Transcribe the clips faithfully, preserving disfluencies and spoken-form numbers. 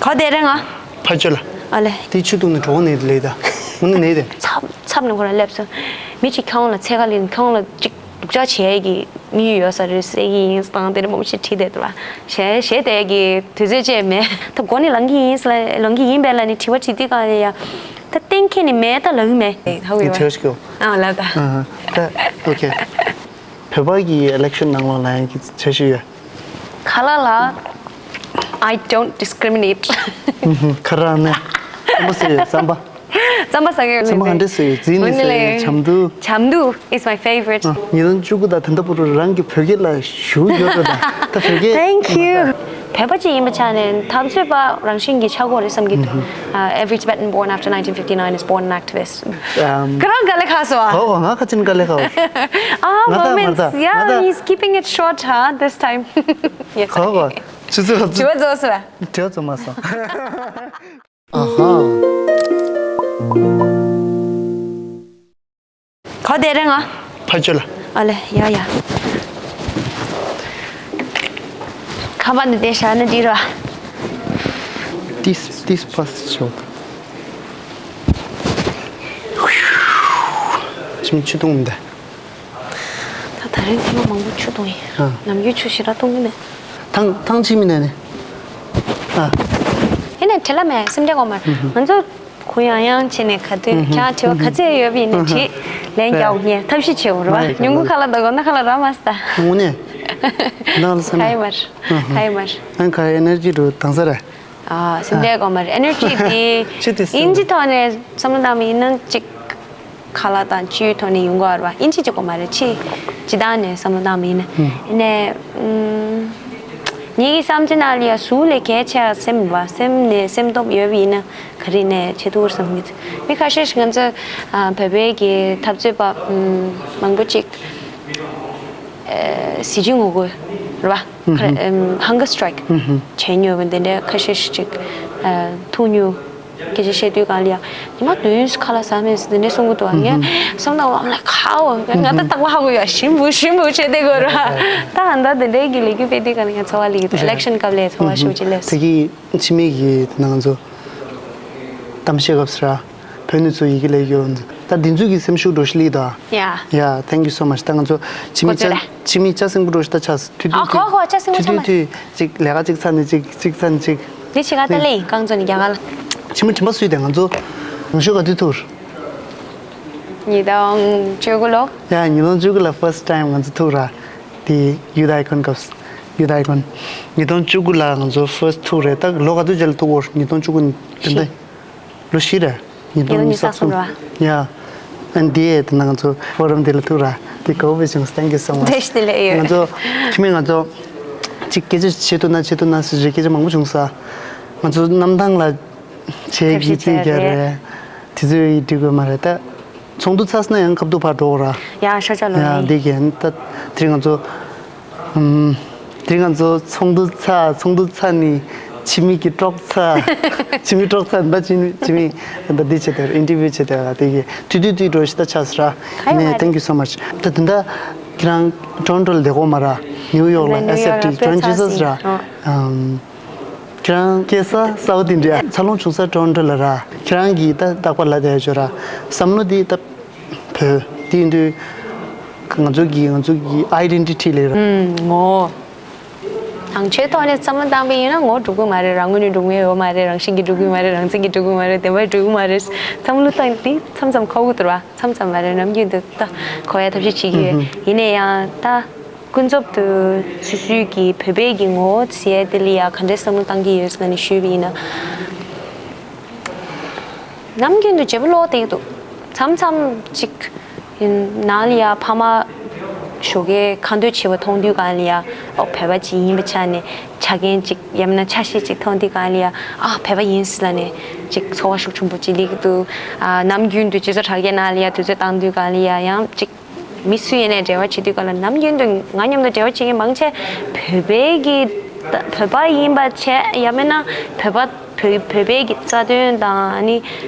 ག་བསྡད་རེད་ང་། ཕ་ཆོས་ལ། ཨ་ལེ། དེ་ཆུ་བཏུང་ནས་གྲོགས་ནས་ལས་ད། དངོས་གནས་ནས་དེ། ཚབ་ཚབ་ནས་ཁོ་རང་སླེབས་སོང་། མི་གཅིག་ཁྱོད་ལ་འཚོལ་ག་ལིན་ཁྱོད་ལ་གཅིག་སྡུག་ཅག་བྱེད་ཀྱི་དམིགས་ཡུལ་ཡོད་ས་རེད་ཟེར་གྱི་ཡིན་སྟངས་དེ་འདྲ་མང་པོ་ཞིག་བྲིས་བསྡད་འདུག་བ། ཞེ་ཞེ་དེ་གི་དུས་ཚོད་ཅེས་མེད་ད་མགོ་ནས་ལངས་ཀྱི་ཡིན་ཟེར་ལ་ལངས་ཀྱི་ཡིན་པས་ལ་ནི་དྲི་བ་དྲིས་དུས་གང་ལ་ཡ། ད་གཏན་འཁེལ་ནས་མེད་ད་ལངས་མེད་ཧ་གོ་ཡོད་བ། དེ་ཞིག་ཡོད། ཨ་ལབ་ད། ཨ་ད་ཨོ་ཁེ། བོད་པ་གི་ཨི་ལེག་ཤན་ནང་ལོགས་ལ་ཡང་གི་འཆར་གཞི་ཡོད། ཁ་ལག་ལ། I don't discriminate. ཁ་རག་ནས། རྩམ་པ་ཟོས་ཡོད་རྩམ་པ། རྩམ་པ་ཟ་གི་ཡོད། རྩམ་པ་ག་འདྲ་ཟོས་ཡོད་རྫིས་ནས་ཟོས་ཡོད་ལས། བྱམ་དུ། བྱམ་དུ is my favorite. ཉིས་སྟོང་བཅུ་དགུ་དང་ད་ལྟ་བར་དུ་རང་གི་བོད་སྐད་ལ་ཞུགས་ཡོད་རེད་ད་ད་བོད་སྐད། Thank you. བོད་པ་ཅིག་ཡིན་པ་ཆ་ནས་འཐབ་རྩོད་པ་རང་བཞིན་གྱི་ཆགས་ཀྱི་ཡོད་རེད་བསམ་གྱི་འདུག Uh, every Tibetan born after nineteen fifty-nine is born an activist. ཨམ། ཁྱོད་རང་དཀའ་ལས་ཁག་སོང་ཨ། ཧོ་ཧོ་ང་ཁ་ཅིག་དཀའ་ལས་ཁག་ཨ། ང་ད་མོ་མེན་ཊི་ང་ད་ཡ་ང་ད། He's keeping it short, huh, this time. Yes. ཧོ་ཧོ། ཆུ་ཚོད་ཧོ་དྲི་བ་རྫོགས་སོང་ཨ། དྲི་བ་རྫོགས་མ་སོང་། ཨ་ཧ། ག་བསྡད་རེད་ང་། ཕ་ཆོས་ལ། ཨ་ལེ་ཡ་ཡ། ཁ་པར་འདི་དེ་བཞག་ན་འགྲིག་ར། ཏིས་ཏིས་པ་སི་ཆོག་ཅིམ་ཆུ་བཏུང་མི་འདུག་ད་ད་རིང་ཐེངས་མ་མང་པོ་ཆུ་བཏུང་ཡིན། ཨ། ནམ་རྒྱུན་ཆུ་ཞེ་དྲག་བཏུང་གི་མེད། ཐང་ཐང་ཆི་མི་ནས་ནི། ཨ། ཡིན་ནས་བྲེལ་ལ་མེད་སེམས་ཁྲལ་གོ་མ། ང་ཚོ་གུ་ཡང་ཡང་བྱས་ནས་ག་དུས་ཁྱང་དྲི་བ་ག་ཚད་ཡོད་པ་ཡིན་ནས་དྲིས་ལན་རྒྱག་ངས་ཐབས་ཤེས་བྱེད་འོར་བ་ཉུང་གུ་ཁ་ལ་ད་གོ་ན་ཁ་ལ་ར་མ་སྟ། དངོས་གནས། ནང་ལ་སེམས། ཁ་ཡི་མར། ཁ་ཡི་མར། ཨང་ཁ་ཡི་ཨེ་ནར་ཇི་རུ་དང་ས་རེད། ཨ་སེམས་ཁྲལ་གོ་མ་རེད་ཨེ་ནར་ཇི་དེ། ཅི་དེ་སེམས། ཨིན་ཇི་ཐོག་ནས་བསམ་བློ་བཏང་བ་ཡིན་ན་ཅིག་ཁ་ལག་དང་སྤྱི་ཡོངས་ཐོག་ནས་ཡོང་གི་ཡོད་རེད་བ། ཨིན་ཇི་གཅིག་པོ་མ་རེད་ཕྱི་སྤྱི་བཏང་ནས་བསམ་བློ་བཏང་བ་ཡིན་ན། ཨ་ནས་ངེད་ཀྱི་བསམ་ཚུལ་ནང་ལ་ཡ་གཟུགས་ལས་གལ་ཆེ་བ་སེམས་རེད་བ། སེམས་ནས་སེམས་སྟོབས་ཡོད་པ་ཡིན་ན་ག་རེ་ནས་བྱེད་ཐུབ་རེད་བསམ་གྱི་འདུག་མི་ཁ་ཤས་ཤིག་ང་ཚོ་བོད་པའི་གི་འཐབ་རྩོད་པ་མང་པོ་ཅིག་གཟི་བརྗིད་ངོ་རྒོལ་རེད་བ། ཁ་རེ་ཨམ་hunger strike་བྱས་མྱོང་བ་འདི་འདྲའི་ཁ་ཤས་ཤིག་ཅིག་ཨ་ཐུག་མྱོང་། སྐད་ཆ་བཤད་དུས་གང་ལ་ཡང་ཉི་མ་བདུན་ཁ་ལག་ཟ་མེད་ཟེར་འདི་འདྲའི་གསུང་གི་འདུག་ཨ། ངས་བསམ་བློ་ཨམ་ལ་ཁའོ་ང་ད་རྟག་པར་ཧ་གོ་ཡ་ཞིམ་པོ་ཞིམ་པོ་བྱས་བསྡད་དགོས་ར། ད་ཨ་ད་འདི་འདྲའི་གི་ལས་འགུལ་སྤེལ་དུས་གང་ལ་ཡང་ཚོར་བ་ལས་ཀྱི་འདུག་ཨི་ལེག་ཤན་སྐབས་ལ་ཚོར་བ་ཞེ་པོ་ཅིག་སླེབས་སོང་། ད་གི་འཆི་མེད་ཀྱི་དེ་ན་ང་ཚོ་གཏམ་བཤད་སྐབས་སུ་ར། བོད་ནས་ཚུར་ཡི་གེ་ལས་ཡོད། ད་འདི་ཚོ་གི་སེམས་ཤུགས་འགྲོ་ཤི་ལི་ད། Yeah. Yeah, thank you so much. ད་ང་ཚོ་ཕྱི་མི་ཅག་ཕྱི་མི་ཅག་སེམས་པོ་འགྲོ་ཤི་ད་ཆགས་སུ་ཐུ་ཨ་ཁོ་ཁོ་ཅག་སེམས་པོ་ཐུ་ཆགས་མ་ཅིག་ལས་ཀ་ཅིག་ཚར་ནས་ཅིག་ཅིག་ཚར་ནས་ཅིག་འདི་ཕྱི་ག་ད་ལེ་ཡིན་རྐང་ཚོ་ནི་རྒྱ་གར་ལ། ཕྱི་མི་དྲན་པ་སུས་དེ་ང་ཚོ་ང་ཤོ་ག་དུས་ཐུར། ཉིས་སྟོང་བཅུ་དགུ་ལོ། Yeah, ཉིས་སྟོང་བཅུ་དགུ་ལ་first time ང་ཚོ་ཐུག་ར། དེ་ཡུ་ད་ཨའི་ཀོན་སྐབས། ཡུ་ད་ཨའི་ཀོན། ཉིས་སྟོང་བཅུ་དགུ་ལ་ང་ཚོ་first་ཐུག་རེད་ད་ལོ་ག་དུས་རྗེས་ལ་ཐུག་གོ་ཉིས་སྟོང་བཅུ་དགུ་ནི་དེ་འདྲ། ལོ་བཞི་རེད། ཉིས་སྟོང་ཉི་ཤུ་རྩ་གསུམ། ཡ། ཨན་དེ་དེ་ན་ང་ཚོ་ཕོ་རམ་དེ་ལ་ཐུག་ར། དེ་ག་བོ་བྱུང་thank you so much། བཀྲ་ཤིས་བདེ་ལེགས་ཡོད། ང་ཚོ་ཁྱིམ་མི་ང་ཚོ་གཅིག་སྐད་ཆ་བྱེད་ཐུབ་ན་བྱེད་ཐུབ་ན་ཟེར་རེད་སྐད་ཆ་མང་པོ་བྱུང་ས། ང་ཚོ་གནམ་ཐང་ལ་བྱེད་ཀྱི་རྩིས་རྒྱག་རེད། དེ་ཚོ་ཡི་འགྲིག་དགོས་མ་རེད་ད། ཚོགས་འདུ་ཚར་སོང་ན་ཡང་ཁ་བསྡུ་ཕར་འགྲོ་དགོས་ར། ཡ་ཤ་ཤ་ལོ་ཡ་ཡིན། འདི་གན་ད་དེ་རིང་ང་ཚོ། ཨུམ། དེ་རིང་ང་ཚོ་ཚོགས་འདུ་ཚར་ཚོགས་འདུ་ཚར་ནས་ཕྱི་མིག་གི་ཀྲོག་ཚར། ཕྱི་མིག་ཀྲོག་ཚར་ད་ཕྱི་མིག་ཕྱི་མིག་ད་འདི་བྱེད་དེ་ཨིན་ཊར་བིའུ་བྱེད་དེ་ལ་དེ་གི་དུས་དུས་དུས་འགྲོ་ཤི་ད་ཆགས་སོང་ར། ཁ་ཡོད་མ་ནས་རེད། Thank you so much། ད་དེ་འདྲ་ཁྱེད་རང་ཊོ་རོན་ཊོ་ལ་བསྡད་གོ་མ་ར། ནིའུ་ཡོག་ལ་ཨེ་སི་ཨེཕ་ཊི་Joint Jesus་ར། ཨུམ། ཁྱེད་རང་སྐྱེས་ས་ས་འོ་དེ་འདྲ་འཚར་ལོངས་བྱུང་ས་ཊོ་རོན་ཊོ་ལ་ར། ཁྱེད་རང་གིས་ད་རྟག་པར་ལབ་བསྡད་ཡོད་ར། བསམ་བློ་དེ་ད་བོད་དེ་ཡིན་དུས་ང་ཚོ་གི་ང་ཚོ་གི་ཨའི་ཌེན་ཊི་ཊི་ལས་ར། ཨུམ་ངོ་། ནང་ཆོས་ཐོག་ནས་བསམ་བློ་བཏང་པ་ཡིན་ན་ངོ་འགྲོ་གི་མ་རེད་ར། དངོས་གནས་འགྲོ་གི་ཡོད་མ་རེད། རང་བཞིན་གྱིས་འགྲོ་གི་མ་རེད། རང་བཙན་གྱིས་འགྲོ་གི་མ་རེད། བདེན་པར་འགྲོ་གི་མ་རེད། བསམ་བློ་བཏང་དེ་མཚམས་མཚམས་ཁོ་གི་འདུག་ར། མཚམས་མཚམས་མ་རེད་ནམ་རྒྱུན་དུ་ད་གོ་ཡ་ཐབས་ཤེས་བྱེད་ཀྱི་ཡོད། ཡིན་ན་ཡང་ད། ཀུན་རྫོབ་ཏུ་སོ་སོའི་གི་བོད་པའི་གི་ངོ་བོ་ཟེར་ཡ་དེ་ལ་ཡ་ག་འདྲའི་བསམ་བློ་བཏང་གི་ཡོད་ཟེར་ན་ནི་ཞུས་པ་ཡིན་ན། ནམ་རྒྱུན་དུ་བརྗེ་པོ་ལོག་བསྡད་ཀྱི་འདུག་མཚམས་མཚམས་ཅིག་ནང་ལ་ཡ་ཕ་མ་ཞོགས་ཀའི་ཁ་འདོན་བྱེད་པ་མཐོང་དུས་གང་ལ་ཡ་ཨོ་བོད་པ་ཅིག་ཡིན་པའི་ཆ་ནས་ཆ་རྐྱེན་ཅིག་ཡང་མིན་ན་ཆ་ཤས་ཅིག་མཐོང་དུས་གང་ལ་ཡ་ཨ་བོད་པ་ཡིན་ཟེར་ལ་ནས་ཅིག་ཚོར་བ་ཤུགས་ཆེན་པོ་ཅིག་སླེབས་ཀྱི་འདུག་ཨ་ནམ་རྒྱུན་དུ་སྤྱི་ཚོགས་དྲ་རྒྱའི་ནང་ལ་ཡ་དུས་ཚོད་བཏང་དུས་གང་ལ་ཡ་ཡང་ཅིག་མི་སུ་ཡིན་ནའི་འབྲེལ་བ་བྱེད་དུས་ག་ལ་ནམ་རྒྱུན་དུ་ང་མཉམ་དུ་འབྲེལ་བ་བྱེད་མཁན་མང་ཆེ་བོད་པའི་གི་བོད་པ་ཡིན་པ་བྱས་ཡང་མིན་ན་བོད་པ་བོད་བོད་པའི་གི་རྩ་དོན་དང་ཨ་ནི་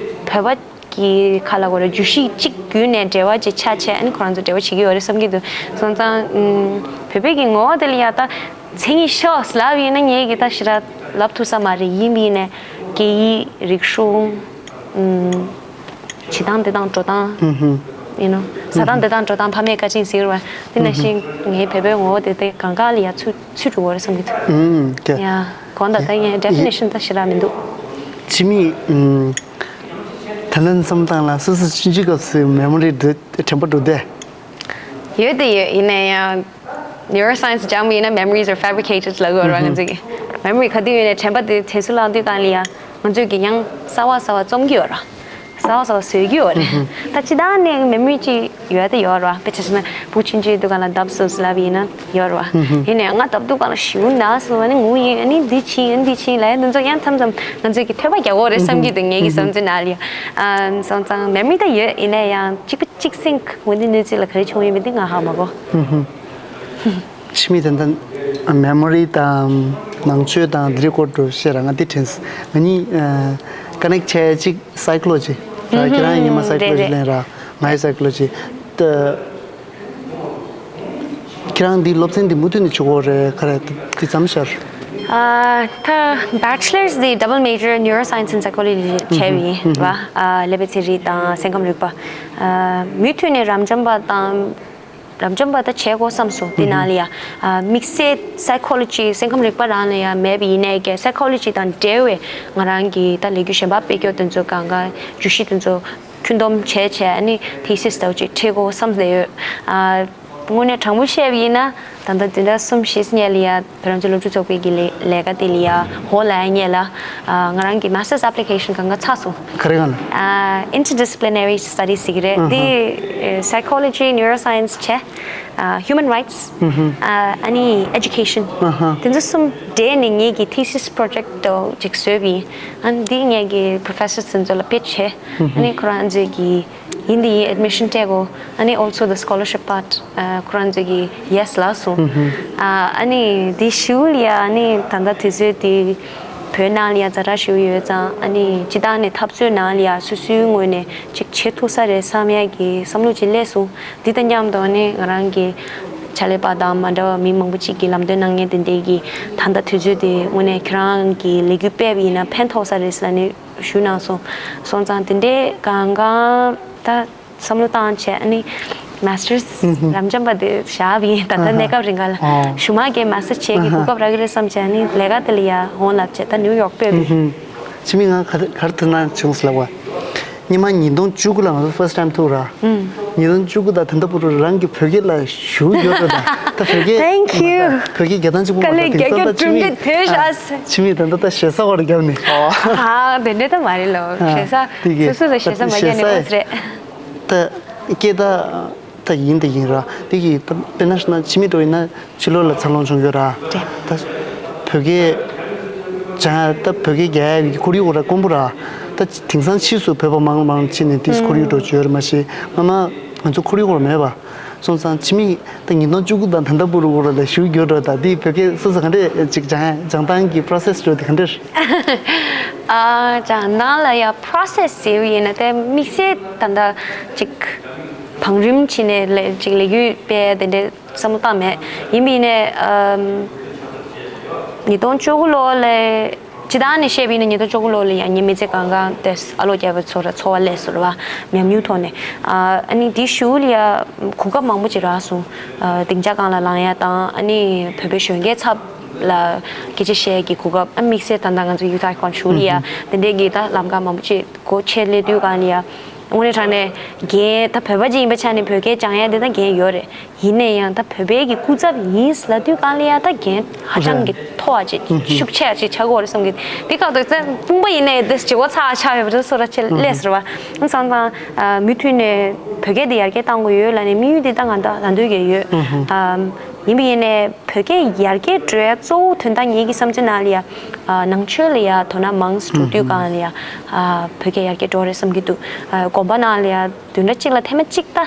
བོད་པ་གི་ཁ་ལ་གོ་ར་རྒྱུ་ཤི་གཅིག་བརྒྱུད་ནས་འབྲེལ་བ་ཅིག་ཆགས་བྱས་ཨ་ནི་ཁོ་རང་ཚོ་འབྲེལ་བ་བྱེད་ཀྱི་ཡོད་རེད་བསམ་གྱི་འདུག་སོང་ཙང་ཨུམ་བོད་པའི་གི་ངོ་བོ་དེ་ལ་ཡ་ད་མཚན་ཉིད་ཤོག་ལབ་ཡིན་ན་ངས་གི་ད་ཞེ་དྲག་ ལབ་ཐུབ་ས་མ་རེད། ཡིན་པ་ཡིན་ནའི་སྐད་ཡིག་རིག་གཞུང་། ཨུམ། བྱེད་སྟངས་འདི་དང་འགྲོ་སྟངས། ཨུ་ཧུ། ཡིན་ནོ། ཟ་སྟངས་འདི་དང་འགྲོ་སྟངས། ཕ་མས་བཀའ་དྲིན་ཟེར་བ། དེ་ནང་བཞིན་ངའི་བོད་པའི་ངོ་བོ་དེ་དེ་གང་ག་ལ་ཡ་ཚུད་ཚུད་འགྲོ་བ་རེད་བསམ་གྱི་འདུག་ཨུམ། ཀྱེ། ཡ། གོང་དང་ད་ངའི་ཌེ་ཕི་ནེ་ཤན་ད་ཞེ་དྲག་མི་འདུག་ཕྱི་མིག་ཨུམ། ད་ལན་བསམ་སྟངས་ལ་སོ་སོ་ཆུང་ཆུང་སྐབས་སུ་མེ་མོ་རི་འདི་དྲན་པ་འགྲོ་དེ། ཡོད་དེ་ཡོད། ཡིན་ན་ཡང་neuroscience སྦྱངས་པ་ཡིན་ན་memories are fabricated ལབ་དགོས་རེད་བ། ང་ཚོ་གི་memory ག་དུས་ཡོད་ནའི་དྲན་པ་དེ་དྲན་གསོ་ལངས་དུས་གང་ལ་ཡ་ང་ཚོ་གི་ཡང་གསར་བ་གསར་བ་རྩོམ་གྱི་ཡོད་རེད། གསར་བ་གསར་བ་བཟོས་ཀྱི་ཡོད་རེད། ད་སྤྱིར་བཏང་ནས་memory ཅིག་ཡོད་དེ་ཡོད་རེད་བ། དཔེ་ཆ་བཞག་ན་བུ་ཆུང་ཆུང་དུས་གང་ལ་ལྡབ་སོ་སོ་ལབ་ཡིན་ན་ཡོད་རེད་བ། ཡིན་ནའི་ང་ལྡབ་དུས་གང་ལ་ཞེ་པོ་ན་སོང་། ཨ་ནི་ངུ་ཡིན། ཨ་ནི་འདི་བྱིན། ཨ་ནི་འདི་བྱིན་ལབ་ཡ་འདི་ཚོ་ཡང་མཚམས་མཚམས་ང་ཚོ་གི་ཐོས་པ་རྒྱག་དགོས་རེད་བསམ་གྱི་འདུག་ངེད་ཀྱི་བསམ་ཚུལ་ནང་ལ་ཡ། ཨམ། སོང་ཙང་memory ད་ཡོད། ཡིན་ནའི་ཡང་གཅིག་པ་གཅིག་སེང་ངོ་འདི་གནས་ཚུལ་ལ་ག་རེ་བྱུང་ཡོད་མེད་འདི་ང་ཧ་མ་གོ། ཕྱི་མིག་དེ་འདྲ་memory དང་ནང་ཆོས་དང་འདི་རིགས་སྐོར་དུ་བཤད་ར། ང་འདི་དྲན་སོང་། ང་གཉིས་ཀ་ནེག་བྱས་གཅིག་psychology ར། ཁྱེད་རང་ཉི་མ་psychology ལེན་ར། ང་ཡི་psychology ད། ཁྱེད་རང་འདི་སློབ་ཚན་འདི་མུ་མཐུད་ནས་བྱེད་དགོས་རེད། ག་རེ་འདི་མཚམས་སྦྱར། ཨ། ད་bachelor's འདི་double major neuroscience and psychology བྱས་པ་ཡིན་བ། ཨ། ཀླད་པའི་ཚན་རིག་དང་སེམས་ཁམས་རིག་པ། ཨ། མུ་མཐུད་ནས་རབ་འབྱམས་པ་དང་། རབ་འབྱམས་པ་ད་བྱེད་དགོས་བསམ་སོང་། དེ་ནང་ལ་ཡ། ཨ། དམིགས་བསལ་psychology སེམས་ཁམས་རིག་པ་རང་ལ་ཡ་མེད་པ་ཡིན་ནའི་ཀྱི་psychology དང་འབྲེལ་བའི་ང་རང་གི་ད་ལས་འགུལ་གཞན་པ་སྤེལ་རྒྱུ་དེ་ཚོ་གང་ག་བརྗོད་གཞི་དེ་ཚོ་ཁྱོན་བསྡོམས་བྱས་བྱས། ཨ་ནི་thesis འདྲ་བོ་ཅིག་འབྲི་དགོས་བསམ་བསྡད་ཡོད། ཨ། དངོས་གནས་དྲང་པོ་བཤད་པ་ཡིན་ན་ད་ལྟ་བདུན་ཕྲག་གསུམ་བཞི་སྔོན་ལ་ཡ་བོད་རང་བཙན་སློབ་ཕྲུག་ཚོགས་པའི་གི་ལས་ལས་ཀ་དེ་ལ་ཡ་འོག་ལ་ཡ་སྔོན་ལ། ཨ། ང་རང་གི་master's application གང་ག་ཚར་སོང་། ག་རེ་གང་ལ། ཨ། interdisciplinary studies ཟེར་གྱི་རེད། ཨ་ཧ། དེ་psychology neuroscience བྱས། ཨ། human rights ཨ་ནི་education ཨ་ཧ། དེ་ཚོ་གསུམ་འདྲེས་ནས་ངེད་ཀྱི་thesis project དེ་ཅིག་བཟོས་པ་ཡིན། ཨ་ནི་འདི་ངེད་ཀྱི་professor དེ་ཚོ་ལ་pitch བྱས། ཨ་ནི་ཁོ་རང་ཚོས་ཀྱི་ཡིན་དེ་ཡིན་admission སྤྲད་དགོས། ཨ་ནི་also the scholarship part ཨ། ཁོ་རང་ཚོས་ཀྱི་yes ལབ་སོང་། ཨ། ཨ་ནི་དེ་གཞུག་ལ་ཡ་ཨ་ནི་ད་ལྟ་དུས་ཚོད་དེ་བོད་ནང་ལ་ཡ་ཛ་དྲག་ཞེ་པོ་ཡོད་ཙང་། ཨ་ནི་སྤྱིར་བཏང་ནས་འཐབ་རྩོད་ནང་ལ་ཡ་སོ་སོའི་ངོས་ནས་ཅིག་བྱེད་ཐུབ་ས་རེད་བསམ་ཡ་གི་བསམ་བློ་ཅིག་སླེབས་སོང་། འདི་དང་མཉམ་དུ་ནི་ང་རང་གི་ཕྱག་ལས་པ་དང་མ་འདྲ་བ་མི་མང་པོ་ཅིག་གིས་ལམ་སྟོན་གནང་མཁན་དེ་འདྲའི་གི་ད་ལྟ་དུས་ཚོད་དེ་དངོས་གནས་ཁྱེད་རང་གི་ལས་འགུལ་སྤེལ་བ་ཡིན་ན་ཕན་ཐོགས་ས་རེད་ཟེར་ནས་ཞུ་གནང་སོང་། སོང་ཙང་དེ་འདྲའི་གང་གང་ད་བསམ་བློ་བཏང་བྱས། ཨ་ནི་master's རབ་འབྱམས་པ་དེ་བཞག་པ་ཡིན། ད་ལྟ་གནས་སྐབས་རིང་ག་ལ་གཞུག་མ་གི་master's བྱེད་ཀྱི་གོ་སྐབས་རག་གི་རེད་བསམ་བྱས། ཨ་ནི་ལས་ཀ་དེ་ལ་ཡ་འོང་ལབ་བྱས་ད་ནིའུ་ཡོག་སྤོས་པ་ཡིན། ཕྱི་མིག་ང་ག་ག་རེ་ཐུག་ན་བྱུང་ཟེར་ལབ་པ། སྔོན་མ་ཉིས་སྟོང་བཅུ་དགུ་ལ་ང་ཚོ་first time ཐུག་ར། ཉིས་སྟོང་བཅུ་དགུ་དང་ད་ལྟ་བར་དུ་རང་གི་བོད་སྐད་ལ་ཞེ་པོ་འགྱུར་འགྲོ་དང་། ད་བོད་སྐད། Thank you. བོད་སྐད་རྒྱག་སྟངས་གཅིག་པོ་མ་གཏོགས་དེང་སང་ད་ཕྱི་མིག་ཕྱི་མིག་ད་ལྟ་ད་ཞེ་ས་བར་བརྒྱབ་ནས། ཨ། དེ་འདྲ་ད་མ་རེད་ལོ། ཞེ་ས་དེ་གི་སོ་སོ་ལ་ཞེ་ས་མ་རྒྱག་ནས་ཨོ་ཙི་རེད། ད་སྐད་ད། ད་ཡིན་ད་ཡིན་ར། དེ་གི་ད་དཔེར་ན་ཕྱི་མིག་འགྲོ་ཡིན་ན་ཕྱི་ལོགས་ལ་འཚར་ལོངས་བྱུང་ཡོད་ར། རེད། ད་བོད་སྐད་སྦྱང་ཡ་ད་བོད་སྐད་རྒྱག་ཡ་གི་ཁོར་ཡུག་ར་དཀོན་པོ་ར། ད་དེང་སང་ཕྱིས་སུ་བོད་པ་མང་མང་ཕྱིན་ནས་དེ་ཁོར་ཡུག་འགྲོ་བཅོས་ར་མ་ཤེས། སྔོན་མ་ང་ཚོ་ཁོར་ཡུག་ར་མེད་པ། སོང་ཙང་ཕྱི་མིག་ད་ཉིས་སྟོང་བཅུ་དགུ་དང་ད་ལྟ་བར་དུ་ར་ལ་ཞུ་རྒྱུ་འགྲོ། ད་དེ་བོད་སྐད་སོ་སོ་ག་འདྲས་ཅིག་སྦྱང་ཡ་སྦྱང་སྟངས་ཀྱི་process འགྲོ་དེ་ག་འདྲས། ཨ། སྦྱང་སྟངས་ལ་ཡ་process ཟེར་བ་ཡིན་ན་དེ་དམིགས་བསལ་ད་ལྟ་ཅིག་བང་རིམ་ཕྱིན་ནས་ལས་ཅིག་ལས་འགུལ་སྤེལ་དེ་འདྲའི་བསམ་བློ་བཏང་མེད། ཡིན་པ་ཡིན་ནའི་ཨམ། ཉིས་སྟོང་བཅུ་དགུ་ལོ་ལ་སྤྱིར་བཏང་ནས་བཤད་པ་ཡིན་ན་ཉིས་སྟོང་བཅུ་དགུ་ལོ་ལ་ཡང་ངའི་མི་ཚེ་གང་ག་དེ་ཨ་ལོ་རྒྱབ་པའི་ཚོ་ར་འཚོ་བ་ལས་སོ་ར་བ་ཉམས་མྱོང་ཐོག་ནས། ཨ། ཨ་ནི་དེའི་གཞུག་ལ་ཡ་གོ་སྐབས་མང་པོ་ཅིག་རག་སོང་། ཨ། སྡིངས་ཆ་སྒང་ལ་ལངས་ཡ་དང་། ཨ་ནི་བོད་པའི་གཞོན་སྐྱེས་ཚབ་ལ་སྐད་ཆ་བཤད་ཀྱི་གོ་སྐབས། ཨ། དམིགས་བསལ་ད་ལྟ་ང་ཚོ་ཡུ་ཐ་ཁོན་ཞུ་ལ་ཡ་དེ་འདྲའི་གི་ད་ལམ་ཁ་མང་པོ་ཅིག་སྒོ་ཕྱེ་སླེབས་དུས་གང་ལ་ཡ། དངོས་གནས་དྲང་གནས་འགན་ད་བོད་པ་ཅིག་ཡིན་པའི་ཆ་ནས་བོད་སྐད་སྦྱང་ཡ་དེ་ད་འགན་ཡོད་རེད། ཡིན་ན་ཡང་ད་བོད་པའི་གི་སྐུ་ཚབ་ཡིན་ལབ་དུས་གང་ལ་ཡ་ད་འགན་ཧ་ཅང་གི་མཐོ་བ་ཅིག་ཤུགས་ཆེ་བ་ཅིག་ཆགས་ཀྱི་ཡོད་རེད་བསམ་གི། དེ་ཁག་ཏུ་ད་དཔུང་པ་ཡིན་ནའི་དེ་བྱེད་སྒོ་ཚ་བ་ཆགས་ཡོད་པ་རེད། སོ་ར་ཆེ་ལས་ཟེར་བ། སོང་ཙང་མུ་མཐུད་ནས་བོད་སྐད་དེ་ཡར་རྒྱས་གཏང་དགོས་ཡོད་ལབ་ནས་དམིགས་ཡུལ་དེ་ད་ང་ད་ད་འདོད་ཀྱི་ཡོད། ཡིན་པ་ཡིན་ནའི་བོད་སྐད་ཡར་རྒྱས་འགྲོ་ཡ་གཙོ་བོ་དོན་དག་ངེད་ཀྱི་བསམ་ཚུལ་ནང་ལ་ཡ། ནང་ཆོས་ལ་ཡ་དོ་སྣང་མང་ཙམ་འགྲོ་དུས་གང་ལ་ཡ། བོད་སྐད་ཡར་རྒྱས་འགྲོ་རེད་བསམ་གྱི་འདུག་དགོན་པ་ནང་ལ་ཡ་བདུན་ཕྲག་གཅིག་ལ་ཐེངས་མ་གཅིག་ད་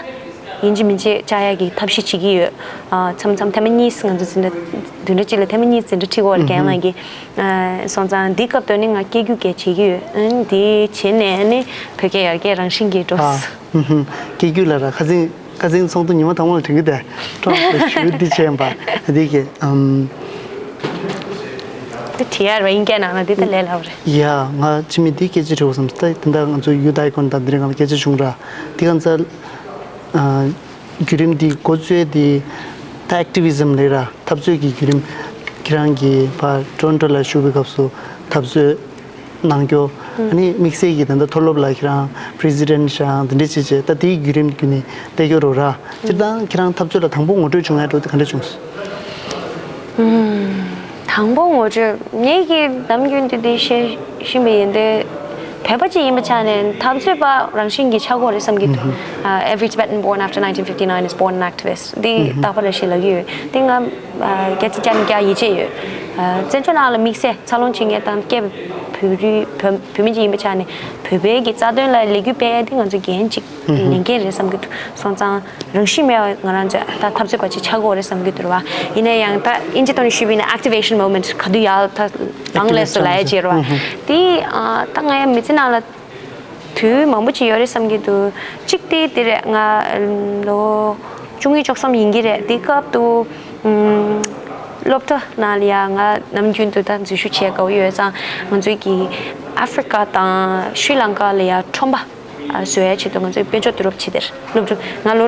ཡིན་གཅིག་མིན་གཅིག་བཅར་ཡ་གི་ཐབས་ཤེས་བྱེད་ཀྱི་ཡོད། མཚམས་མཚམས་ཐེངས་མ་གཉིས་ང་ཚོ་འཛིན་གྲྭ་བདུན་ཕྲག་གཅིག་ལ་ཐེངས་མ་གཉིས་འཛིན་གྲྭ་ཁྲིད་དགོས་རེད། རྒན་ལགས་ཀྱིས། སོང་ཙང་འདི་སྐབས་དོན་ནི་ང་སྐད་སྒྱུར་གྱི་བྱེད་ཀྱི་ཡོད། འདི་བྱེད་ནས་ནི་བོད་སྐད་ཡར་རྒྱས་རང་བཞིན་གྱིས་འགྲོ། ཨ། སྐད་སྒྱུར་ལ་ར་ཁ་སང་ཁ་སང་ཚོགས་འདུ་ཉི་མ་དང་པོ་ལ་དྲན་གྱི་དེ་ཀྲོང་ཞུ་འདི་བྱས་པ་འདི་གི་ཨམ། དེ་དྲི་ཡ་ར་ཡིན་སྐད་ནང་ན་དེ་ད་ལས་སླ་བོ་རེད། ཡ་ང་ཕྱི་མི་དེ་སྐད་ཆ་དྲི་བ་བསམ་ད་དེ་འདྲ་ང་ཚོ་ཡུ་ད་ཨའི་ཀོན་དང་དེ་རིང་ང་ལ་སྐད་ཆ་བྱུང་ར་དེ་ག་ཚ་བརྒྱུད་རིམ་དེ་འགོ་བཙུགས་དེ་ད་ཨེག་ཊི་བི་ཛམ་ལས་ར་འཐབ་རྩོད་ཀྱི་བརྒྱུད་རིམ་ཁྱེད་རང་གི་ཕ་ཊོ་རོན་ཊོ་ལ་བཞུགས་པའི་སྐབས་སུ་འཐབ་རྩོད་ནང་སྐྱོ། ཨ་ནི་དམིགས་བསལ་གྱི་ད་ལྟ་མཐོ་སློབ་ལ་ཁྱེད་རང་པི་རེ་སི་ཌེན་ཤག་འདི་འདྲ་བྱེད་བྱེད་ད་དེའི་བརྒྱུད་རིམ་བརྒྱུད་ནས་བལྟས་སྐྱོ་རོགས་ར་སྤྱིར་བཏང་ཁྱེད་རང་འཐབ་རྩོད་ལ་དང་པོ་ངོ་སྤྲོད་བྱུང་ཡ་འགྲོ་དེ་ག་འདྲ་བྱུང་སོང་། དང་པོ་ངོ་སྤྲོད་ངེད་ཀྱི་ནམ་རྒྱུན་དུ་དེ་བཤད་བཞིན་པ་ཡིན་ཏེ། བོད་པ་ཅིག་ཡིན་པ་ཆ་ནས་འཐབ་རྩོད་པ་རང་བཞིན་གྱི་ཆགས་ཀྱི་ཡོད་རེད་བསམ་གྱི་འདུག Uh, every Tibetan born after nineteen fifty-nine is born an activist. འདི་རྟག་པར་ཞིག་ལབ་ཀྱི་ཡོད། འདི་ང་བརྒྱ་ཆ་བརྒྱ་ནས་བརྒྱ་ཡིད་ཆེས་ཡོད། བཙན་བྱོལ་ནང་ལ་དམིགས་བསལ་འཚར་ལོངས་བྱེད་མཁན་དང་སྐྱེས་པའི་བོད་རིགས་བོད་བོད་མི་ཅིག་ཡིན་པ་ཆ་ནས་བོད་པའི་གི་རྩ་དོན་ལ་ལས་འགུལ་སྤེལ་ཡ་འདི་ང་ཚོ་འགན་ཅིག་ལས་འགན་རེད་བསམ་གྱི་འདུག་སོང་ཙང་རང་བཞིན་མེད་པ་ང་རང་ཚོ་ད་འཐབ་རྩོད་པ་ཅིག་ཆགས་ཀྱི་ཡོད་རེད་བསམ་གྱི་འདུག་ར་བ། ཡིན་ན་ཡང་ད་ཨིན་ཇི་ཐོག་ནས་ཞུས་པ་ཡིན་ན་activation movement ག་དུས་ཡར་ད་རང་ལས་སུ་ལ་ཡ་བྱེད་ར་བ། དེ་ད་ང་ཡ་མི་ཚེ་ནང་ལ་དུས་མང་པོ་ཅིག་ཡོད་རེད་བསམ་གྱི་འདུག་གཅིག་དེ་དེ་རེད། ང་ལོ་བཅུ་གཉིས་བཅུ་གསུམ་ཡིན་གྱི་རེད། དེ་སྐབས་དུ་སློབ་གྲྭ་ནང་ལ་ཡ་ང་ནམ་རྒྱུན་དུ་ད་འཛུལ་ཞུགས་བྱེད་དགའ་བོ་ཡོད་ཙང་ང་ཚོའི་གི་ཨ་ཧྥི་རི་ཀ་དང་ཤྲི་ལང་ཀ་ལ་ཡ་ཁྲོམ་པ། བཟོ་ཡ་ཆེད་དུ་ང་ཚོས་དཔལ་འབྱོར་བསྡུ་རུབ་བྱེད་དེར་སློབ་ཕྲུག་ང་ལོ་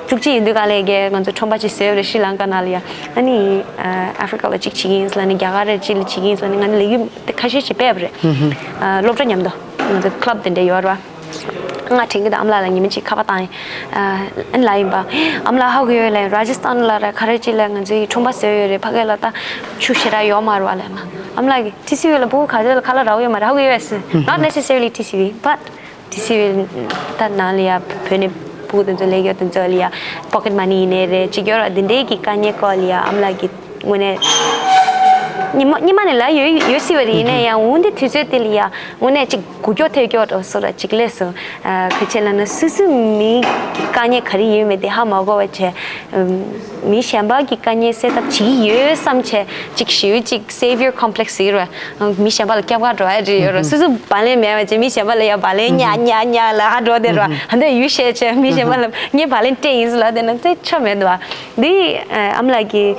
བཅུ་གཅིག་ཡིན་དུས་ག་ལས་ཀྱི་ང་ཚོ་ཁྲོམ་པ་ཅིག་བཟོས་རེད་ཤྲི་ལང་ཀ་ནང་ལ་ཡ། ཨ་ནི་ཨ་ཧྥི་རི་ཀ་ལ་གཅིག་བྱེད་ཀྱི་ཡིན་ཟེར་ལ་ནི་རྒྱ་གར་རེད་ཅི་ལ་བྱེད་ཀྱི་ཡིན་ཟེར་ལ་ནི་ང་ནི་ལས་འགུལ་དེ་ཁ་ཤས་ཤིག་སྤེལ་བ་རེད། སློབ་གྲྭ་མཉམ་དུ་ང་ཚོ་ཀླབ་དེ་འདྲ་ཡོད་རེད་བ། ང་དྲན་གྱི་འདུག་ཨ་མ་ལགས་ལ་ཉི་མ་གཅིག་ཁ་པར་བཏང་ཡིན། ཨ་ནི་ལབ་ཡིན་པ། ཨ་མ་ལགས་ཧ་གོ་ཡོད་ལས་ར་ཇི་སྟན་ལ་ར་ག་རེ་ཅི་ལ་ང་ཚོའི་ཁྲོམ་པ་བཟོས་ཡོད་རེད། ཕ་གི་ལ་ད་ཆུ་ཞེ་དྲག་ཡོད་མ་རེད་བ་ལས་མ། ཨ་མ་ལགས་ཀྱིས་ཊི་སི་ཝི་ལ་ཕྲུ་གུ་ག་ཚོད་ལ་ཁ་ལག་རག་ཡོད་མ་རེད། ཧ་གོ་ཡོད་ཟེར། Not necessarily ཊི་སི་ཝི but ཊི་སི་ཝི་ད་ནང་ལ་ཡ་བོད་ནས་ཕྲུ་གུ་དེ་ཚོ་ལས་ཀ་དེ་ཚོ་ལ་ཡ་པོ་ཀེཊ་མ་ནི་ཡིན་ནའི་རེད་ཅིག་ཡོད་ར་འདི་འདྲའི་གི་དཀའ་ངལ་སྐོར་ལ་ཡ་ཨ་མ་ལགས་ཀྱིས་དངོས་གནས་ཉི་མ་ཉི་མ་ནས་ལབ་ཡོད་ཡོད་སྲིད་པ་རེད། ཡིན་ན་ཡང་འོ་འདི་དུས་ཚོད་དེ་ལ་ཡ་དངོས་གནས་ཅིག་གུ་སྐྱོ་ཐེབས་སྐྱོ་འགྲོ་སོ་ར་ཅིག་སླེབས་སོང་། ཨ་ག་ཅི་ལབ་ན་སོ་སོའི་མི་གི་དཀའ་ངལ་ག་རེ་ཡོད་མེད་དེ་ཧ་མ་གོ་བ་བྱས། མི་གཞན་པ་གི་དཀའ་ངལ་སེལ་ཐབས་བྱེད་ཀྱི་ཡོད་བསམ་བྱས་ཅིག་ཞུ་ཅིག་savior complex ཟེར་བ། མི་གཞན་པ་ལ་སྐྱབས་ཁ་འགྲོ་ཡ་རེད་ཡོད་ར། སོ་སོ་བ་ལན་མེད་པ་བྱས་མི་གཞན་པ་ལ་ཡ་བ་ལན་ཉག་ཉག་ཉག་ལ་ཧ་འགྲོ་དེ་ར། ཧ་འདོད་ཡུལ་ཤེས་བྱས་མི་གཞན་པ་ལ་ངས་བ་ལན་སྤྲད་ཡིན་ཟེར་ལབ་དེ་ན་ཚེ་ཆོ་མེད་འདུག་བ། འདི་ཨ་མ་ལགས་ཀྱིས་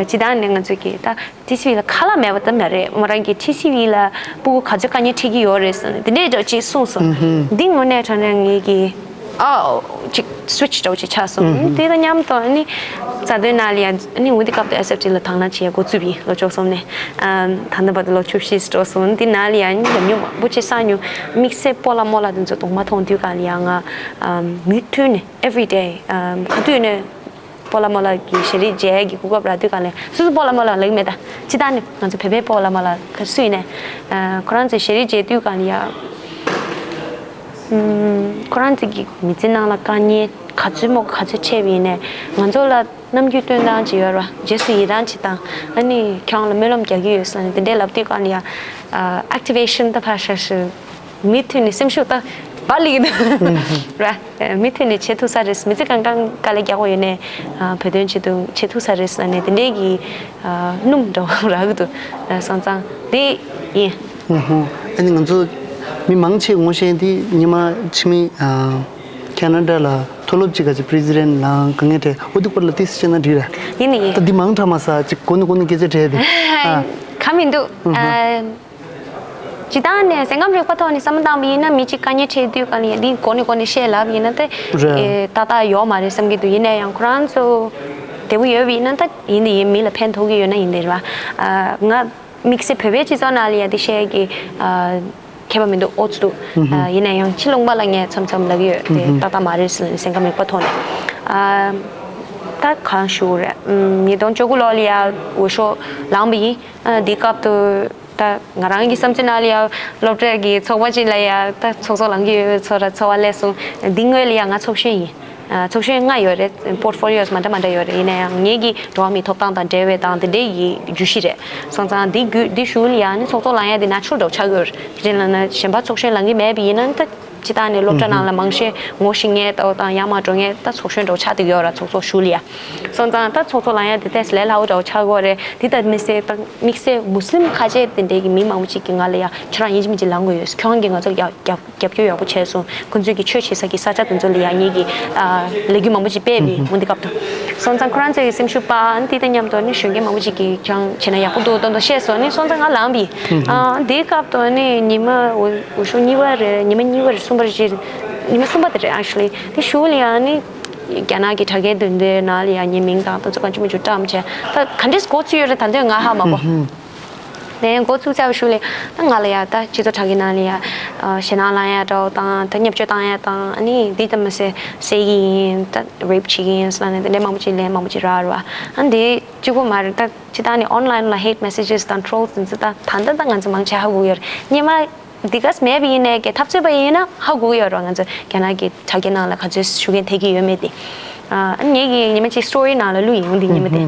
སྤྱི་བཏང་ནས་ང་ཚོ་གི་ད། ཊི་སི་ཝི་ལ་ཁ་ལག་མེད་པ་ད་མ་རེད། མོ་རང་གིས་ཊི་སི་ཝི་ལ་ཕྲུ་གུ་ག་ཚོད་དཀའ་ངལ་འཕྲད་ཀྱི་ཡོད་རེད་ཟེར་ནས་དེ་འདྲས་འདྲ་ཅིག་གསུངས་སོང་། འདི་དངོས་གནས་དྲང་གནས་ངེད་ཀྱི་ཨའོ་ཅིག་སུའིཆ་འདྲ་ཅིག་ཆགས་སོང་། དེ་དང་མཉམ་དུ་ཨ་ནི་རྩ་དོན་ནང་ལ་ཡང་ཨ་ནི་འོ་དེ་སྐབས་དུ་ཨེས་ཨེཕ་ཊི་ལ་དང་བླངས་བྱེད་ཡ་འགོ་བཙུགས་པ་ཡིན། ལོ་བཅུ་གསུམ་ནས་ཨམ་ད་ལྟ་བར་དུ་ལོ་བཅུ་བཞི་འགྲོ་སོང་། འདི་ནང་ལ་ཡང་ཉམས་མྱོང་མང་པོ་ཅིག་བསགས་མྱོང་། དམིགས་བསལ་སྤོ་ལགས་རྨོ་ལགས་དེ་ཚོ་གདོང་མ་མཐོང་དུས་གང་ལ་ཡང་ང་ཨམ་མུ་མཐུད་ནས་every day ཨམ་ག་དུས་ནས། སྤོ་ལགས་རྨོ་ལགས་ཀྱི་ཞལ་རས་མཇལ་གྱི་གོ་སྐབས་རག་དུས་གང་ལ་སོ་སོ་སྤོ་ལགས་རྨོ་ལགས་ལབ་ཀྱི་མེད་ད། སྤྱིར་བཏང་ནས་ང་ཚོ་བོད་པའི་སྤོ་ལགས་རྨོ་ལགས་ག་སུ་ཡིན་ནའི། ཁོ་རང་ཚོའི་ཞལ་རས་མཇལ་དུས་གང་ལ་ཡ། ཁོ་རང་ཚོ་གི་མི་ཚེ་ནང་ལ་དཀའ་ངལ་ག་ཚོད་མོ་ག་ཚོད་འཕྲད་པ་ཡིན་ནའི་ང་ཚོ་ལ་རྣམ་འགྱུར་སྟོན་སྟངས་ཅིག་ཡོད་ར། རྗེས་སུ་ཡི་རང་ཅིག་དང་ཨ་ནི་ཁྱོད་རང་ལ་སྨོན་ལམ་རྒྱག་གི་ཡོད་ཟེར་ནས་དེ་འདྲས་ལབ་དུས་གང་ལ་ཡ། ཨེག་ཊི་བེ་ཤན་ད་ཕར་བཞག་ཞིག་མི་མཐུན་ནས་སེམས་ཤུགས་ད་བ་ལི་གི་འདུག་ར། མི་མཐུན་ནས་བྱེད་ཐུབ་ས་རེད། མི་ཚེ་གང་གང་དཀའ་ལས་རྒྱག་དགོས་ཡོད་ནས་བོད་དོན་ཆེད་དུ་བྱེད་ཐུབ་ས་རེད་ཟེར་ནས་དེ་འདྲའི་གི་སྣུམ་འདྲ་བོ་རག་གི་འདུག་སོང་ཙང་དེ་ཡིན། ཨ་ནི་ང་ཚོ་མི་མང་ཆེ་ངོ་ཤེས་འདི་ཉི་མ་ཕྱི་མི་ཁེ་ན་ཌ་ལ་མཐོ་སློབ་ཅིག་ག་ཅིག་པི་རེ་སི་ཌེན་ལའང་དཀའ་ངལ་འཕྲད་འོ་འདི་སྐོར་ལ་ཏིས་བཤད་ན་འགྲིག་ར། ཡིན་ནི་ཡིན། ད་འདི་མང་དྲགས་མ་ས་ཅིག་གོ་ནི་གོ་ནི་སྐད་ཆ་དྲས་དེ། ག་མི་འདུག་སྤྱིར་བཏང་ནས་སེམས་ཁམས་རིག་པ་ཐོག་ནས་བསམ་བློ་བཏང་བ་ཡིན་ན་མི་གཅིག་དཀའ་ངལ་འཕྲད་དུས་ག་ལ་ཡིན་འདི་གོ་ནས་གོ་ནས་བཤད་ལབ་ཡིན་ན་ཏེ་རེད། ཏག་ཏག་ཡོད་མ་རེད་བསམ་གྱི་འདུག་ཡིན་ན་ཡང་ཁོ་རང་ཚོ་བདེ་པོ་ཡོད་པ་ཡིན་ན་ད་ཡིན་དེ་ཡིན། མི་ལ་ཕན་ཐོགས་ཀྱི་ཡོད་ན་ཡིན་དེ་རེད་བ། ང་དམིགས་བསལ་བོད་པའི་སྤྱི་ཚོགས་ནང་ལ་ཡང་དེ་བཤད་ཀྱི་ཁྱད་པར་མི་འདུག་ཨོ་ཙི་འདུག་ཡིན་ན་ཡང་ཕྱི་ལུང་པ་ལ་ངས་མཚམས་མཚམས་ལབ་ཀྱི་ཡོད་དེ་ཏག་ཏག་མ་རེད་ཟེར་ནས་སེམས་ཁམས་རིག་པ་ཐོག་ནས་ད་གང་ཞུ་རེད། ཉིས་སྟོང་བཅུ་དགུ་ལོ་ལ་ཡང་འོས་ཤོག་ལངས་པ་ཡིན། འདི་སྐབས་དུ། ད་ང་རང་གི་བསམ་ཚུལ་ནང་ལ་ཡང་སློབ་གྲྭ་གི་ཚོགས་པ་ཅིག་ལ་ཡང་ད་ཚོགས་གཙོ་ལངས་ཀྱི་ཡོད་ཚོ་ར་ཚོ་བ་ལས་སོང་འདི་སྔོན་ལ་ཡང་ང་ཚོགས་གཞོན་ཡིན། ཚོགས་གཞོན་ལྔ་ཡོད་རེད། པོར་ཕོ་ལི་ཡོས་མ་འདྲ་མ་འདྲ་ཡོད་རེད། ཡིན་ན་ཡང་ངེད་ཀྱི་འགྲོ་བ་མིའི་ཐོབ་ཐང་དང་འབྲེལ་བའི་དང་དེ་འདྲའི་ཡི་བརྗོད་གཞི་རེད། སོང་ཙང་འདི་རྒྱུད་འདི་ཞུ་ལ་ཡང་ནི་ཚོགས་གཙོ་ལངས་ཡ་འདི་ན་ཆུར་འགྲོ་ཆགས་ཡོད་རེད། དེ་ལ་ན་གཞན་པ་ཚོགས་གཞོན་ལངས་ཀྱི་མེད་པ་ཡིན་ན་ད། སྤྱི་བཏང་ནས་སློབ་གྲྭ་ནང་ལ་མང་ཤས་ངོ་ཤེས་མཁན་ལྟ་བུ་དང་ཡར་མར་འགྲོ་མཁན་ད་ཚོགས་གཞོན་འདྲ་བོ་ཆགས་བསྡད་ཡོད་ར། ཚོགས་གཙོ་ཞུ་ལ་ཡ། སོང་ཙང་ད་ཚོགས་གཙོ་ལངས་ཡ་དེ་ཏོག་ཙམ་ལས་སླ་བོ་འདྲ་བོ་ཆགས་ཀྱི་ཡོད་རེད། དེ་ལྟར་མི་སེར་དང་དམིགས་བསལ་མུ་སི་ལིམ་ཁ་ཤས་དེ་འདྲའི་གི་མི་མང་པོ་ཅིག་གིས་ང་ལ་ཡ་ཁྱོད་རང་ཡིན་གཅིག་མིན་གཅིག་ལངས་དགོས་ཡོད། ཁྱོད་རང་གིས་ང་ཚོར་རྒྱབ་རྒྱབ་རྒྱབ་སྐྱོར་ཡག་པོ་བྱས་སོང་། ཁོང་ཚོས་ཀྱི་ཆོས་བྱེད་ས་ཀྱི་ས་ཆ་དེ་ཚོ་ལ་ཡ་ངེད་ཀྱིས་ལས་འགུལ་མང་པོ་ཅིག་སྤེལ་བས་འོ་འདི་སྐབས་དུ། སོང་ཙང་ཁོ་རང་ཚོའི་སེམས་ཤུགས་སྤར། ཨ་ནི་དེ་དང་མཉམ་དུ་ནི་གཞོན་སྐྱེས་མང་པོ་ཅིག་གིས་ཀྱང་བྱས་ན་ཡག་པོ་འདུག་མདོག་མདོག་བཤད་སོང་ནི། སོང་ཙང་ང་ལངས་པས། ཨ་དེའི་སྐབས་དུ་ནི་ཉི་མ་འུ་འུ་ཤོ་གཉིས་པ་རེད། ཉི་མ་གཉིས་པ་རེད། གསུམ་པ་རེད། ཅིག་ཉི་མ་གསུམ་པ་དེ་རེད། actually དེ་གཞུག་ལ་ཡང་ནི་རྒྱ་ནག་གི་དྲ་རྒྱའི་མདུན་དེ་ནང་ལ་ཡང་ངའི་མིང་དང་དེ་ཚོ་གང་བྱུང་མང་བྱུང་བཀྲམ་བྱས། ད་ག་འདྲས་འགོ་ཚུགས་ཡོད་རེད་ད་དུང་ང་ཧ་མ་གོ་ནས་འགོ་ཚུགས་ཚར་བའི་གཞུག་ལ་ད་ང་ལ་ཡ་ད་སྤྱི་ཚོགས་དྲ་རྒྱའི་ནང་ལ་ཡ་ཞེད་སྣང་ལངས་ཡ་འདྲ་བོ་དང་། ད་བརྙས་བཅོས་བཏང་ཡ་དང་། ཨ་ནི་འདི་ཙམ་མ་ཟད་བསད་ཀྱི་ཡིན། ད་rape བྱེད་ཀྱི་ཡིན་ཟེར་ནས་དེ་འདྲའི་མང་པོ་ཅིག་ལན་མང་པོ་ཅིག་རག་རེད་བ། ཨ་འདི་གཅིག་པོ་མ་རེད། ད་སྤྱིར་བཏང་ནི་online ལ་hate messages དང་trolls དེ་ཚོ་ད་ད་ལྟ་ད་ང་ཚོ་མང་ཆེ་ཧ་གོ་གི་ཡོད་རེད། སྔོན་མ་འདི་གས་མེད་པ་ཡིན་ནའི་གི་འཐབ་རྩོད་པ་ཡིན་ན་ཧ་གོ་གི་ཡོད་རེད་བ། ང་ཚོ་རྒྱ་ནག་གི་དྲ་རྒྱའི་ནང་ལ་ག་ཚོད་ཤུགས་རྐྱེན་ཐེབས་ཀྱི་ཡོད་མེད་དེ། ཨ་ངེད་ཀྱི་ཉི་མ་གཅིག་story ནང་ལ་བླུགས་ཡིན་འོང་འདི་ཉི་མ་དེ།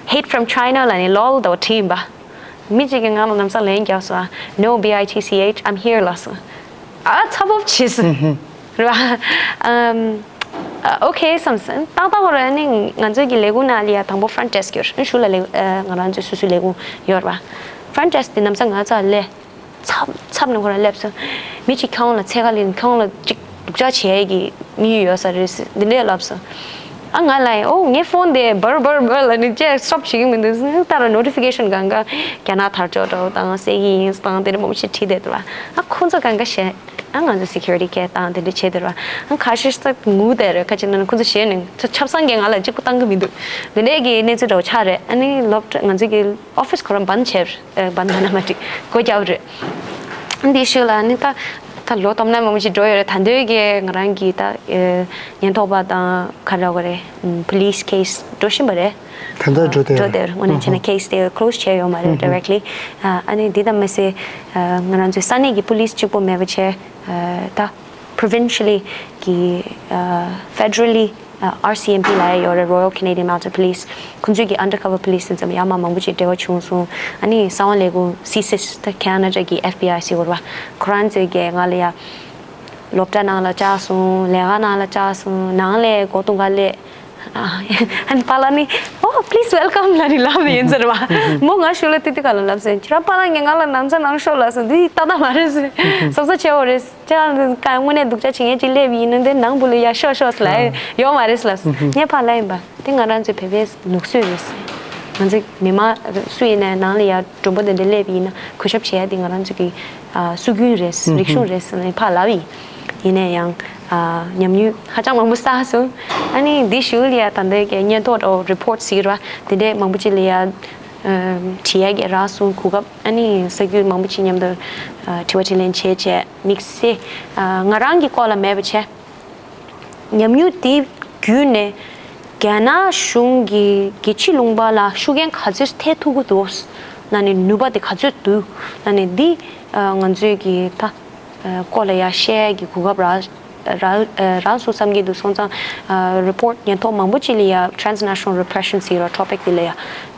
Hate from China ལ་ནི་lol དང་བྲིས་ཡིན་པ། མི་གཅིག་གིས་ང་ལ་ལམ་སང་ལན་རྒྱག་སོང་། No, B I T C H, I'm here ལབ་སོང་། ཨ་ཚ་བོ་བྱས་སོང་། རེད་བ། ཨམ། ཨ་okay བསམ་སོང་། ཏག་ཏག་རེད། ཨ་ནི་ང་ཚོའི་གི་ལས་ཁུངས་ནང་ལ་ཡ་དང་པོ་front desk ཡོད་རེད། གཞུག་ལ་ལས་ཨ་ང་རང་ཚོའི་སོ་སོའི་ལས་ཁུངས་ཡོད་རེད་བ། Front desk དེ་ལམ་སང་ང་ཚོ་ལ་སླེབས། ཚབ་ཚབ་ནས་ཁོ་རང་སླེབས་སོང་། མི་གཅིག་ཁྱོད་རང་ལ་འཚོལ་ག་སླེབས། ཁྱོད་རང་ལ་གཅིག་སྡུག་ཅག་བྱེད་ཀྱི་དམིགས་ཡུལ་ཡོད་ས་རེད་ཟེར་འདི་འདྲས་ལབ་སོང་། ཨ་ང་ལ་ཡིན། ཨོ་ངའི་ཕོན་དེ་འབར་འབར་འབར་ལབ་ནས་ཅེ་stop བྱེད་ཀྱི་མི་འདུག་ད་ར་notification གང་ག་རྒྱ་ནག་དར་ལྕོག་འདྲ་བོ་དང་བསད་ཀྱི་ཡིན་དང་དེ་འདྲ་མང་པོ་ཞིག་བྲིས་བསྡད་འདུག་ཨ་ཁོ་ཚོ་གང་ག་ཞེད། ཨ་ང་ཚོ་security གས་དང་དེ་འདྲ་བྱས་འདུག་ཨ་ཁ་ཤས་ད་ངུ་བསྡད་རེད། ཁ་ཅིག་ན་ཁོ་ཚོ་ཞེད་ནས་ཚོ་ཆབ་གསང་གིས་ང་ལ་གཅིག་པུ་བཏང་གི་མི་འདུག་འདི་འདྲས་ཀྱི་གནས་ཚུལ་འདྲ་བོ་ཆགས་རེད། ཨ་ནི་སློབ་གྲྭ་ང་ཚོ་གི་office ཁོ་རང་བན་བྱས་རེད། ཨ་བན་ན་མ་འགྲིག་སྒོ་རྒྱབ་རེད། འདི་ཤུལ་ལ་ནི་ད་ད་ལོ་སྟོང་ན་མང་པོ་ཞིག་འགྲོ་ཡོད་རེད། ད་འདོད་ཀྱི་ང་རང་གི་ད་ཉེན་རྟོག་པ་དང་ག་འདྲ་བ་རེད། police case འགྲོ་བཞིན་པ་རེད། ད་ལྟ་འགྲོ་བསྡད་འགྲོ་རེད། བསྡད་རེད། དངོས་གནས་བྱས་ན་case དེ་close བྱས་ཡོད་མ་རེད་directly། ཨ་ནི་འདི་དང་མ་ཟད་ང་རང་ཚོའི་ས་གནས་ཀྱི་police གཅིག་པོ་མེད་པ་བྱས། ད་provincially གི་federally R C M P ལབ་ཡ་ཡོད་རེད། Royal Canadian Mounted Police ཁོང་ཚོས་ཀྱི་undercover police ཙམ་ཡར་མར་མང་པོ་ཅིག་འབྲེལ་བ་བྱུང་སོང་། ཨ་ནི་གསང་བ་ལས་ཁུངས་C SIS ད་Canada གི F B I ཟེར་བ་རེད་བ། ཁོ་རང་ཚོས་ཀྱི་ང་ལ་ཡ་སློབ་གྲྭ་ནང་ལ་བཅར་སོང་། ལས་ཀ་ནང་ལ་བཅར་སོང་། ནང་ལས་སྒོ་རྡུང་ག་སླེབས། ཨ་ནི་པཱ་ལགས་ནི་Oh, please welcome ལབ་ནི་ལབ་ཡིན་ཟེར་བ། མོ་ང་ཤུལ་ལ་ཏི་ཏི་ག་ལ་ལབ་སོང་། ཁྱེད་རང་པཱ་ལགས་ངས་ང་ལ་ནམ་ཚ་ནང་ཤོག་ལབ་སོང་། འདི་ཏག་ཏག་མ་རེད་ཟེར། སོབ་སོ་བྱེད་འོ་རེད། ཅག་དངོས་གནས་སྡུག་ཅག་བྱེད་མཁན་ཅིག་སླེབས་ཡིན་ན་འདི་ནང་བུ་ལ་ཡ་ཤོག་ཤོག་ལ་ཡོང་མ་རེད་ལབ་སོང་། ངས་ཕར་ལབ་ཡིན་པ། དེ་ང་རང་ཚོའི་བོད་པའི་ལུགས་སྲོལ་རེད། ང་ཚོ་མི་མང་སུ་ཡིན་ན་ནང་ལ་ཡ་མགྲོན་པོ་དེ་འདྲ་སླེབས་ཡིན་ན་གུས་ཞབས་བྱེད་ཡ་དེ་ང་རང་ཚོ་གི་སྲོལ་རྒྱུན་རེད། རིག་གཞུང་རེད་ཟེར་ནས་ཕར་ལབ་ཡིན། ཡིན་ན་ཡང་ཉམས་མྱོང་ཧ་ཅང་མང་པོ་བསགས་སོང་། ཨ་ནི་འདི་ཞུ་ལ་ཡ་ད་འདི་གི་ཉེན་རྟོག་འདྲ་བོ་report ཟེར་བ་དེ་འདྲས་མང་པོ་ཅིག་ལ་ཡ་བྲིས་ཡ་གི་རག་སོང་གོ་སྐབས། ཨ་ནི་ས་རྒྱུས་མང་པོ་ཅིག་མཉམ་དུ་དྲི་བ་དྲིས་ལན་བྱས་བྱས་དམིགས་བསལ་ང་རང་གི་སྐོར་ལ་མེད་པ་བྱས། ཉམས་མྱོང་དེ་བརྒྱུད་ནས་རྒྱ་ནག་གཞུང་གིས་རྒྱལ་སྤྱིའི་ལུང་པ་ལ་ཤུགས་རྐྱེན་ག་ཚོད་ཐེབས་ཐུབ་ཀྱི་འདུག་ན་ནི་ནུས་པ་དེ་ག་ཚོད་འདུག་ན་ནི་འདི་ང་ཚོས་ཀྱི་ད་སྐོར་ལ་ཡ་བཤད་ཀྱི་གོ་སྐབས་རག་རག་རག་སོང་བསམ་གྱི་འདུག་སོང་ཙང་report ཉེན་རྟོག་མང་པོ་ཅིག་ལ་ཡ་transnational repression ཟེར་བ་topic དེ་ལ་ཡ།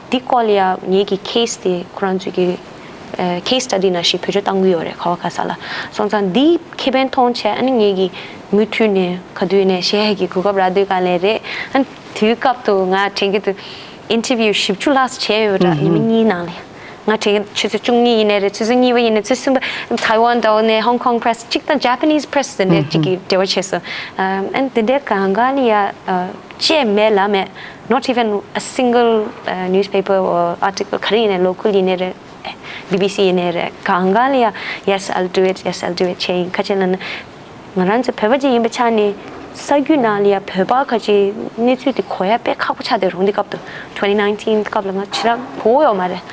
འདི་སྐོར་ལ་ཡ་ངེད་ཀྱི་case དེ་ཁོ་རང་ཚོས་ཀྱི་case study ནང་བཞིན་བེད་སྤྱོད་གཏང་གི་ཡོད་རེད། ག་བ་ག་ས་ལ། སོང་ཙང་འདི་ཁེ་ཕན་མཐོང་བྱས་ཨ་ནི་ངེད་ཀྱི་མུ་མཐུད་ནས་ག་དུས་ནས་བཤད་ཀྱི་གོ་སྐབས་རག་དུས་ག་ལས་རེད། ཨ་ནི་དུས་སྐབས་དུ་ང་དྲན་གྱི་འདུག interview བཞི་བཅུ་ལྷག་བྱས་ཡོད་ར་ཉི་མ་གཉིས་ནང་ལ། ང་དྲན་གྱི་ཆུ་ཚོད་བཅུ་གཉིས་ཡིན་ནའི་རེད། ཆུ་ཚོད་གཉིས་པ་ཡིན་ནའི་ཆུ་ཚོད་གསུམ་པ། Taiwan འདྲ་བོ་ནས་Hong Kong press གཅིག་དང་Japanese press དེ་འདྲས་གཅིག་གིས་འབྲེལ་བ་བྱས་སོང་། ཨ་ནི་དེ་འདྲས་གང་ག་ལ་ཡ་བཅད་མེད་ལ་མེད། Not even a single newspaper or article ག་རེ་ཡིན་ནའི་ལོ་ཀལ་ཡིན་ནའི་རེད། B B C ཡིན་ནའི་རེད། གང་ག་ལ་ཡ་Yes, I'll do it, yes, I'll do it བྱས་ཡིན། ཁ་ཆེ་ན་ནི་ང་རང་ཚོ་བོད་པ་ཅིག་ཡིན་པའི་ཆ་ནས་ས་རྒྱུས་ནང་ལ་ཡ་བོད་པ་ཁ་ཆེ་གནས་ཚུལ་དེ་གོ་ཡ་དཔེ་ཁག་པོ་ཆགས་བསྡད་རུང་། འདི་སྐབས་དུ་twenty nineteen སྐབས་ལ་ང་ཕྱི་ར་གོ་ཡོད་མ་རེད།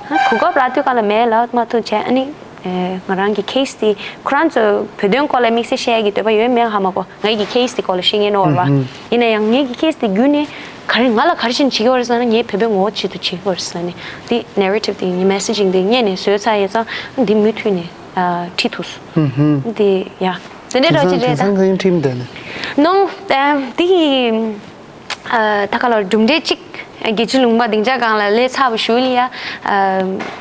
གོ་སྐབས་རག་དུས་ག་ལ་མེད་ལབ་མ་ཐུབ་བྱས། ཨ་ནི་ང་རང་གི་case དེ་ཁོ་རང་ཚོ་བོད་དོན་སྐོར་ལ་དམིགས་བསལ་བཤད་ཡ་གི་འདོད་པ་ཡོད་མེད་ཧ་མ་གོ། ངའི་གི་case དེ་སྐོར་ལ་བཤད་མཁན་ནོར་བ་ཡིན་ན་ཡང་ངའི་གི་case དེ་བརྒྱུད་ནས་ག་རེ་ང་ལ་ག་རེ་བྱས་ནས་བྱེད་ཀྱི་ཡོད་རེད་ཟེར་ན། ངའི་བོད་པའི་ངོ་བོ་ཆེད་དུ་བྱེད་ཀྱི་ཡོད་རེད་ཟེར་ནས་དེ་narrative དེ་ངའི་messaging དེ་སྔོན་ནས་བཟོས་ཚར་ཡོད་ཙང་འདི་མུ་མཐུད་ནས་ཨ་ཁྲིད་ཐུབ་སོང་། ཨུ་ཧུམ། འདི་ཡ། དེ་འདྲའི་རོ་ཅིག་དེང་རེད་ད། སང་དེང་སང་ཁ་ཡིན་ཁྲིམས་དེ་ནི། ནོ། ཨ་འདི་ཨ་ད་ག་ལ་གྲུབ་འབྲས་གཅིག་རྒྱལ་སྤྱིའི་ལུང་པ་སྡིངས་ཆ་སྒང་ལ་སླེབས་ཚར་བའི་གཞུག་ལ་ཡ། ཨ་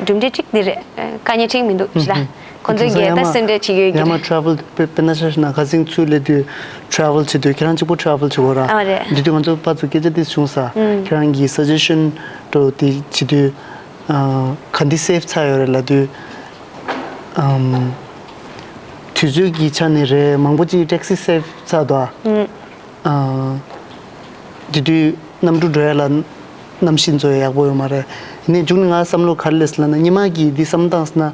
གྲུབ་འབྲས་གཅིག་འདི་རེད། དཀའ་ངལ་ཁྲིམས་མི་འདུག་ཞེ་ད། ཁོ་ཚོས་དེང་སང་རྒྱལ་ཡ་ད་མ་སེམས་ཁྲལ་བྱེད་ཀྱི་ཡོད་ཀྱི་ཡ་མ་རེད། travel དཔེ་དཔེར་ན་ཆ་བཞག་ན་ཁ་སང་ཚུར་སླེབས་དུས་travel བྱེད་དུས་ཁྱེད་རང་གཅིག་པུ་travel བྱེད་དགོས་ར། ཨ་རེད། འདི་དུས་ང་ཚོ་ཕར་ཚུར་སྐད་ཆ་དེ་བྱུང་ས། ཨུམ། ཁྱེད་རང་གི་suggestion འགྲོ་དེ་བྱེད་དུས། ཨ་ག་འདི་save ཚར་ཡོད་རེད་ལབ་དུས། ཨམ། དུས་ཚོད་ཀྱི་ཆ་ནས་རེད། མང་པོ་ཅིག་taxi save ཚར་འདུག་ཨ། ཨུམ། ཨ་དེ་དུས་ གནམ་གྲུ་འགྲོ་ཡ་ལ་གནམ་གཤིས་འཛོལ་ཡ་ཡག་པོ་ཡོད་མ་རེད། ཡིན་ནའི་མཇུག་ནས་ང་བསམ་བློ་ག་རེ་སླེབས་སོང་ལབ་ན། ཉི་མ་གི་འདི་བསམ་བློ་བཏང་སོང་ན་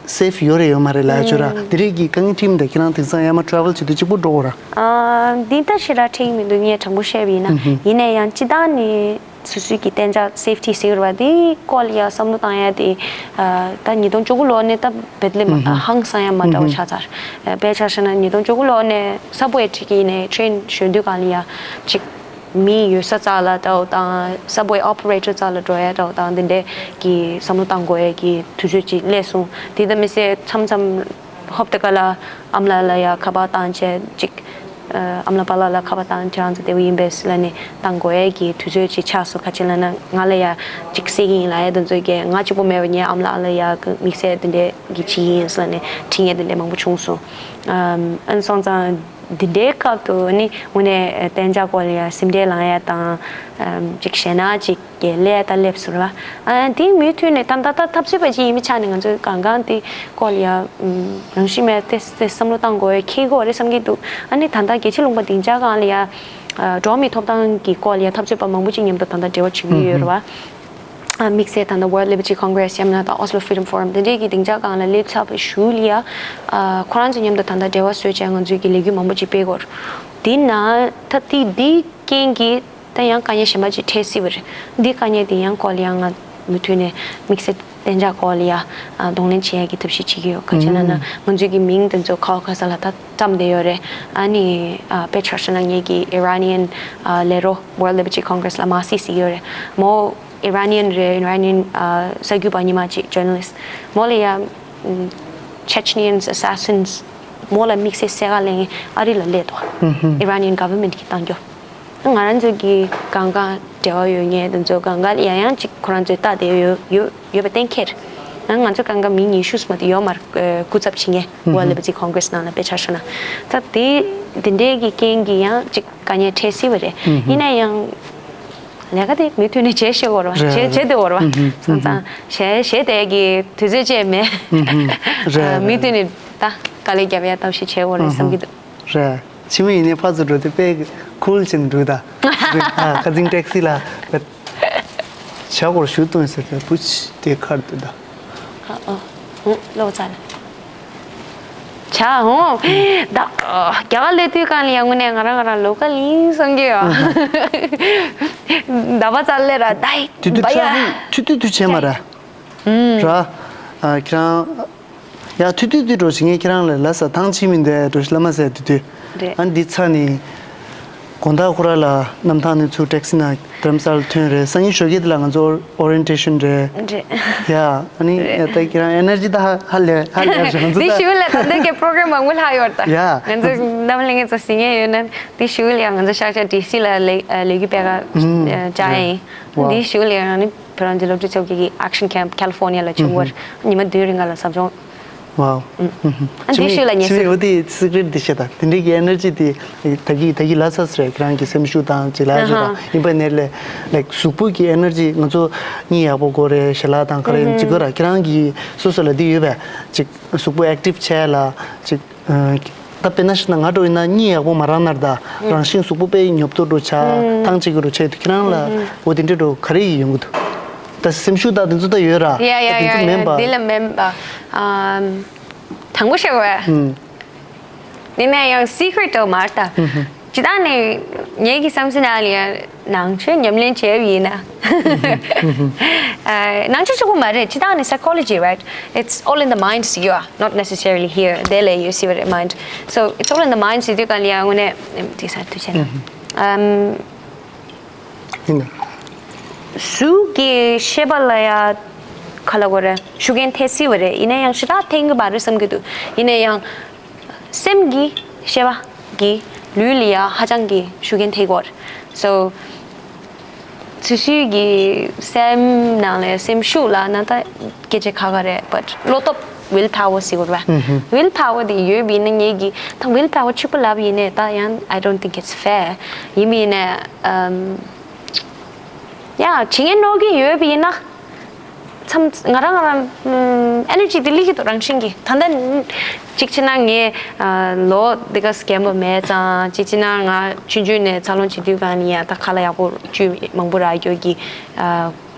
སེབ་ཡོད་རེད་ཡོད་མ་རེད་ལབ་ཡ་ཅིག་ཡོད་ར། དེ་རིགས་ཀྱི་དཀའ་ངལ་འཕྲད་མི་འདུག་ཁྱེད་རང་དེང་སང་ཡར་མར་ཊ་རེ་ཝལ་བྱེད་དུས་གཅིག་པོ་འགྲོ་དགོས་ར། ཨ། འདི་ལྟ་ཞེ་དྲག་འཕྲད་ཀྱི་མི་འདུག་ངས་དྲང་པོ་བཤད་པ་ཡིན་ན། ཨུ་ཧུ། ཡིན་ནའི་ཡང་སྤྱིར་བཏང་ནས་སོ་སོའི་གི་གཏན་འཇགས་སེབ་ཊི་ཟེར་བ་དེ་སྐོར་ལ་ཡ་བསམ་བློ་བཏང་ཡ་དེ། ཨ། ད་ཉིས་སྟོང་བཅུ་དགུ་ལོ་ནས་ད་བེད་ལེ་མ་ད་ཧང་སང་ཡ་མ་འདྲ་བ་ཆགས་ཚར། ཨ། དཔེ་ཆ་བཞག་ན་ཉིས་སྟོང་བཅུ་དགུ་ལོ་ནས་སབ་ཝེ་ཁྲིད་ཀྱི་ཡིན་ནའི་ཊེ་རེན་ཞོན་དུས་སྒང་ལ་ཡ་ཅིག་མི་ཡོད་ས་རྩ་ལ་འདྲ་བོ་དང་། སབ་ཝེ་ཨོ་པ་རེ་ཊར་རྩ་ལ་འགྲོ་ཡ་འདྲ་བོ་དང་། འདི་འདྲའི་གི་བསམ་བློ་བཏང་དགོས་ཡ་གི་དུས་ཚོད་ཅིག་སླེབས་སོང་། དེ་ལྟ་མི་ཚད་མཚམས་མཚམས་ཧོབ་ཏེ་ཀ་ལ་ཨ་མ་ལགས་ལ་ཡ་ཁ་པར་བཏང་བྱས་ཅིག་ཨ། ཨ་མ་ལགས་པཱ་ལགས་ལ་ཁ་པར་བཏང་། ཁྱེད་རང་ཚོ་བདེ་པོ་ཡིན་པས་ལབ་ནས་བཏང་དགོས་ཡ་གི་དུས་ཚོད་ཅིག་ཆགས་སོང་། ག་ཅི་ལབ་ན་ང་ལ་ཡ་ཅིག་སེ་གི་ཡིན་ལབ་ཡ་དེ་ཚོ་གི་ང་གཅིག་པོ་མེད་པ། ངའི་ཨ་མ་ལགས་ལ་ཡ་དམིགས་བསལ་དེ་འདྲའི་གི་ཅིག་ཡིན་ལབ་ནས་དྲི་ངན་དེ་འདྲ་མང་པོ་བྱུང་སོང་། ཨམ། ཨ་ནི་སོང་ཙང་། འདི་འདྲའི་སྐབས་དུ་ནི་དངོས་གནས་གཏན་འཇགས་སྐོར་ལ་ཡ་སེམས་ཁྲལ་ལངས་ཡ་དང་། ཨམ། ཅིག་ཞེད་སྣང་ཅིག་གི་སླེབས་ད་སླེབས་སོང་ར། ཨ། དེ་མུ་མཐུད་ནས་ད་ད་ད་འཐབ་རྩོད་པ་ཅིག་ཡིན་པའི་ཆ་ནས་ང་ཚོས་གང་གང་དེ་སྐོར་ལ་ཡ། ཨམ། རང་བཞིན་མེད་དེ་དེ་བསམ་བློ་བཏང་དགོས་འཁེལ་དགོས་རེད་བསམ་གྱི་འདུག་ཨ་ནི་ད་ལྟ་རྒྱལ་སྤྱིའི་ལུང་པ་སྡིངས་ཆ་སྒང་ལ་ཡ། ཨ། འགྲོ་བ་མིའི་ཐོབ་ཐང་གི་སྐོར་ལ་ཡ་འཐབ་རྩོད་པ་མང་པོ་ཅིག་མཉམ་དུ་ད་ལྟ་འབྲེལ་བ་བྱེད་ཀྱི་ཡོད་རེད་བ། ཨ། དམིགས་བསལ་ད་ལྟ་World Liberty Congress ཡང་ན་ད་Oslo Freedom Forum དེ་འདྲས་ཀྱི་སྡིངས་ཆ་སྒང་ལ་སླེབས་ཚར་བའི་གཞུག་ལ་ཡ། ཨ། ཁོ་རང་ཚོ་མཉམ་དུ་ད་ལྟ་འབྲེལ་བ་བཟོས་བྱས་ང་ཚོའི་གི་ལས་འགུལ་མང་པོ་ཅིག་སྤེལ་གྱི་ཡོད་རེད། དེ་ན་ད་དེ་དེའི་རྐྱེན་གྱིས་ད་ཡང་དཀའ་ངལ་གཞན་པ་ཅིག་འཕྲད་སྲིད་པ་རེད། འདིའི་དཀའ་ངལ་དེ་ཡང་སྐོར་ལ་ཡང་ང་མུ་མཐུད་ནས་དམིགས་བསལ་གཏན་འཇགས་སྐོར་ལ་ཡ། ཨ། གདོང་ལེན་བྱེད་ཡ་གི་ཐབས་ཤེས་བྱེད་ཀྱི་ཡོད། ག་ཅི་ལབ་ན་ང་ཚོའི་གི་མིང་དེ་ཚོ་ཁ་བ་ཁ་ས་ལ་ད་བཀྲམ་བསྡད་ཡོད་རེད། ཨ་ནི། ཨ། དཔེ་ཆ་བཞག་ན་ངེད་ཀྱི་Iranian ཨ། ལས་རོགས་World Liberty Congress ལ་མ་སི་ཟེར་གྱི་ཡོད་རེད། མོ་Iranian རེད། Iranian ཨ། གསར་འགོད་པ་ཉི་མ་ཅིག་journalist མོ་ལ་ཡ། ཨམ། Chechens assassins མོ་ལ་དམིགས་བསལ་གསལ་ཁ་ལེན་ཨ་རི་ལ་སླེབས་འདུག Iranian government གིས་བཏང་རྒྱུ། ང་རང་ཚོ་གི་གང་ག་འབྲེལ་བ་ཡོད་མཁན་དེ་ཚོ་གང་ག་ལ་ཡང་ཡང་ཅིག་ཁོ་རང་ཚོས་ལྟ་བསྡད་ཡོད་ཡོད་ཡོད་པ་གཏན་འཁེལ་རེད། ང་ང་ཚོ་གང་ག་མི་ཉི་ཤུ་ཙམ་དེ་ཡོད་མ་རེད། སྐུ་ཚབ་བྱེད་མཁན་World Liberty Congress ནང་ལ་དཔེ་ཆ་བཞག་ན། ད་དེ་དེ་འདྲའི་གི་རྐྱེན་གྱིས་ཡང་ཅིག་དཀའ་ངལ་འཕྲད་སྲིད་པ་རེད། ཡིན་ན་ཡང་ལས་ཀ་དེ་མུ་མཐུད་ནས་བྱེད་ཤེས་དགོས་རེད་བ། རེད། བྱེད་བྱེད་བསྡད་དགོས་རེད་བ། སོང་ཙང་བྱེད་བྱེད་བསྡད་ཀྱི་དུས་ཚོད་ཅིག་མེད། རེད། མུ་མཐུད་ནས་ད་དཀའ་ལས་རྒྱབ་ཡ་ཐབས་ཤེས་བྱེད་དགོས་རེད་བསམ་གྱི་འདུག་རེད། ཕྱི་མ་ཡིན་ནའི་ཕར་ཚུར་འགྲོ་དུས་དཔེ་ཁུལ་ཅན་འདུག་ད། ཨ། ཁ་སང་ཊེག་སི་ལ་བྱ་སྒོར་ཞུ་གཏོང་ཟེར་ཏེ་བུ་ཆི་དེ་ཁར་འདུག་ད། ཨ་ཨ། ཧུང་། ལོ་ཙཱ་ལ། བྱ་ཧུང་། ད་རྒྱ་གར་སླེབས་དུས་སྒང་ལ་ཡང་དངོས་གནས་ང་རང་ང་རང་ལོ་ཀལ་ཡིན་བསམ་གྱི་ཡོད། ད་བ་ཙཱ་ལ་ར་ད་ཡི་དུས་དུས་བ་ཡ། ཁྱོད་ཚོ་དུས་དུས་དུས་བྱས་མ་ར། ར། ཨ། ཁྱེད་རང་། ཡ། ཐུ་ཐུ་ཐུ་འགྲོ་ཞིག་ངས་ཁྱེད་རང་ལ་ལ་ས་ཐང་ཆི་མི་འདུག་ཨེ་འགྲོ་ཞིག་ལ་མ་ཟེར་དུ་དུ། རེད། ཨ་འདི་ཚ་ནི། དགོང་དག་ཁོ་ར་ལ་གནམ་ཐང་ནས་ཚུར་ཊེག་སི་ནང་རྡ་རམ་ས་ལ་ཐོན་རེད། སང་ཉིན་ཞོགས་ཀས་དེ་ལ་ང་ཚོ་ཨོ་རི་ཡེན་ཊེ་ཤན་རེད། རེད། ཡ། ཨ་ནི་ད་ཁྱེད་རང་ཨེ་ནར་ཇི་ད་ཧ་ཧ་ལས་ཧ་ལས་རེད་ང་ཚོ་འདི་ད། ཞུ་ལ་ད་འདི་གའི་པྲོ་གྲམ་མང་པོ་ལྷག་ཡོད་ད། ཡ། ང་ཚོ་གནམ་ལྷན་རྒྱས་ཚོ་གཟིགས་མཁན་ཡོད་ན་འདི་ཞུ་ལ་ཡ། ང་ཚོ་ཤག་ཤག་ཌི་སི་ལ་ལས་ལས་འགུལ་སྤེལ་ག་བཅར་ཡིན། ཝའོ། འདི་ཞུ་ལ་ཡ་ཨ་ནི། བོད་རང་བཙན་སློབ་ཕྲུག་ཚོགས་པའི་Action Camp California ལ་བྱུང་བར་ཉི་མ་བདུན་རིང་ག་ལ་ཟབ་སྦྱོང་། ཝའོ། ཨ་འདི་ཞུ་ལ་ངེས་སུ། འོ་དེ་སི་ཀྲེ་ཊི་འདི་བཤད་དང་དེ་འདྲའི་གི་ཨེ་ནར་ཇི་དེ་ད་གི་ད་གི་ལ་ཚ་ཟེར་ཁྱེད་རང་གི་སེམས་ཤུགས་དང་ཅིག་ལ་ཞུ་དང་ཡིན་པ་ནས་ལས་ལེགས་གཟུགས་པོ་གི་ཨེ་ནར་ཇི་ང་ཚོ་གཉིད་ཡག་པོ་དགོས་རེད་ཞལ་ལག་དང་ག་རེ་ཅིག་དགོས་ར་ཁྱེད་རང་གི་སོ་སོ་ལ་འདི་ཡོད་པས་ཅིག་གཟུགས་པོ་ཨེག་ཊིབ་བྱས་ལ་ཅིག་ད་དཔེར་ན་ཞིག་ན་ང་འགྲོ་ཡིན་ན་གཉིད་ཡག་པོ་མ་རག་ནར་ད་རང་བཞིན་གཟུགས་པོ་དཔེ་ཉོབ་ཏོ་འགྲོ་ཆ་ཐང་ཅིག་འགྲོ་ཆ་དུ་ཁྱེད་རང་ལ་འོ་དེ་འདྲ་འགྲོ་ག་རེ་ཡི་ཡོང་གི་འདུག་ད་སེམས་ཤུགས་ད་དེ་ཚོ་ད་ཡོད་ར། ཡ་ཡ་ད་དེ་ཚོ་ཡ་མེད་པ། འདི་ལ་མེད་པ། ཨམ། དང་པོ་ཤེས་བས། ཡིན་ན་ཡང་སི་ཀྲེ་ཊི་འདྲ་མ་རེད་ད། སྤྱི་བཏང་ནས་ངེད་ཀྱི་བསམ་ཚུལ་ནང་ལ་ཡང་ནང་ཆོས་ཉམས་ལེན་བྱས་པ་ཡིན་ན། ཨ། ནང་ཆོས་གཅིག་པུ་མ་རེད། སྤྱི་བཏང་ནས་psychology, right? It's all in the mind. You are not necessarily here. དེ་ལས་ཡོད་སྲིད་པ་རེད། Mind. So it's all in the mind. ཟེར་དུས་ག་ལ་ཡང་དངོས་གནས་དེ་ས་དུས་ཆེན། ཨམ། ཡིན་ན། གཟུགས་ཀྱི་ཤེས་པ་ལ་ཡ་ག་ལ་གོ་རེད། ཤུགས་རྐྱེན་ཐེབས་སྲིད་པ་རེད། ཡིན་ན་ཡང་ཞེ་དྲག་ཐེབས་ཀྱི་མ་རེད་བསམ་གྱི་འདུག་ཡིན་ན་ཡང་། སེམས་ཀྱི་ཤེས་པ་ཀྱི་ལུས་ལ་ཡ་ཧ་ཅང་གི་ཤུགས་རྐྱེན་ཐེབས་ཀྱི་ཡོད་རེད། So སོ་སོའི་གི་སེམས་ནང་ལ་སེམས་ཤུགས་ལབ་ན་ད་སྐད་ཆ་ཁག་ཁག་རེད། But བློ་སྟོབས། Will power ཟེར་དགོས་རེད་པ། Will power དེ་ཡོད་པ་ཡིན་ན་ངེད་ཀྱི་ད་will power གཅིག་པུ་ལབ་ཡིན་ནའི་ད་ཡང་I don't think it's fair. ཡིན་པ་ཡིན་ནའི་ཨམ། ཡ། བྱེད་མཁན་རྣོ་རྒྱུ་ཡོད་པ་ཡིན་ན། མཚམས་ང་རང་ང་རང་ཨེ་ནར་ཇི་དེ་སླེབས་ཀྱི་འདུག་རང་བཞིན་གྱིས། ད་ལྟ་གཅིག་བྱས་ན་ངས་ལོ་འདི་ག་རྒན་པོ་མེད་ཙང་། གཅིག་བྱས་ན་ང་ཆུང་ཆུང་ནས་འཚར་ལོངས་བྱེད་དུས་གང་ལ་ཡང་ད་ཁ་ལག་ཡག་པོ་བཅུ་མང་པོ་རག་རྒྱུ་གི་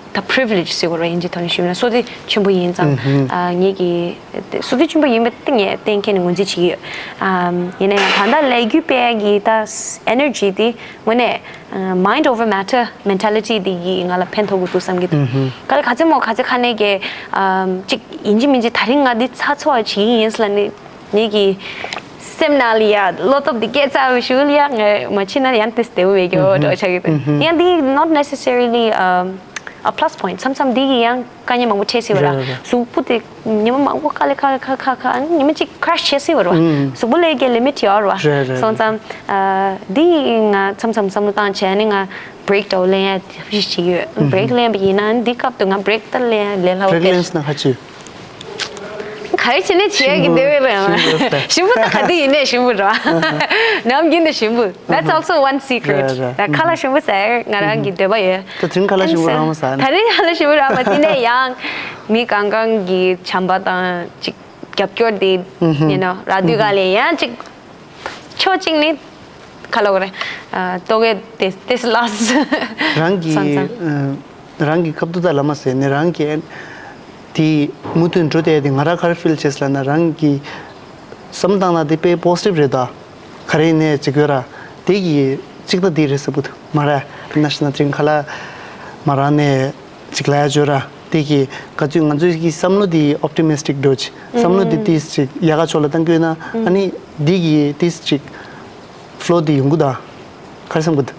ད་པི་རི་བི་ལེ་ཇི་ཟེར་དགོས་རེད། དབྱིན་ཇིའི་ཐོག་ནས་ཞུས་ན་བསོད་བདེ་ཆེན་པོ་ཡིན་ཙང་། ངེད་ཀྱི་བསོད་བདེ་ཆེན་པོ་ཡིན་པ་དེ་ངས་གཏན་འཁེལ་ནས་ངོས་འཛིན་བྱེད་ཀྱི་ཡོད། ཡིན་ན་ཡང་ད་ལྟ་ལས་འགུལ་སྤེལ་ཡག་གི་ད་ཨེ་ནར་ཇི་དེ་དངོས་གནས། Mind over matter mentality དེ་གིས་ང་ལ་ཕན་ཐོགས་ཀྱི་འདུག་བསམ་གྱི་འདུག་ག་ལ་ག་ཚོད་མོ་ག་ཚོད་ཁ་ནས་ཀྱི་ཅིག་ཡིན་གཅིག་མིན་གཅིག་ད་རིང་ང་འདི་ཚ་ཚོ་བྱེད་ཀྱི་ཡིན་ཟེར་ལབ་ནས་ངེད་ཀྱི་སེམས་ནང་ལ་ཡ་བློ་སྟོབས་འདི་སྐྱེ་ཚར་བའི་གཞུག་ལ་ཡ་ང་མ་བྱེད་ན་ཡང་དེ་བདེ་པོ་མེད་ཀྱི་འོ་འདྲ་བོ་ཆགས་ཀྱི་འདུག་ཡང་འདི་not necessarily a plus point མཚམས་མཚམས་འདི་གིས་ཡང་དཀའ་ངལ་མང་པོ་འཕྲད་སྲིད་པ་ར། རེད་རེད། གཟུགས་པོ་དེ་ཉི་མ་མང་པོ་ཁ་ལས་ཁ་ཁ་ཁ་ཁ་ཉི་མ་གཅིག་ཁྲ་ཤས་བྱེད་སྲིད་པ་ར། གཟུགས་པོ་ལས་ཀྱི་ལི་མིཊ་ཡོད་ར། རེད་རེད། སོང་ཙང་འདི་ང་མཚམས་མཚམས་བསམ་བློ་བཏང་བྱས་ནས་ང་བྷི་རེག་འདྲ་བོ་ལེན་ཡ་ཞིག་ཡོད། བྷི་རེག་ལེན་པ་ཡིན་ན་འདི་སྐབས་དུ་ང་བྷི་རེག་ད་ལེན་ཡ་ལས་སླ་བོ་བྷི་རེག་ལེན་ན་ཁ་ཆུ། ག་རེ་བྱས་ནས་བྱེད་ཡ་གི་འདོད་པའི་རེད། ཞིམ་པོ་ད་ག་དུས་ཡིན་ནས་ཞིམ་པོ་ར། ནམ་རྒྱུན་དུ་ཞིམ་པོ། That's also one secret. རེད་རེད། ད་ཁ་ལག་ཞིམ་པོ་ཟ་ཡ་ང་རང་གི་འདོད་པ་ཡོད། ད་དེ་རིང་ཁ་ལག་ཞིམ་པོ་རག་མ་ཟ་ནས། ད་རིང་ཁ་ལག་ཞིམ་པོ་རག་མ་ཟིན་ནས་ཡང་མི་གང་གང་གི་བྱམས་པ་དང་ཅིག་རྒྱབ་སྐྱོར་དེ་ཡིན་ནོ་རག་དུས་ག་ལས་ཡང་ཅིག་ཕྱོགས་གཅིག་ནས་ཁ་ལོག་རེད། ལྟོ་གོས་དེ་དེ་སི་ལ་སི་རང་གི་སང་སང་། རང་གི་ཁ་ཐུག་ད་ལ་མ་ཟེར་ནས་རང་གི་དེ་མུ་མཐུད་འགྲོ་བསྡད་དེ་ང་རང་ག་རེ་ཕིལ་བྱས་ལབ་ན་རང་གི་བསམ་སྟངས་ན་དེ་དཔེ་པོ་སི་ཊིབ་རེད་ད། ག་རེ་ཡིན་ནའི་ཅིག་ཡོད་ར། དེ་གི་ཅིག་ད་དེ་རེད་ཟེར་བུ་དུ་མ་ར། ན་ཤི་ན་ཅིག་ཁ་ལ་མ་ར་ནས་ཅིག་ལ་ཡ་བརྗོད་ར། དེ་གི་ག་ཚོད་ང་ཚོའི་གི་བསམ་བློ་དེ་ཨོབ་ཊི་མི་སི་ཊིག་འགྲོ་ཅིག་བསམ་བློ་དེ་ཏིས་ཅིག་ཡག་ག་ཕྱོགས་ལ་བཏང་དགོས་ན་ཨ་ནི་དེ་གི་ཏིས་ཅིག་ཕ་ལོ་དེ་ཡོང་གི་ད། ག་རེ་བསམ་གི་འདུག་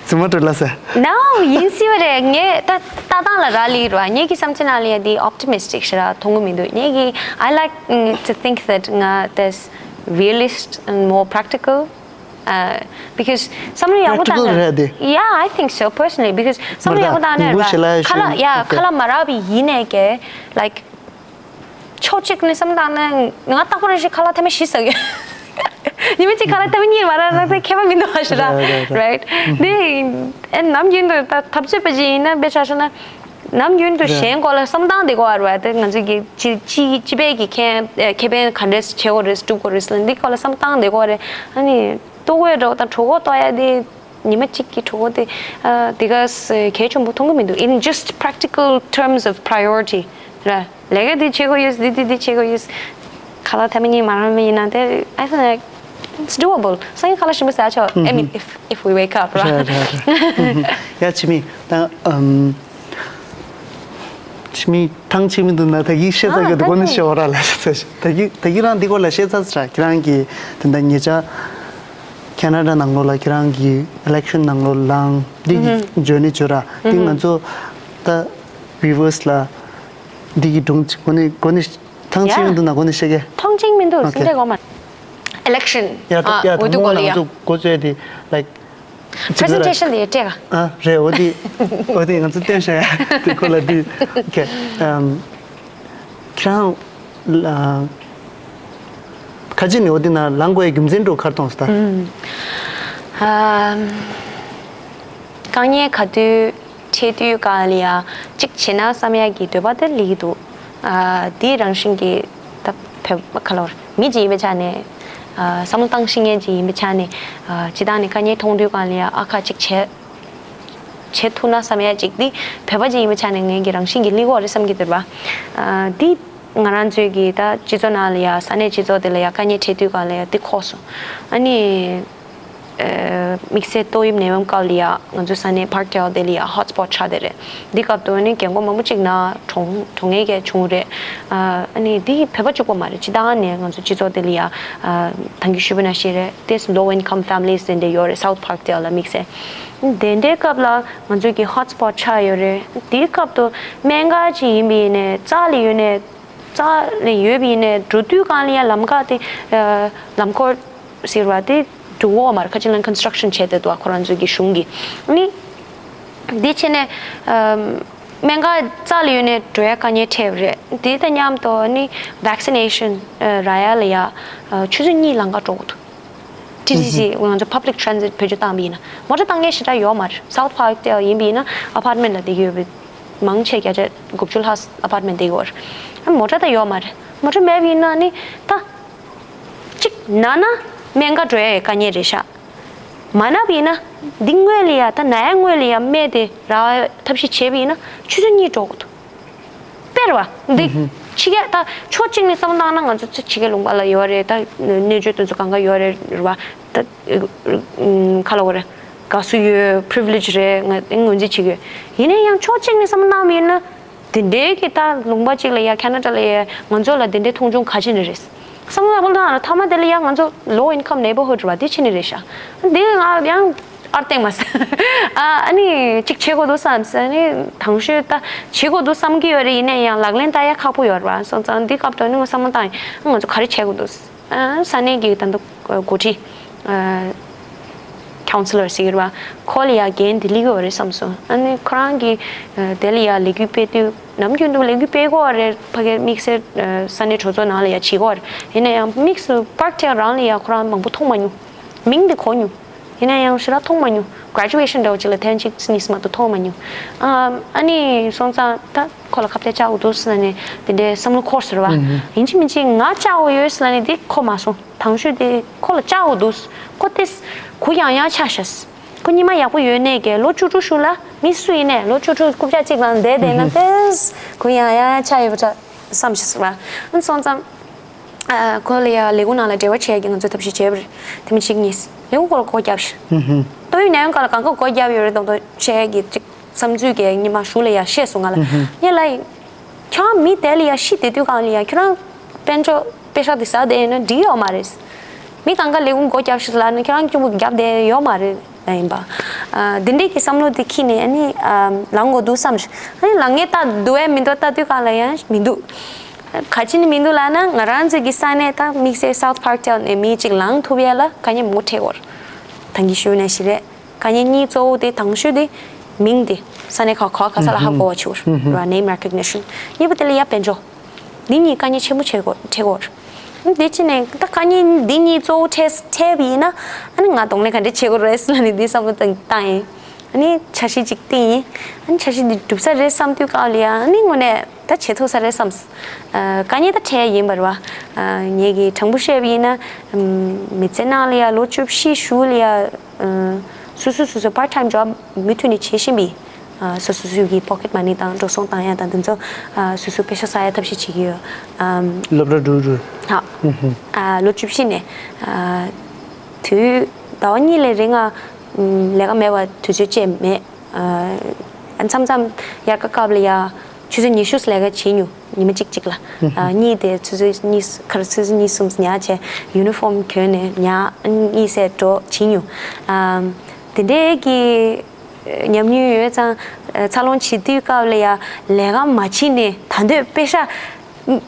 རྫུན་མ་སྤྲོད་ལ་ཟེར། No ཡིན་སྲིད་པ་རེད། ངས་ད་ལྟ་སྟངས་ལ་རག་ལས་ར། ངེད་ཀྱི་བསམ་ཚུལ་ནང་ལ་ཡ་དེ་optimistic ཞེ་དྲག་མཐོང་གི་མི་འདུག་ངེད་ཀྱི་I like mm, to think that ང་that's realist and more practical. Uh, because བསམ་བློ་ཡག་པོ་བཏང་practical ན་རེད་དེ། Yeah, I think so personally because བསམ་བློ་ཡག་པོ་བཏང་ན་མ་རེད་ར། ཁ་ལག་ཡ་ཁ་ལག་མ་རག་པའི་ཡིན་ནས་ཀྱི་like ཕྱོགས་གཅིག་ནས་བསམ་བཏང་ན་ང་རྟག་པར་ཞིག་ཁ་ལག་ཐེངས་མ་བཞི་ཟ་གི་ཉི་མ་གཅིག་ཁ་ལག་ཐེངས་མ་གཉིས་མ་རག་ན་ད་ཁྱད་པར་མི་འདུག་ཞེ་དྲག་རེད་རེད་རེད། དེ་ཨེ་ནམ་རྒྱུན་དུ་ད་འཐབ་རྩོད་པ་ཅིག་ཡིན་ན་དཔེ་ཆ་བཞག་ན་ནམ་རྒྱུན་དུ་གཞན་སྐོར་ལ་བསམ་སྟངས་དེ་གོ་བ་རེད་བ། དེ་ང་ཚོ་གི་སྤྱི་སྤྱི་སྤྱི་པའི་གི་ཁེ་ཁེ་ཕན་ག་འདྲས་བྱེད་དགོས་རེད་སྒྲུབ་དགོས་རེད་ཟེར་ན་འདི་སྐོར་ལ་བསམ་སྟངས་དེ་གོ་བ་རེད། ཨ་ནི་ལྟོ་གོས་འདྲ་བོ་དང་གྲོད་ཁོག་ལྟོགས་ཡ་དེ། ཉི་མ་གཅིག་གི་གྲོད་ཁོག་དེ་ཨ་དེ་ག་ས་གལ་ཆེན་པོ་མཐོང་གི་མི་འདུག In just practical terms of priority ར། ལས་ཀ་དེ་བྱེད་དགོས་ཡོད། འདི་འདི་འདི་བྱེད་དགོས་ཡོད། ཁ་ལག་ཐེངས་མ་གཉིས་མ་རག་མི་ཡིན་ན་དེ་I think like it's doable. སང་ཉིན་ཁ་ལག་ཞིམ་པོ་ཟ་ཆོག I mean if if we wake up ར། རེད་རེད་རེད། ཡ་ཆི་མི་ད་ཨམ། ཆི་མི་ཐང་ཆི་མི་འདུག་ན་ད་གི་ཤེས་ཚ་གི་འདུག་གོ་ནི་ཤེས་བ་ར་ལ་ཤེས་ཚ་ཤེས་ད་གི་ད་གི་རང་འདི་གོ་ལ་ཤེས་ཚ་ཚ་ར། ཁྱེད་རང་གི་དེ་འདྲ་ཉེ་ཆར་ཁེ་ན་ཌ་ནང་ལོགས་ལ་ཁྱེད་རང་གི་ཨི་ལེག་ཤན་ནང་ལོགས་ལངས་འདི་གི་འཇོན་ནི་བྱོས་ར། འདི་ང་ཚོ་ད་བི་ཝར་སི་ལ་འདི་གི་སྒྲུང་ཅིག་གོ་ནི་གོ་ནི་ཐང་ཆི་མི་འདུག་ན་གོ་ནི་ཤེས་གི་མཐོང་ཆེན་མི་འདུག་ཨོ་ཁེ་སེམས་ཁྲལ་གོ་མ། ཨི་ལེག་ཤན་ཡ་ད་ཡ་ད་མོ་ང་ཚོ་གོ་ཚོད་དེ་ལའིག Presentation དེ་སྤྲད་ག་ཨ་རེད། འོ་དེ་འོ་དེ་ང་ཚོ་བསྟན་བྱ་ཡ་དེ་ཁོ་ལ་དེ། ཨོ་ཁེ། ཨམ། ཁྱེད་རང་ལ་ཁ་ཅིག་ནས་འོ་དེ་ན་ལངས་དགོས་ཡ་རྒྱུ་མཚན་འགྲོ་གར་གཏོང་སོང་ད། ཨམ། དཀའ་ངལ་ག་དུས་འཕྲད་དུས་ག་ལ་ཡ་གཅིག་བྱེད་ན་བསམ་ཡ་གི་འདོད་པ་དེ་སླེབས་ཀྱི་འདུག་ཨ་དེ་རང་བཞིན་གྱི་ད་བོད་ཁ་ལོར་མི་གཅིག་ཡིན་པའི་ཆ་ནས་ཨ་བསམ་བློ་བཏང་ཤེས་མཁན་གཅིག་ཡིན་པའི་ཆ་ནས་ཨ་སྤྱི་བཏང་ནས་དཀའ་ངལ་མཐོང་དུས་གང་ལ་ཡ་ཨ་ཁ་གཅིག་བྱེད་བྱེད་ཐུབ་ན་བསམ་ཡ་གཅིག་དེ་བོད་པ་གཅིག་ཡིན་པའི་ཆ་ནས་ངེད་ཀྱི་རང་བཞིན་གྱི་སླེབས་ཀྱི་ཡོད་རེད་བསམ་གྱི་འདུག་པ། ཨ་དེ་ང་རང་ཚོའི་གི་ད་སྤྱི་ཚོགས་ནང་ལ་ཡ་ས་གནས་སྤྱི་ཚོགས་དེ་ལ་ཡ་དཀའ་ངལ་འཕྲད་དུས་གང་ལ་ཡ་དེ་ཁོག་སོང་། ཨ་ནི། དམིགས་བསལ་ཏོག་དབྱིབས་ནད་ཡམས་སྐབས་ལ་ཡ་ང་ཚོའི་ས་གནས་Parkdale དེ་ལ་ཡ་hot spot ཆགས་བསྡད་རེད། འདི་སྐབས་དུ་ནི་རྒན་རྒོན་མང་པོ་ཅིག་ན་གྲོངས་གྲོངས་ངེས་ཀྱང་བྱུང་རེད། ཨ་ནི་འདི་བོད་པ་གཅིག་པོ་མ་རེད། སྤྱི་བཏང་ནས་ང་ཚོ་སྤྱི་ཚོགས་དེ་ལ་ཡ་ད་གིན་ཞུས་པ་ནང་བཞིན་རེད། དེ་low income families དེ་འདྲ་ཡོད་རེད། South Parkdale ལ་དམིགས་བསལ། དེ་འདྲའི་སྐབས་ལ་ང་ཚོའི་གི་hot spot ཆགས་ཡོད་རེད། དེའི་སྐབས་དུ་སྨན་ཁང་ཅིག་ཡིན་པ་ཡིན་ནའི་རྩ་ལ་ཡོད་ནའི། རྩ་ལ་ཡོད་པ་ཡིན་ནའི་འགྲོ་དུས་གང་ལ་ཡ་ལམ་ཁ་དེ་ལམ་སྐོར་ཟེར་བ་དེ་འགྲོ་འོག་མར་ཁ་ཅིག་ལ་construction བྱས་ཏེ་འདུག་ཁོ་རང་ཚོའི་གི་གཞུང་གི་ནི་འདི་བྱས་ནས་སྨན་ཁང་རྩ་ལ་ཡོད་ནའི་འགྲོ་ཡ་དཀའ་ངལ་འཕྲད་པ་རེད། དེ་དང་མཉམ་དུ་ནི་vaccination རག་ཡ་ལ་ཡ་ཆུ་ཚོད་གཉིས་ལམ་ཁ་འགྲོ་དགོས་འདུག T T C ང་ཚོ་public transit བེད་སྤྱོད་བཏང་པ་ཡིན་ན་མོ་ཊ་བཏང་མཁན་ཞེ་དྲག་ཡོད་མ་རེད། South Parkdale ཡིན་པ་ཡིན་ན་apartment ལ་བསྡད་ཀྱི་ཡོད་པའི་ མང་ཆེ་བརྒྱ་ཆ་དགུ་བཅུ་ལྷག་ཨ་པར་ཊི་མེན་ཊི་བསྡད་ཀྱི་ཡོད་རེད། ཨ་མོ་ཊ་ད་ཡོད་མ་རེད། མོ་ཊ་མེད་པ་ཡིན་ན་ནི་ད་གཅིག་ན་ན་སྨན་ཁང་འགྲོ་ཡའི་དཀའ་ངལ་རེད་ཤག་མ་ན་པ་ཡིན་ན་འདི་སྔོན་ལ་ཡ་ད་ན་ཡ་སྔོན་ལ་ཡ་སྨན་དེ་རག་ཐབས་ཤེས་བྱས་པ་ཡིན་ན་ཆུ་ཚོད་གཉིས་འགྲོ་དགོས་འདུག་དཔེར་བ་འདི་ཕྱི་རྒྱལ་ད་ཕྱོགས་གཅིག་ནས་བསམ་བློ་བཏང་ན་ང་ཚོ་ཕྱི་རྒྱལ་ལུང་པ་ལ་ཡོད་རེད། ད་གནས་ཚུལ་དེ་ཚོ་གང་ག་ཡོད་རེད་རེད་བ། ད་ཁ་ལོ་གོ་རེད། དགའ་བསུ་ཡོད། པི་རི་བི་ལེ་ཇི་རེད། ང་ངོས་འཛིན་བྱེད་ཀྱི་ཡོད། ཡིན་ན་ཡང་ཕྱོགས་གཅིག་ནས་བསམ་བློ་བཏང་བ་ཡིན་ན་དེ་འདྲའི་གི་ད་ལུང་པ་གཅིག་ལ་ཡ་ཁ་ན་ཌ་ལ་ཡ་ང་ཚོ་ལ་དེ་འདྲའི་མཐོང་ཆུང་ག་ཅི་ནས་རེད། བསམ་བློ་བཏང་ན་མཐའ་མ་དེ་ལ་ཡ་ང་ཚོ་low income neighborhood རེད་བ། དེ་ཕྱིན་ནས་རེད་ཤག་འདི་ང་ཡང་ཨར་ཏེང་མ་ཟེར། ཨ་ཨ་ནི་གཅིག་བྱེད་དགོས་འདུག་བསམ་ཟེར། ཨ་ནི་དང་ཤོས་ད་བྱེད་དགོས་འདུག་བསམ་གྱི་ཡོད་རེད། ཡིན་ན་ཡང་ལག་ལེན་བསྟར་ཡ་ཁག་པོ་ཡོད་རེད་བ། སོང་ཙང་འདི་སྐབས་དུ་ནི་ང་བསམ་བློ་བཏང་ཡིན། ང་ཚོ་ག་རེ་བྱེད་དགོས་འདུག་ཨ་ས་གནས་ཀྱི་ད་ལྟ་འགོ་ཁྲིད་ཨ་ཀའུན་སི་ལར་ཟེར་གྱི་རེད་བ། ཁོ་ལ་ཡ་འགན་འདི་སླེབས་ཀྱི་ཡོད་རེད་བསམ་སོང་། ཨ་ནི་ཁོ་རང་གིས་ཨ་དེ་ལ་ཡ་ལས་འགུལ་སྤེལ་དུས་ནམ་རྒྱུན་དུ་ལས་འགུལ་སྤེལ་གྱི་ཡོད་རེད། ཕ་གིར་དམིགས་བསལ་ཨ་ས་གནས་གྲོས་ཚོགས་ནང་ལ་ཡ་བྱེད་ཀྱི་ཡོད་རེད། ཡིན་ན་ཡང་དམིགས་སུ་པར་ཐེག་རང་ལ་ཡ་ཁོ་རང་མང་པོ་མཐོང་མ་མྱོང་། མིང་དེ་གོ་མྱོང་། ཡིན་ན་ཡང་ཞེ་དྲག་མཐོང་མ་མྱོང་། གྷ་རེ་ཇུ་ཝེ་ཤན་འདྲ་བོ་ཅིག་ལ་ཐེངས་གཅིག་གཉིས་མ་གཏོགས་མཐོང་མ་མྱོང་། ཨ་ཨ་ནི་སོང་ཙང་ད་ཁོ་ལ་ཁ་གཏད་བཅག་དགོས་འདུག་ཟེར་ནས་དེ་འདྲའི་བསམ་བློ་འཁོར་ཟེར་བ། ཡིན་གཅིག་མིན་གཅིག་ང་བཅག་དགོས་ཡོད་ཟེར་ནས་དེ་ཁོ་མ་སོང་། དང་ཤོས་དེ་ཁོ་ལ་བཅག་དགོས་འདུག་ཁོ་དེ་གུ་ཡངས་ཡངས་ཆགས་ཤག་ཁོ་ཉི་མ་ཡག་པོ་ཡོད་ནས་ཀྱི་ལོ་བཅུ་དྲུག་གཞུག་ལ་མི་སུ་ཡིན་ནས་ལོ་བཅུ་དྲུག་རྐུབ་བཀྱག་གཅིག་ལངས་བསྡད་བསྡད་ན་དེ་གུ་ཡངས་ཡངས་ཆགས་ཡོད་པ་འདྲ་བསམ་ཤག་ཟེར་བ། ཨ་ནི་སོང་ཙང་། ཨ་ཁོ་ལ་ཡ་ལས་ཁུངས་ནང་ལ་འབྲེལ་བ་བྱེད་ཡ་གི་ང་ཚོས་ཐབས་ཤེས་བྱས་པ་རེད། དེ་མིན་གཅིག་གཉིས་ལས་ཁུངས་སྐོར་སྒོ་བརྒྱབ་ཤག་ཏོག་དབྱིབས་ནད་ཡམས་སྐབས་ལ་གང་ག་སྒོ་བརྒྱབ་ཡོད་རེད་མདོག་མདོག་བྱས་ཀྱི་ཅིག་བསམ་ཚུལ་གྱི་ཉི་མ་གཞུག་ལ་ཡ་བཤད་སོང་ང་ལ། ངས་ལ་ཡིན། ཁྱོད་རང་མི་དེ་ལ་ཡ་ཤི་བསྡད་དུས་གང་ལ་ཡ་ཁྱོད་རང་དཔལ་འབྱོར་པེ་ཤག་དེ་ཟ་བསྡད་ཡོད་ན་འགྲིག་ཡོད་མ་རེད། མི་གང་ག་ལས་ཁུངས་སྒོ་བརྒྱབ་ཤག་ལ་ནི་ཁྱོད་རང་གཅུང་པོ་བརྒྱབ་བསྡད་ཡོད་མ་རེད། ཡིན་པ། ཨ་འདི་འདྲའི་གི་བསམ་བློ་དེ་འཁྱེར་ནས་ཨ་ནི་ཨ་ལངས་དགོས་འདུག་བསམ་ཤག་ཨ་ནི་ལངས་ངེས་ལྟ་འདུག་ཨེ་མི་འདུག་ལྟ་དུས་གང་ལ་ཡང་མི་འདུག་ག་ཅི་ནས་མི་འདུག་ལབ་ན་ང་རང་ཚོའི་གི་ས་གནས་ད་དམིགས་བསལ་South Parkdale ནས་མི་གཅིག་ལངས་ཐུབ་ཡ་ལ་དཀའ་ངལ་མང་པོ་འཕྲད་ཡོད་རེད། ད་གིན་ཞུས་ནས་ཞིག་རེད། དཀའ་ངལ་གཉིས་གཙོ་བོ་དེ་དང་ཤོས་དེ་མིང་དེ་ས་གནས་ཁག་ག་ས་ལ་ཧ་གོ་བ་བྱེད་དགོས་རེད། name recognition། གཉིས་པ་དེ་ལ་ཡ་དཔལ་འབྱོར། འདི་གཉིས་དཀའ་ངལ་ཆེན་པོ་ཆེ་གོ་ཆེ་གོ། འདི་ཕྱི་ནས་ད་དཀའ་ངལ་འདི་གཉིས་གཙོ་བོ་འཕྲད་འཕྲད་པ་ཡིན་ན་ཨ་ནི་ང་གདོང་ལེན་ག་འདྲ་བྱེད་དགོས་རེད་ཟེར་ནས་འདི་བསམ་བློ་བཏང་བཏང་ཡིན། ཨ་ནི་འཆར་གཞི་ཅིག་བཏིང་ཡིན། ཨ་ནི་འཆར་གཞི་འདི་འགྲུབ་ས་རེད་བསམ་དུས་སྐབས་ལ་ཡང་ཨ་ནི་དངོས་གནས་ད་བྱེད་ཐུབ་ས་རེད་བསམ། ཨ་དཀའ་ངལ་ད་འཕྲད་ཡིན་པ་རེད་བ། ཨ་ངེད་ཀྱིས་དྲང་པོ་བཤད་པ་ཡིན་ན་མི་ཚེ་ནང་ལ་ཡང་ལོ་བཅུ་བཞི་གཞུག་ལ་ཡང་སོ་སོ་སོ་སོ་part time job མུ་མཐུད་ནས་བྱེད་བཞིན་པའི། ཨ་སོ་སོ་སོའི་གི་པོ་ཀེད་མ་ནི་དང་འགྲོ་སོང་བཏང་ཡ་དང་དེ་ཚོ་ཨ་སོ་སོ་པེ་ཤ་ཟ་ཡ་ཐབས་ཤེས་བྱེད་ཀྱི་ཡོད། ཨམ། སློབ་གྲྭ་འགྲོ་འགྲོ། ཧ། ཨ་ལོ་བཅུ་བཞི་ནས་ཨ་དུས་ཟླ་བ་གཉིས་ལས་རིང་ང་ལས་ཀ་མེད་པ་དུས་ཚོད་བཅད་མེད། ཨ་མཚམས་མཚམས་དབྱར་ཁ་སྐབས་ལ་ཡ་ཆུ་ཚོད་ཉི་ཤུ་ལས་ཀ་བྱེད་མྱོང་། ཉི་མ་གཅིག་གཅིག་ལ། ཨ་གཉིས་དེ་ཆུ་ཚོད་གཉིས་ཁ་ར་ཆུ་ཚོད་གཉིས་གསུམ་ཉལ་བྱས་ཡུ་ནི་ཧྥོམ་གྱོན་ནས་ཉལ་གཉིད་སད་འགྲོ་བྱེད་མྱོང་། ཨ་དེ་འདྲའི་གི་ཉམས་མྱོང་ཡོད་ཙང་འཚར་ལོངས་བྱེད་དུས་སྐབས་ལ་ཡ་ལས་ཀ་མ་བྱེད་ནས་ད་འདོད་པེ་ཤ་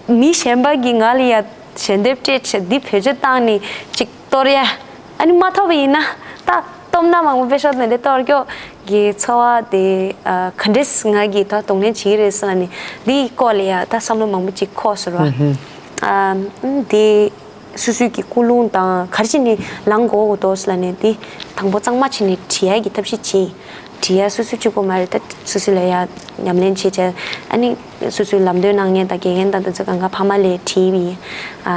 མི་གཞན་པ་གིས་ང་ལ་ཡ་ཞལ་འདེབས་སྤྲད་བྱས་འདི་བེད་སྤྱོད་བཏང་ནས་ཅིག་གཏོར་ཡ། ཨ་ནི་མ་ཐོབ་པ་ཡིན་ན་ད་སྟོབས་ན་མང་པོ་པེ་ཤ་དེ་འདྲ་གཏོར་སྐྱོ་གི་ཚོར་བ་དེ་ག་འདྲས་ང་གིས་ད་གདོང་ལེན་བྱེད་ཀྱི་རེད་ཟེར་ལ་ནི་འདིའི་སྐོར་ལ་ཡ་ད་བསམ་བློ་མང་པོ་ཅིག་འཁོར་ཟེར་བ། ཨ་འདི། སོ་སོའི་གི་ཀུན་སློང་དང་ག་རེ་བྱས་ནས་ལངས་དགོས་དགོས་འདུག་ཟེར་ལབ་ནས་དེ་དང་པོ་གཙང་མ་བྱས་ནས་དྲི་ཡ་གི་ཐབས་ཤེས་བྱས། དྲི་ཡ་སོ་སོ་གཅིག་པོ་མ་རེད། ད་སོ་སོ་ལ་ཡ་ཉམས་ལེན་བྱེད་བྱས་ཨ་ནི་སོ་སོའི་ལམ་སྟོན་གནང་མཁན་དང་དགེ་རྒན་དང་དེ་ཚོ་གང་ག་ཕ་མ་ལ་དྲིས་པ་ཡིན། ཨ་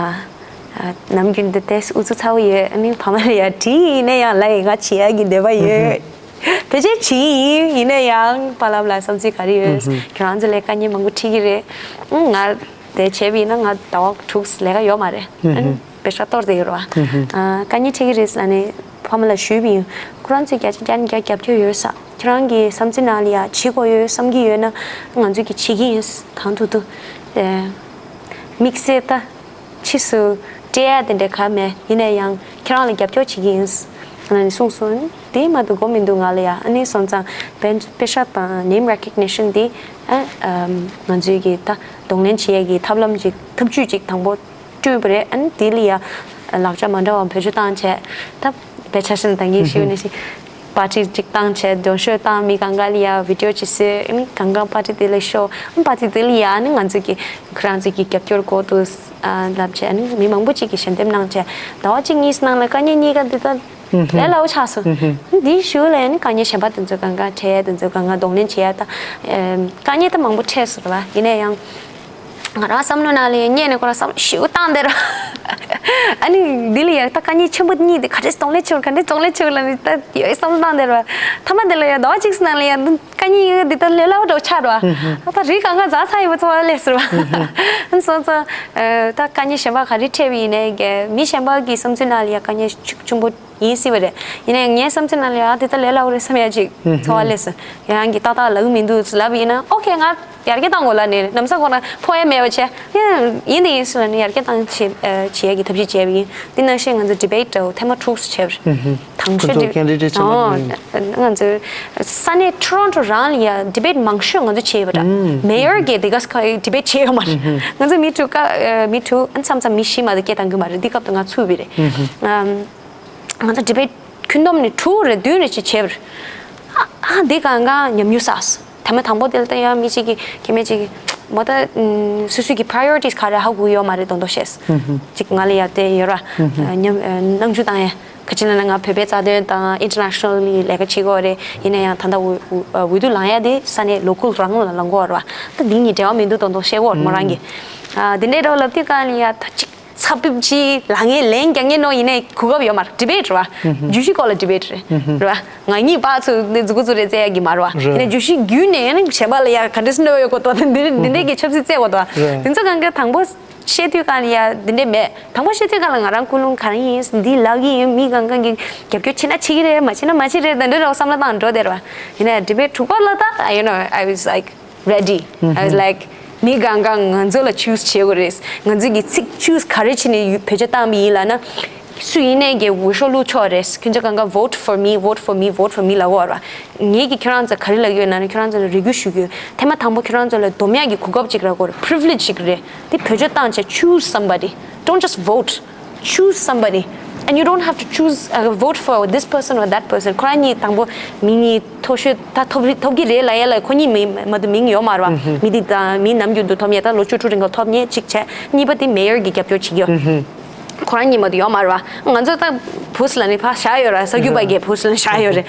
ཨ་ནམ་རྒྱུན་དུ་ཏོག་ཙམ་ཨུ་ཚུགས་ཚ་པོ་ཡོད། ཨ་ནི་ཕ་མ་ལ་ཡ་དྲིས་ཡིན་ན་ཡང་ལབ་ཡིན། ང་བྱེད་ཡ་གི་འདོད་པ་ཡོད། ཕལ་ཆེར་བྱེད་ཡིན། ཡིན་ན་ཡང་པཱ་ལགས་ལ་བསམ་ཚུལ་ག་རེ་ཡོད། ཁྱེད་རང་ཚོ་ལ་དཀའ་ངལ་མང་པོ་འཕྲད་ཀྱི་རེད། ཨ་ང་དེ་བྱས་པ་ཡིན་ན་ང་ཟླ་བ་དྲུག་ལས་ཀ་ཡོད་མ་རེད། ཨ་ནི་པེ་ཤ་གཏོར་བསྡད་ཡོད་རེད་བ། ཨ་དཀའ་ངལ་འཕྲད་ཀྱི་རེད་ཟེར་ནས་ཕ་མ་ལ་ཞུས་པ་ཡིན། ཁོ་རང་ཚོས་བརྒྱ་ཆ་བརྒྱ་ནས་བརྒྱ་རྒྱབ་སྐྱོར་ཡོད་ས། ཁྱེད་རང་གི་བསམ་ཚུལ་ནང་ལ་ཡ་བྱེད་དགོས་ཡོད་བསམ་གྱི་ཡོད་ན་ང་ཚོས་ཀྱི་བྱེད་ཀྱི་ཡིན། གང་ཐུབ་ཐུབ། ཨེ་དམིགས་བསལ་ད་ཕྱིས་སུ་སྤྲད་ཡ་དེ་འདྲ་ག་མེད། ཡིན་ན་ཡང་ཁྱེད་རང་ལ་རྒྱབ་སྐྱོར་བྱེད་ཀྱི་ཡིན། ཨ་ནི་གསུངས་སོང་། དེ་མ་གཏོགས་དགོས་མི་འདུག་ང་ལ་ཡ། ཨ་ནི་སོང་ཙང་པེ་པེ་ཤ་དང་name recognition དེ་ཨ་ཨམ་ང་ཚོའི་གི་ད་གདོང་ལེན་བྱེད་ཡས་ཀྱི་ཐབས་ལམ་ཅིག་ཐབས་ཇུས་ཅིག་དང་པོ་སྤྲོས་པ་རེད། ཨ་ནི་དེ་ལ་ཡ་ལག་ཆ་མ་འདྲ་བ་བེད་སྤྱོད་བཏང་བྱས། ད་དཔེ་ཆ་བཞིན་ད་གིན་ཞུས་ནས་ཤིག་པར་ཊི་ཅིག་བཏང་བྱས་མགྱོགས་ཤོས་བཏང་མི་གང་ག་ལ་ཡ་བི་ཌི་ཡོ་ཅིག་བཟོས། ཨ་ནི་གང་ག་པར་ཊི་དེ་ལ་ཤོག་ཨ་པར་ཊི་དེ་ལ་ཡ་ཨ་ནི་ང་ཚོའི་གི་ཁོ་རང་ཚོའི་གི་རྒྱབ་སྐྱོར་དགོས་འདུག་ལབ་བྱས་ནི་མི་མང་པོ་ཅིག་གིས་ཞལ་འདེབས་གནང་བྱས་ཟླ་བ་གཅིག་གཉིས་ནང་ལ་དཀའ་ངལ་གཉིས་ཀ་འདི་ལྟ་ལས་སླ་བོ་ཆགས་སོང་། འདིའི་གཞུག་ལ་ཡང་ནི་དཀའ་ངལ་གཞན་པ་དེ་ཚོ་གང་ག་འཕྲད་དེ་ཚོ་གང་ག་གདོང་ལེན་བྱས་ད་དཀའ་ངལ་ད་མང་པོ་འཕྲད་སོང་ར་བ། ཡིན་ན་ཡང་ང་རང་བསམ་བློ་ནང་ལ་ཡང་རྙེད་ནས་ཁོ་རང་བསམ་བློ་ཞེ་པོ་བཏང་བསྡད་ར། ཨ་ནི་འདི་ལ་ཡང་ད་དཀའ་ངལ་ཆེན་པོ་གཉིས་དེ་ག་འདྲས་གདོང་ལེན་བྱེད་དགོས་ག་འདྲས་གདོང་ལེན་བྱེད་དགོས་ལབ་ནས་ད་ཡོད་བསམ་བློ་བཏང་བསྡད་ར་བ། ཐ་མ་དེ་ལ་ཡང་ཟླ་བ་གཅིག་ནང་ལ་ཡང་དཀའ་ངལ་ཡོད་འདི་ལྟར་ལས་སླ་བོ་འདྲ་བོ་ཆགས་འགྲོ་བ། ད་རིགས་གང་ག་ཛ་ཚ་ཡོད་པ་ཚོ་བ་ལས་ཟེར་བ། སོང་ཙང་ད་དཀའ་ངལ་གཞན་པ་ག་རེ་འཕྲད་པ་ཡིན་ནའི་གི་མི་གཞན་པ་གི་བསམ་ཚུལ་ནང་ལ་ཡང་དཀའ་ངལ་ཆེ་ཆེན་པོ་ཡིན་སྲིད་པ་རེད། ཡིན་ནའི་ངའི་བསམ་ཚུལ་ནང་ལ་ཡང་དེ་ལྟར་ལས་སླ་བོ་རེད་བསམ་ཡ་ཅིག་ཚོར་བ་སླེབས་སོང་། ཡང་གི་ཏག་ཏག་ལབ་གི་མི་འདུག་ལབ་ཡིན་ན་ཨོ་ཁེ་ང་ཡར་རྒྱས་བཏང་དགོས་ལབ་ནས་ལམ་སང་ཁོ་ན་ཕོག་ཡ་མེད་པ་བྱས་ཡིན་ཡིན་དེ་ཡིན་ཟེར་ལབ་ནས་ཡར་རྒྱས་བཏང་བྱེད་བྱེད་ཡ་གི་ཐབས་ཤེས་བྱས་པ་ཡིན། དེ་ནང་བཞིན་ང་ཚོ་debate་འདྲ་བོ་ཐེངས་མ་དྲུག་བྱས་པ་རེད། དང་ཁོ་ཤོས་ཚོ་debate candidate་ཚང་མ་ཨོ་ང་ཚོ་ས་གནས་Toronto་རང་ལ་ཡ་debate་མང་ཤོས་ང་ཚོ་བྱས་ཡོད་པ་འདྲ། Mayor་གི་དེ་ག་ས་ག་debate་བྱས་ཡོད་མ་རེད། ང་ཚོ་མི་དྲུག་ཀ་མི་དྲུག་མཚམས་མཚམས་མི་བཞི་མ་གཏོགས་སྐད་བཏང་གི་མ་རེད། འདི་སྐབས་དུ་ང་ཚུད་པ་རེད། ང་ཚོ་debate་ཁྱོན་བསྡོམས་ནས་དྲུག་རེ་བདུན་རེ་ཅིག་བྱས་པ་རེད། ཨ་ཨ་འདི་གང་གང་ཉམས་མྱོང་བསགས་སོང་། ཐ་མ་དང་པོ་དེ་ལ་ད་ཡང་མི་གཅིག་གིས་སྐྱེ་དམན་གཅིག་གིས་མོ་ད་སོ་སོའི་གི་priorities་ག་རེ་ཧ་གོ་ཡོད་མ་རེད་མདོག་མདོག་བཤད་སོང་། གཅིག་ང་ལ་ཡ་དེ་ཡོད་ར་ཉམས་སྣང་ཆུང་བཏང་ཡ་ག་ཅི་ལ་ན་ང་བོད་པའི་རྩ་དོན་དང་internationally་ལས་ཀ་བྱེད་དགོས་རེད། ཡིན་ན་ཡང་ད་ལྟ་འོས་འོས་བསྡུ་ལངས་ཡ་དེ་ས་གནས་local་རང་ལ་ལངས་དགོས་ར་བ། ད་འདི་གཉིས་འབྲེལ་བ་མི་འདུག་མདོག་མདོག་བཤད་དགོས་ར་མོ་རང་གིས། ཨ་དེ་འདྲའི་འདྲ་བོ་ལབ་དུས་གང་ལ་ཡ་ད་གཅིག་ཚགས་པིབ་ཅིག་ལ་ངས་ལན་རྒྱག་ངེས་ནོ་ཡིན་ནའི་གོ་སྐབས་ཡོད་མ་རེད། debate་རེད་བ། བརྗོད་གཞི་སྐོར་ལ་debate་རེད་རེད་བ། ང་གཉིས་པ་ཚོ་འདི་མཛུ་གུ་ཚོ་རེ་རྩེ་ཡག་གི་མ་རེད་བ། ཡིན་ནའི་བརྗོད་གཞི་བརྒྱུད་ནས་ཡང་གཞན་པ་ལ་ཡ་ག་འདྲས་གནོད་ཡོད་གོ་ཏོ་འདི་འདི་འདྲས་ཀྱི་ཆབ་སྲིད་རྩེ་གོ་ཏོ། དེ་ཚོ་གང་ག་དང་པོ་བཤད་དུས་གང་ལ་ཡ་འདི་འདྲས་མེད། དང་པོ་བཤད་དུས་གང་ལ་ང་རང་ཀུན་སློང་ག་རེ་ཡིན་འདི་ལབ་གི་ཡིན། མི་གང་གང་གི་རྒྱབ་སྐྱོར་བྱེད་ན་བྱེད་ཀྱི་རེད། མ་བྱེད་ན་མ་བྱེད་རེད། འདི་འདྲས་རོགས་བསམ་བློ་བཏང་འགྲོ་བསྡད་རེད་བ། ཡིན་ནའི་debate་དྲུག་པ་ལ་ད་you know I was like ready. I was like མི་གང་གང་ང་ཚོ་ལ་choose་བྱེད་དགོས་རེད། ང་ཚོ་གི་ཚིག་choose་ག་རེ་བྱས་ནས་བེད་སྤྱོད་བཏང་བ་ཡིན་ལབ་ན། སུ་ཡིན་ནའི་གི་འོས་ཤོག་བླུག་ཆོག་རེད། ཁྱོད་ཚོ་གང་ག་vote for me, vote for me, vote for me་ལབ་དགོས་རེད་བ། ངས་ཀྱི་ཁྱོད་རང་ཚོ་ག་རེ་ལབ་ཡོད་ན་ནི་ཁྱོད་རང་ཚོ་ལ་རེ་སྐུལ་ཞུ་གི་ཡོད། ཐེངས་མ་དང་པོ་ཁྱོད་རང་ཚོ་ལ་སྡོམ་ཡག་གི་གོ་སྐབས་ཅིག་རག་གོ་རེད། privilege་ཅིག་རེད། དེ་བེད་སྤྱོད་བཏང་བྱས་choose somebody. Don't just vote. Choose somebody. And you don't have to choose, uh, vote for this person or that person. ཁོ་རང་གཉིས་དང་པོ་མི་གཉིས་མཐོ་ཤོས་ད་ཐོབ་རི་ཐོབ་ཀྱི་རེད་ལབ་ཡ་ལ་ཁོ་གཉིས་མི་མ་གཏོགས་མིང་ཡོད་མ་རེད་བ། མི་འདི་དང་མི་ནམ་རྒྱུན་དུ་ཐོབ་མཁན་ད་ལོ་བཅུ་དྲུག་རིང་ག་ཐོབ་མཁན་གཅིག་བྱས། གཉིས་པ་དེ་mayor་གི་རྒྱབ་སྐྱོར་བྱེད་ཀྱི་ཡོད། ཁོ་རང་གཉིས་མ་གཏོགས་ཡོད་མ་རེད་བ། ང་ཚོ་ད་བུ་སི་ལ་ནི་ཕ་བཞག་ཡོད་ར། ས་རྒྱུ་པ་གི་བུ་སི་ལ་བཞག་ཡོད་རེད།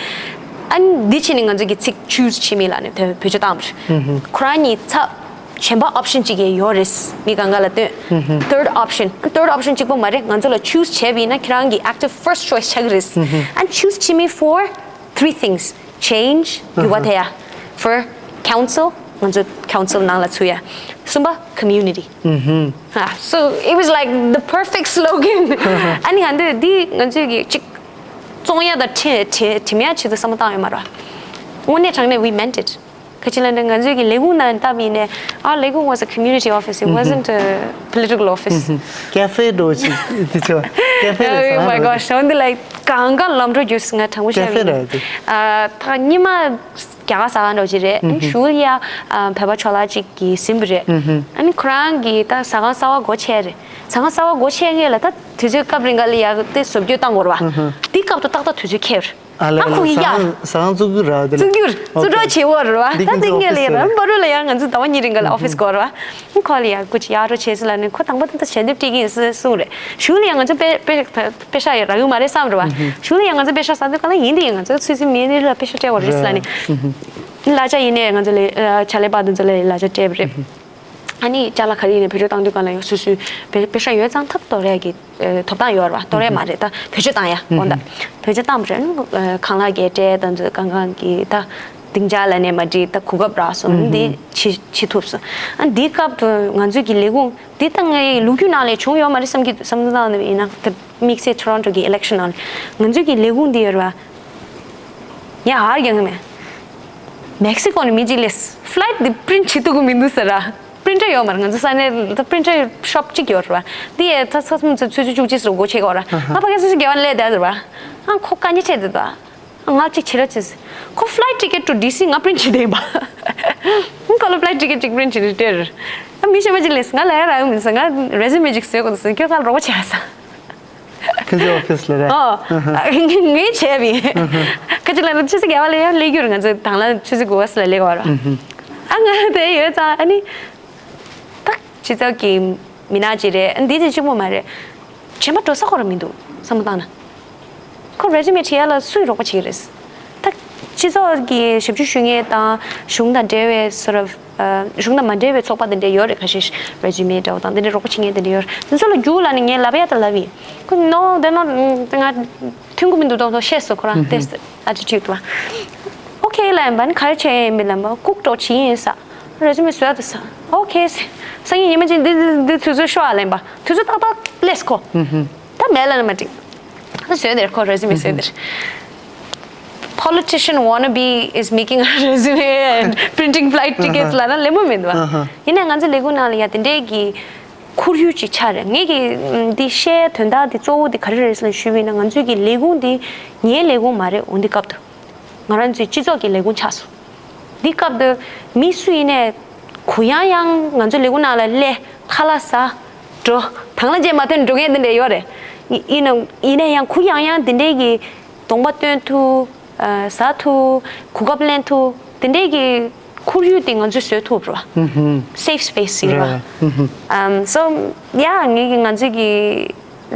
ཨ་ནི་འདི་ཕྱི་ནས་ང་ཚོ་གི་ཚིག་choose་བྱེད་མི་ལ་ནི་དེ་བེད་སྤྱོད་བཏང་བ་རེད། ཁོ་རང་གཉིས་ཚབ། གཞན་པ་option་གཅིག་ཡང་ཡོད་རེད། མི་གང་ག་ལ་སྟོན། Third option. Third option་གཅིག་པོ་མ་རེད། ང་ཚོ་ལ་choose་བྱས་པ་ཡིན་ན་ཁྱེད་རང་གི་active first choice་ཆགས་ཀྱི་རེད། And choose་བྱེད་མི་for three things. Change འགྱུར་བ་ཐེབས་ཡ། For council ང་ཚོ་council་ནང་ལ་ཚུད་ཡ། གསུམ་པ་community. Ah, so it was like the perfect slogan. ཨ་ནི་ང་ཚོས་འདི་ང་ཚོས་ཀྱི་གཅིག་བཙོང་ཡ་དང་ཁྲིམས་ཁྲིམས་ཁྲིམས་ཡ་ཆེད་དུ་བསམ་བློ་བཏང་ཡོད་མ་རེད། དངོས་གནས་དྲང་གནས་we meant it. ག་ཅི་ལབ་ན་ང་ཚོའི་གི་ལས་ཁུངས་ནང་བལྟས་པ་ཡིན་ནའི། Our ལས་ཁུངས་was a community office. It wasn't a political office. Cafe་འདྲ་བོ་ཅིག་དེ་ཆེ་བ། Cafe་རེད། Oh my gosh. འོན་ཏེ་like གང་ག་ལམ་འགྲོ་རྒྱུ་ང་དྲང་པོ་བཤད་པ་ཡིན་ནའི། Cafe་རེད་དེ། ཨ་ད་ཉི་མ་རྒྱ་གར་ཟ་ཁང་འདྲ་བོ་ཅིག་རེད། གཞུག་ལ་ཡ་བོད་པ་ཕྱོགས་ལ་ཅིག་གིས་ཟིན་པ་རེད། ཨ་ནི་ཁོ་རང་གིས་ད་ཟ་ཁང་གསར་པ་སྒོ་ཕྱེ་རེད། ཟ་ཁང་གསར་པ་སྒོ་ཕྱེ་མཁན་ལ་ད་དུས་ཚོད་སྐབས་རིང་ག་ལ་ཡ་དེ་བཟོ་བཅོས་བཏང་དགོས་རེད་བ། དེ་སྐབས་དུ་ཏག་ཏག་དུས་ཚོད་འཁེལ་རེད། ཨ་ལས་ཨ་ཁོ་གི་ཡ། ཟ་ཁང་བཙུགས་ཀྱི་རེད་དེ་ལ། བཙུགས་རྒྱུར་བཙུགས་འགྲོ་བྱེད་འོར་བ། ད་འདི་ཏིང་ངེ་ལ་ཡ་རང་བ་རུ་ལ་ཡ་ང་ཚོ་ཟླ་བ་གཉིས་རིང་ག་ལ་ཨོ་ཕིས་སྒོར་བ། ཁོ་ལ་ཡ་སྐུ་ཅི་ཡ་རོ་བྱེད་ཟེར་ལ་ནི་ཁོ་དང་པོ་ད་ད་ཞལ་འདེབས་སྤྲད་ཀྱི་ཡིན་ཟེར་གསུངས་རེད། གཞུག་ལ་ཡ་ང་ཚོ་པེ་པེ་པེ་ཤ་ཡ་རག་གི་མ་རེད་བསམ་རེད་བ། གཞུག་ལ་ཡ་ང་ཚོ་པེ་ཤ་ཟ་དུས་ག་ལ་ཡིན་དེ་ཡིན་ང་ཚོ་ཚོད་ཚོད་མེད་ནི་ལ་པེ་ཤ་སྤྲད་འོར་རེད་ཟེར་ལ་ནི། གླ་ཆ་ཡིན་ནའི་ང་ཚོ་ལ་ཕྱག་ལས་པ་དེ་ཚོ་ལ་གླ་ཆ་སྤྲད་པ་རེད། ཨ་ནི་ཅ་ལག་ག་རེ་ཡིན་ནའི་བེད་སྤྱོད་བཏང་དུས་གང་ལ་ཡང་སོ་སོའི་པེ་པེ་ཤ་ཡོད་ཙང་ཐབས་གཏོར་ཡ་གི་ཐོབ་ཐང་ཡོད་རེད་བ། གཏོར་ཡ་མ་རེད་ད་བེད་སྤྱོད་བཏང་ཡ་འོ་ད། བེད་སྤྱོད་བཏང་བ་རེད། ཁང་གླ་གི་སྤྲད་དང་ཚོ་གང་གང་གི་ད་སྡིངས་ཆ་ལ་ནས་མ་འགྲིག་ད་གོ་སྐབས་རག་སོང་འདི་བྱེད་བྱེད་ཐུབ་སོང་། ཨ་འདི་སྐབས་དུ་ང་ཚོའི་གི་ལས་ཁུངས་འདི་ད་ངའི་ལོ་རྒྱུས་ནང་ལས་བྱུང་ཡོད་མ་རེད་བསམ་གི་བསམ་བློ་བཏང་ནས་ཡིན་ན་ད་དམིགས་བསལ་ཊོ་རོན་ཊོ་གི་ཨི་ལེག་ཤན་ནང་ལས་ང་ཚོའི་གི་ལས་ཁུངས་འདི་ཡོད་རེད་བ། ངས་ཧར་རྒྱག་གི་མེད། མེག་སི་ཀོ་ནས་མི་གཅིག་སླེབས། ཕ་ལའིཊ་འདི་པི་རིན་ཊི་བྱེད་ཐུབ་ཀྱི་མི་འདུག་ཟེར་ར། པི་རིན་ཊར་ཡོད་མ་རེད། ང་ཚོ་ས་གནས་ད་པི་རིན་ཊར་ཤོབ་གཅིག་ཡོད་རེད་བ། འདི་ཡས་ད་ཚ་ཚ་མོ་ཚོས་ཆུ་ཚོད་བཅུ་གཅིག་ཙམ་སྒོ་ཕྱེ་གི་ཡོད་རེད། ང་ཕ་གིར་སོ་སོ་སྒེར་བ་སླེབས་བསྡད་ཟེར་བ། ཨ་ཁོ་དཀའ་ངལ་འཕྲད་ཟེར་བ། ཨ་ང་གཅིག་བྱེད་རོགས་བྱེད་ཟེར། ཁོ་flight ticket to D C ང་པི་རིན་ཊི་བྱེད་བསྡད་ཡིན་པ། ཨ་ཁོ་ལ་flight ticket གཅིག་པི་རིན་ཊི་བྱེད་རེད་སྟེར། ཨ་མི་གཞན་པ་གཅིག་སླེབས། ང་ལ་ཡ་རག་གི་མི་འདུག་ང་resume གཅིག་བཟོས་དགོས་འདུག་ཁྱོད་ཁ་རོགས་པ་བྱས་ས། ཁྱེད་ཚོའི་ཨོ་ཕིས་ལ་རེད། ཨོ། ངས་བྱས་པ་ཡིན། ཁ་ཅིག་ལ་ཆུ་ཚོད་བརྒྱད་པ་ལ་ཡང་སླེབས་རྒྱུ་རེད། ང་ཚོ་དང་ལ་ཆུ་ཚོད་དགུ་པ་ཙམ་ལ་སླེབས་དགོས་རེད། ཨ་ང་དེ་ཡོད་ཙང་ཨ་ནི། ད་སྤྱི་ཚོགས་ཀྱི་ མི་ནག་ཅིག་རེད། འདི་དེ་གཅིག་པོ་མ་རེད། གཞན་པ་འགྲོ་ས་ཁོ་རང་མི་འདུག་བསམ་བློ་བཏང་ན། ཁོ་resume་བྲིས་ཡ་ལ་སུས་རོགས་པ་བྱེད་ཀྱི་རེད། ད་སྤྱི་ཚོགས་ཀྱི་ཞབས་ཞུ་ཞུ་མཁན་དང་གཞུང་དང་འབྲེལ་བའི་sort of གཞུང་དང་མ་འབྲེལ་བའི་ཚོགས་པ་དེ་འདྲ་ཡོད་རེད། ཁ་ཤས་resume་འདྲ་བོ་དང་དེ་འདྲ་རོགས་པ་བྱེད་མཁན་དེ་འདྲ་ཡོད་རེད། དེ་ཚོ་ལ་རྒྱུགས་ལབ་ནས་ངས་ལབ་ཡ་ད་ལབ་ཡིན། ཁོ་no, they're not, ང་མཐུན་གྱི་མི་འདུག་དོ་དོ་ཤེས་སོང་ཁོ་རང་དེ་attitude ལ། Okay ལབ་ཡིན་པ་ནི་ག་རེ་བྱས་ཡིན་མིན་ལབ་པ་ལྐུགས་གྲོགས་བྱེད་ཡིན་ས། Resume བཟོས་འདུག་ས། Okay སང་ཉིན་ཉི་མ་གཅིག་འདི་འདི་འདི་དུས་ཚོད་ཤོག་ཨ་ལབ་ཡིན་པ། དུས་ཚོད་ཏག་ཏག་སླེབས་ཁོ། ད་མེད་ལབ་ན་མ་འགྲིག་ད་བཟོས་དེར་ཁོ་resume བཟོས་དེར། Politician wannabe is making a resume and printing flight tickets ལབ་ན་ལེགས་མོ་མི་འདུག་ཨ། ཡིན་ནའི་ང་ཚོ་ལས་ཁུངས་ནང་ལ་ཡ་དེ་འདྲས་ཀྱི་ཁོར་ཡུག་ཅིག་ཆགས་རེད། ངེད་ཀྱི་ཨམ་འདི་བཤད་དོན་དག་འདི་གཙོ་བོ་འདི་ག་རེ་རེད་ཟེར་ན་ཞུས་པ་ཡིན་ན་ང་ཚོའི་གི་ལས་ཁུངས་འདི་ངའི་ལས་ཁུངས་མ་རེད། འོ་འདི་སྐབས་དུ་ང་རང་ཚོའི་སྤྱི་ཚོགས་ཀྱི་ལས་ཁུངས་ཆགས་སོང་། འདི་སྐབས་དུ་མི་སུ་ཡིན་ནའི་གུ་ཡངས་ཡངས་ང་ཚོའི་ལས་ཁུངས་ནང་ལ་སླེབས་ཁ་ལག་ཟ་འགྲོ་དང་ལ་རྗེས་མ་ཐོན་འགྲོ་མཁན་འདི་འདྲ་ཡོད་རེད། ཡིན་ན་ཡིན་ན་ཡང་གུ་ཡངས་ཡངས་འདི་འདྲའི་གི་གདོང་པ་སྟོན་ཐུབ། ཨ་ཟ་ཐུབ། གོ་སྐབས་ལེན་ཐུབ། དེ་འདྲའི་གི་ཁོར་ཡུག་དེ་ང་ཚོས་བཟོས་ཐུབ་རེད་བ། Safe space ཡིན་རེད་བ། Um, so yeah ངེད་ཀྱི་ང་ཚོའི་གི་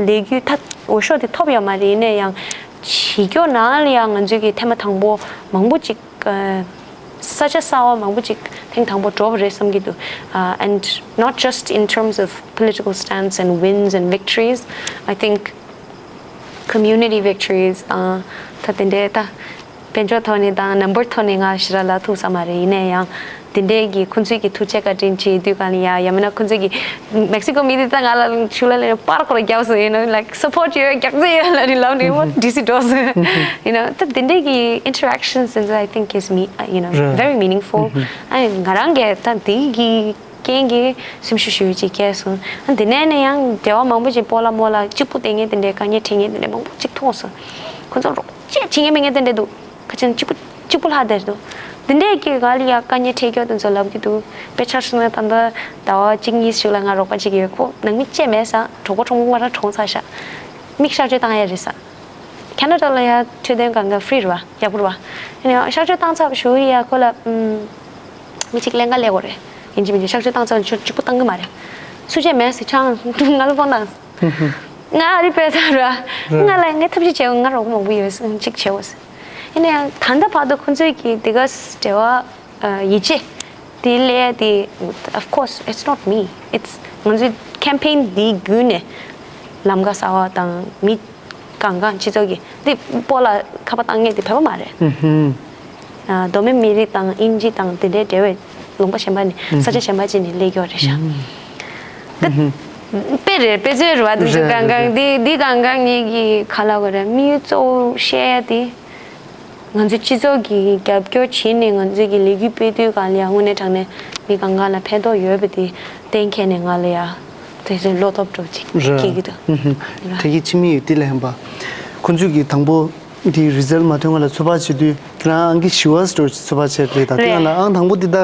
ལས་འགུལ་ད་འོས་ཤོག་དེ་ཐོབ་ཡོད་མ་རེད། ཡིན་ན་ཡང་བྱེད་སྐྱོ་ནང་ལ་ཡང་ང་ཚོའི་གི་ཐེངས་མ་དང་པོ་མང་པོ་ཅིག་ཨ་ས་ཆ་གསར་བ་མང་པོ་ཅིག་ཐེངས་དང་པོ་འགྲོ་བ་རེད་བསམ་གྱི་འདུག་ཨ་and not just in terms of political stance and wins and victories. I think community victories དང་ད་དེ་འདྲའི་ད་དཔལ་འབྱོར་ཐོག་ནས་དང་number ཐོག་ནས་ང་ཞེ་དྲག་ལབ་ཐུབ་ས་མ་རེད། ཡིན་ན་ཡང་དེ་འདྲའི་གི་ཁོང་ཚོས་ཀྱི་ཐུགས་རྗེ་བཀའ་དྲིན་ཆེ་དུས་གང་ལ་ཡ་ཡང་མིན་ན་ཁོང་ཚོས་ཀྱི་Mexico མི་དེ་ད་ང་ལ་ཆུ་ལ་ལེན་པར་ཁོ་ར་རྒྱབ་སོང་། you know like support ཡོད། རྒྱག་རྩིས་ཡོད་ལབ་ནས་ལབ་ནས་what DC འགྲོ་སོང་། you know ད་དེ་འདྲའི་གི་interactions and I think is me you know རེད། very meaningful. ཨ་ང་རང་གི་ད་དེ་གི་རྐྱེན་གྱིས་སེམས་ཤུགས་ཞེ་པོ་ཅིག་སྐྱེས་སོང་། ཨ་འདི་ནས་ནས་ཡང་འབྲེལ་བ་མང་པོ་ཅིག་སྤོ་ལགས་རྨོ་ལགས་གཅིག་པུ་བསྡད་མཁན་དེ་འདྲའི་དཀའ་ངལ་འཕྲད་མཁན་དེ་འདྲའི་མང་པོ་ཅིག་མཐོང་སོང་། ཁོ་ཚོ་རོགས་བྱེད་བྱེད་མཁན་མེད་མཁན་དེ་འདྲ་འདུག་ཁ་ཆེན་གཅིག་པུ་གཅིག་པུ་ལྷག་བསྡད་འདུག་འདི་འདྲས་ཀྱི་ང་ལ་ཡང་དཀའ་ངལ་འཕྲད་རྒྱུ་དེ་ཚོ་ལབ་ཀྱི་འདུག་དཔེ་ཆ་བཞག་ན་ད་ལྟ་ཟླ་བ་གཅིག་གཉིས་ཤིག་ལ་ང་རོགས་པ་གཅིག་ཡོད། ཁོ་ནང་མི་བཅད་མེད་ས། གྲོགས་པོ་གྲོགས་མོ་ང་རང་གྲོངས་ཚར་ཤག་མིག་གཤག་བཅོས་བཏང་ཡ་རེད་ས། ཁེ་ན་ཌ་ལ་ཡ་འཕྲོད་བསྟེན་སྒང་ག་ཧྥི་རི་རེད་བ། ཡག་པོ་རེད་བ། ཡིན་ནའང་གཤག་བཅོས་བཏང་ཚར་བ་ཞུ་ཡ་ཁོ་ལ་ཨུམ། མི་གཅིག་ཀླན་ཀ་སླེབས་དགོས་རེད། ཡིན་གཅིག་མིན་གཅིག་གཤག་བཅོས་བཏང་ཚར་བ་ཆུ་གཅིག་པུ་བཏང་གི་མ་རེད། སུ་བྱས་མེད་ཟེར་ཆང་ང་ལ་ཕོན་བཏང་། ང་ཨ་རི་པད་ཚར་ར། ང་ལ་ངས་ཐབས་ཤེས་བྱས་ང་རོགས་པ་མང་པོ་ཡོད་ཟེར་གཅིག་བྱས་འོ་ཟེར། ཡིན་ནའང་ད་ལྟ་བར་དུ་ཁོ་ཚོས་ཀྱིས་དེ་ག་འབྲེལ་བ་ཡིད་ཆེས་དེ་ལས་དེ། Of course it's not me, it's ང་ཚོའི་campaign འདི་བརྒྱུད་ནས་ལམ་ཀ་གསར་བ་དང་མི་གང་གང་སྤྱི་ཚོགས་ཀྱི་འདི་སྤོ་ལགས་ཁ་པར་བཏང་མཁན་དེ་བོད་པ་མ་རེད། ཨ་མདོ་སྨད་མི་རིགས་དང་དབྱིན་ཇི་དང་དེ་འདྲའི་འབྲེལ་བའི་ལུང་པ་གཞན་པ་ནས་ས་ཆ་གཞན་པ་ཅིག་ནས་སླེབས་ཡོད་རེད་ཤག་དཔེ་རེད། དཔེ་མཛོད་རེད་བ། དེ་ཚོ་རེད་གང་གང་རེད། དེ་དེ་གང་གང་ངེད་ཀྱི་ག་ལབ་དགོས་རེད། དམིགས་ཡུལ་གཙོ་བོ་བཤད་ཡ་དེ་ང་ཚོའི་སྤྱི་ཚོགས་ཀྱི་རྒྱབ་སྐྱོར་བྱས་ནས་ང་ཚོའི་གི་ལས་འགུལ་སྤེལ་དུས་གང་ལ་ཡ་དངོས་གནས་དྲང་གནས་མི་གང་གང་ལ་ཕན་ཐོགས་ཡོད་པ་དེ་གཏན་འཁེལ་ནས་ང་ལ་ཡ་དེ་ཚོའི་བློ་སྟོབས་འགྲོ་ཅིག་རེད། སྐྱེ་གི་འདུག་ཨུ་ཧུམ། དེ་གི་ཕྱི་མི་ཡོད་དེ་ལས་ཧམ་པ། ཁོང་ཚོས་ཀྱི་དང་པོ་དེའི་རི་ཛལ་མ་ཐོན་ག་ལ་ཚོད་དཔག་བྱེད་དུས་ཁྱེད་རང་ཨང་ཀི་བཞི་བ་སི་ཊོར་ཚོད་དཔག་བྱས་རེད། ད་དེ་རེད། ཡང་ལ་ཨང་དང་པོ་འདི་ད་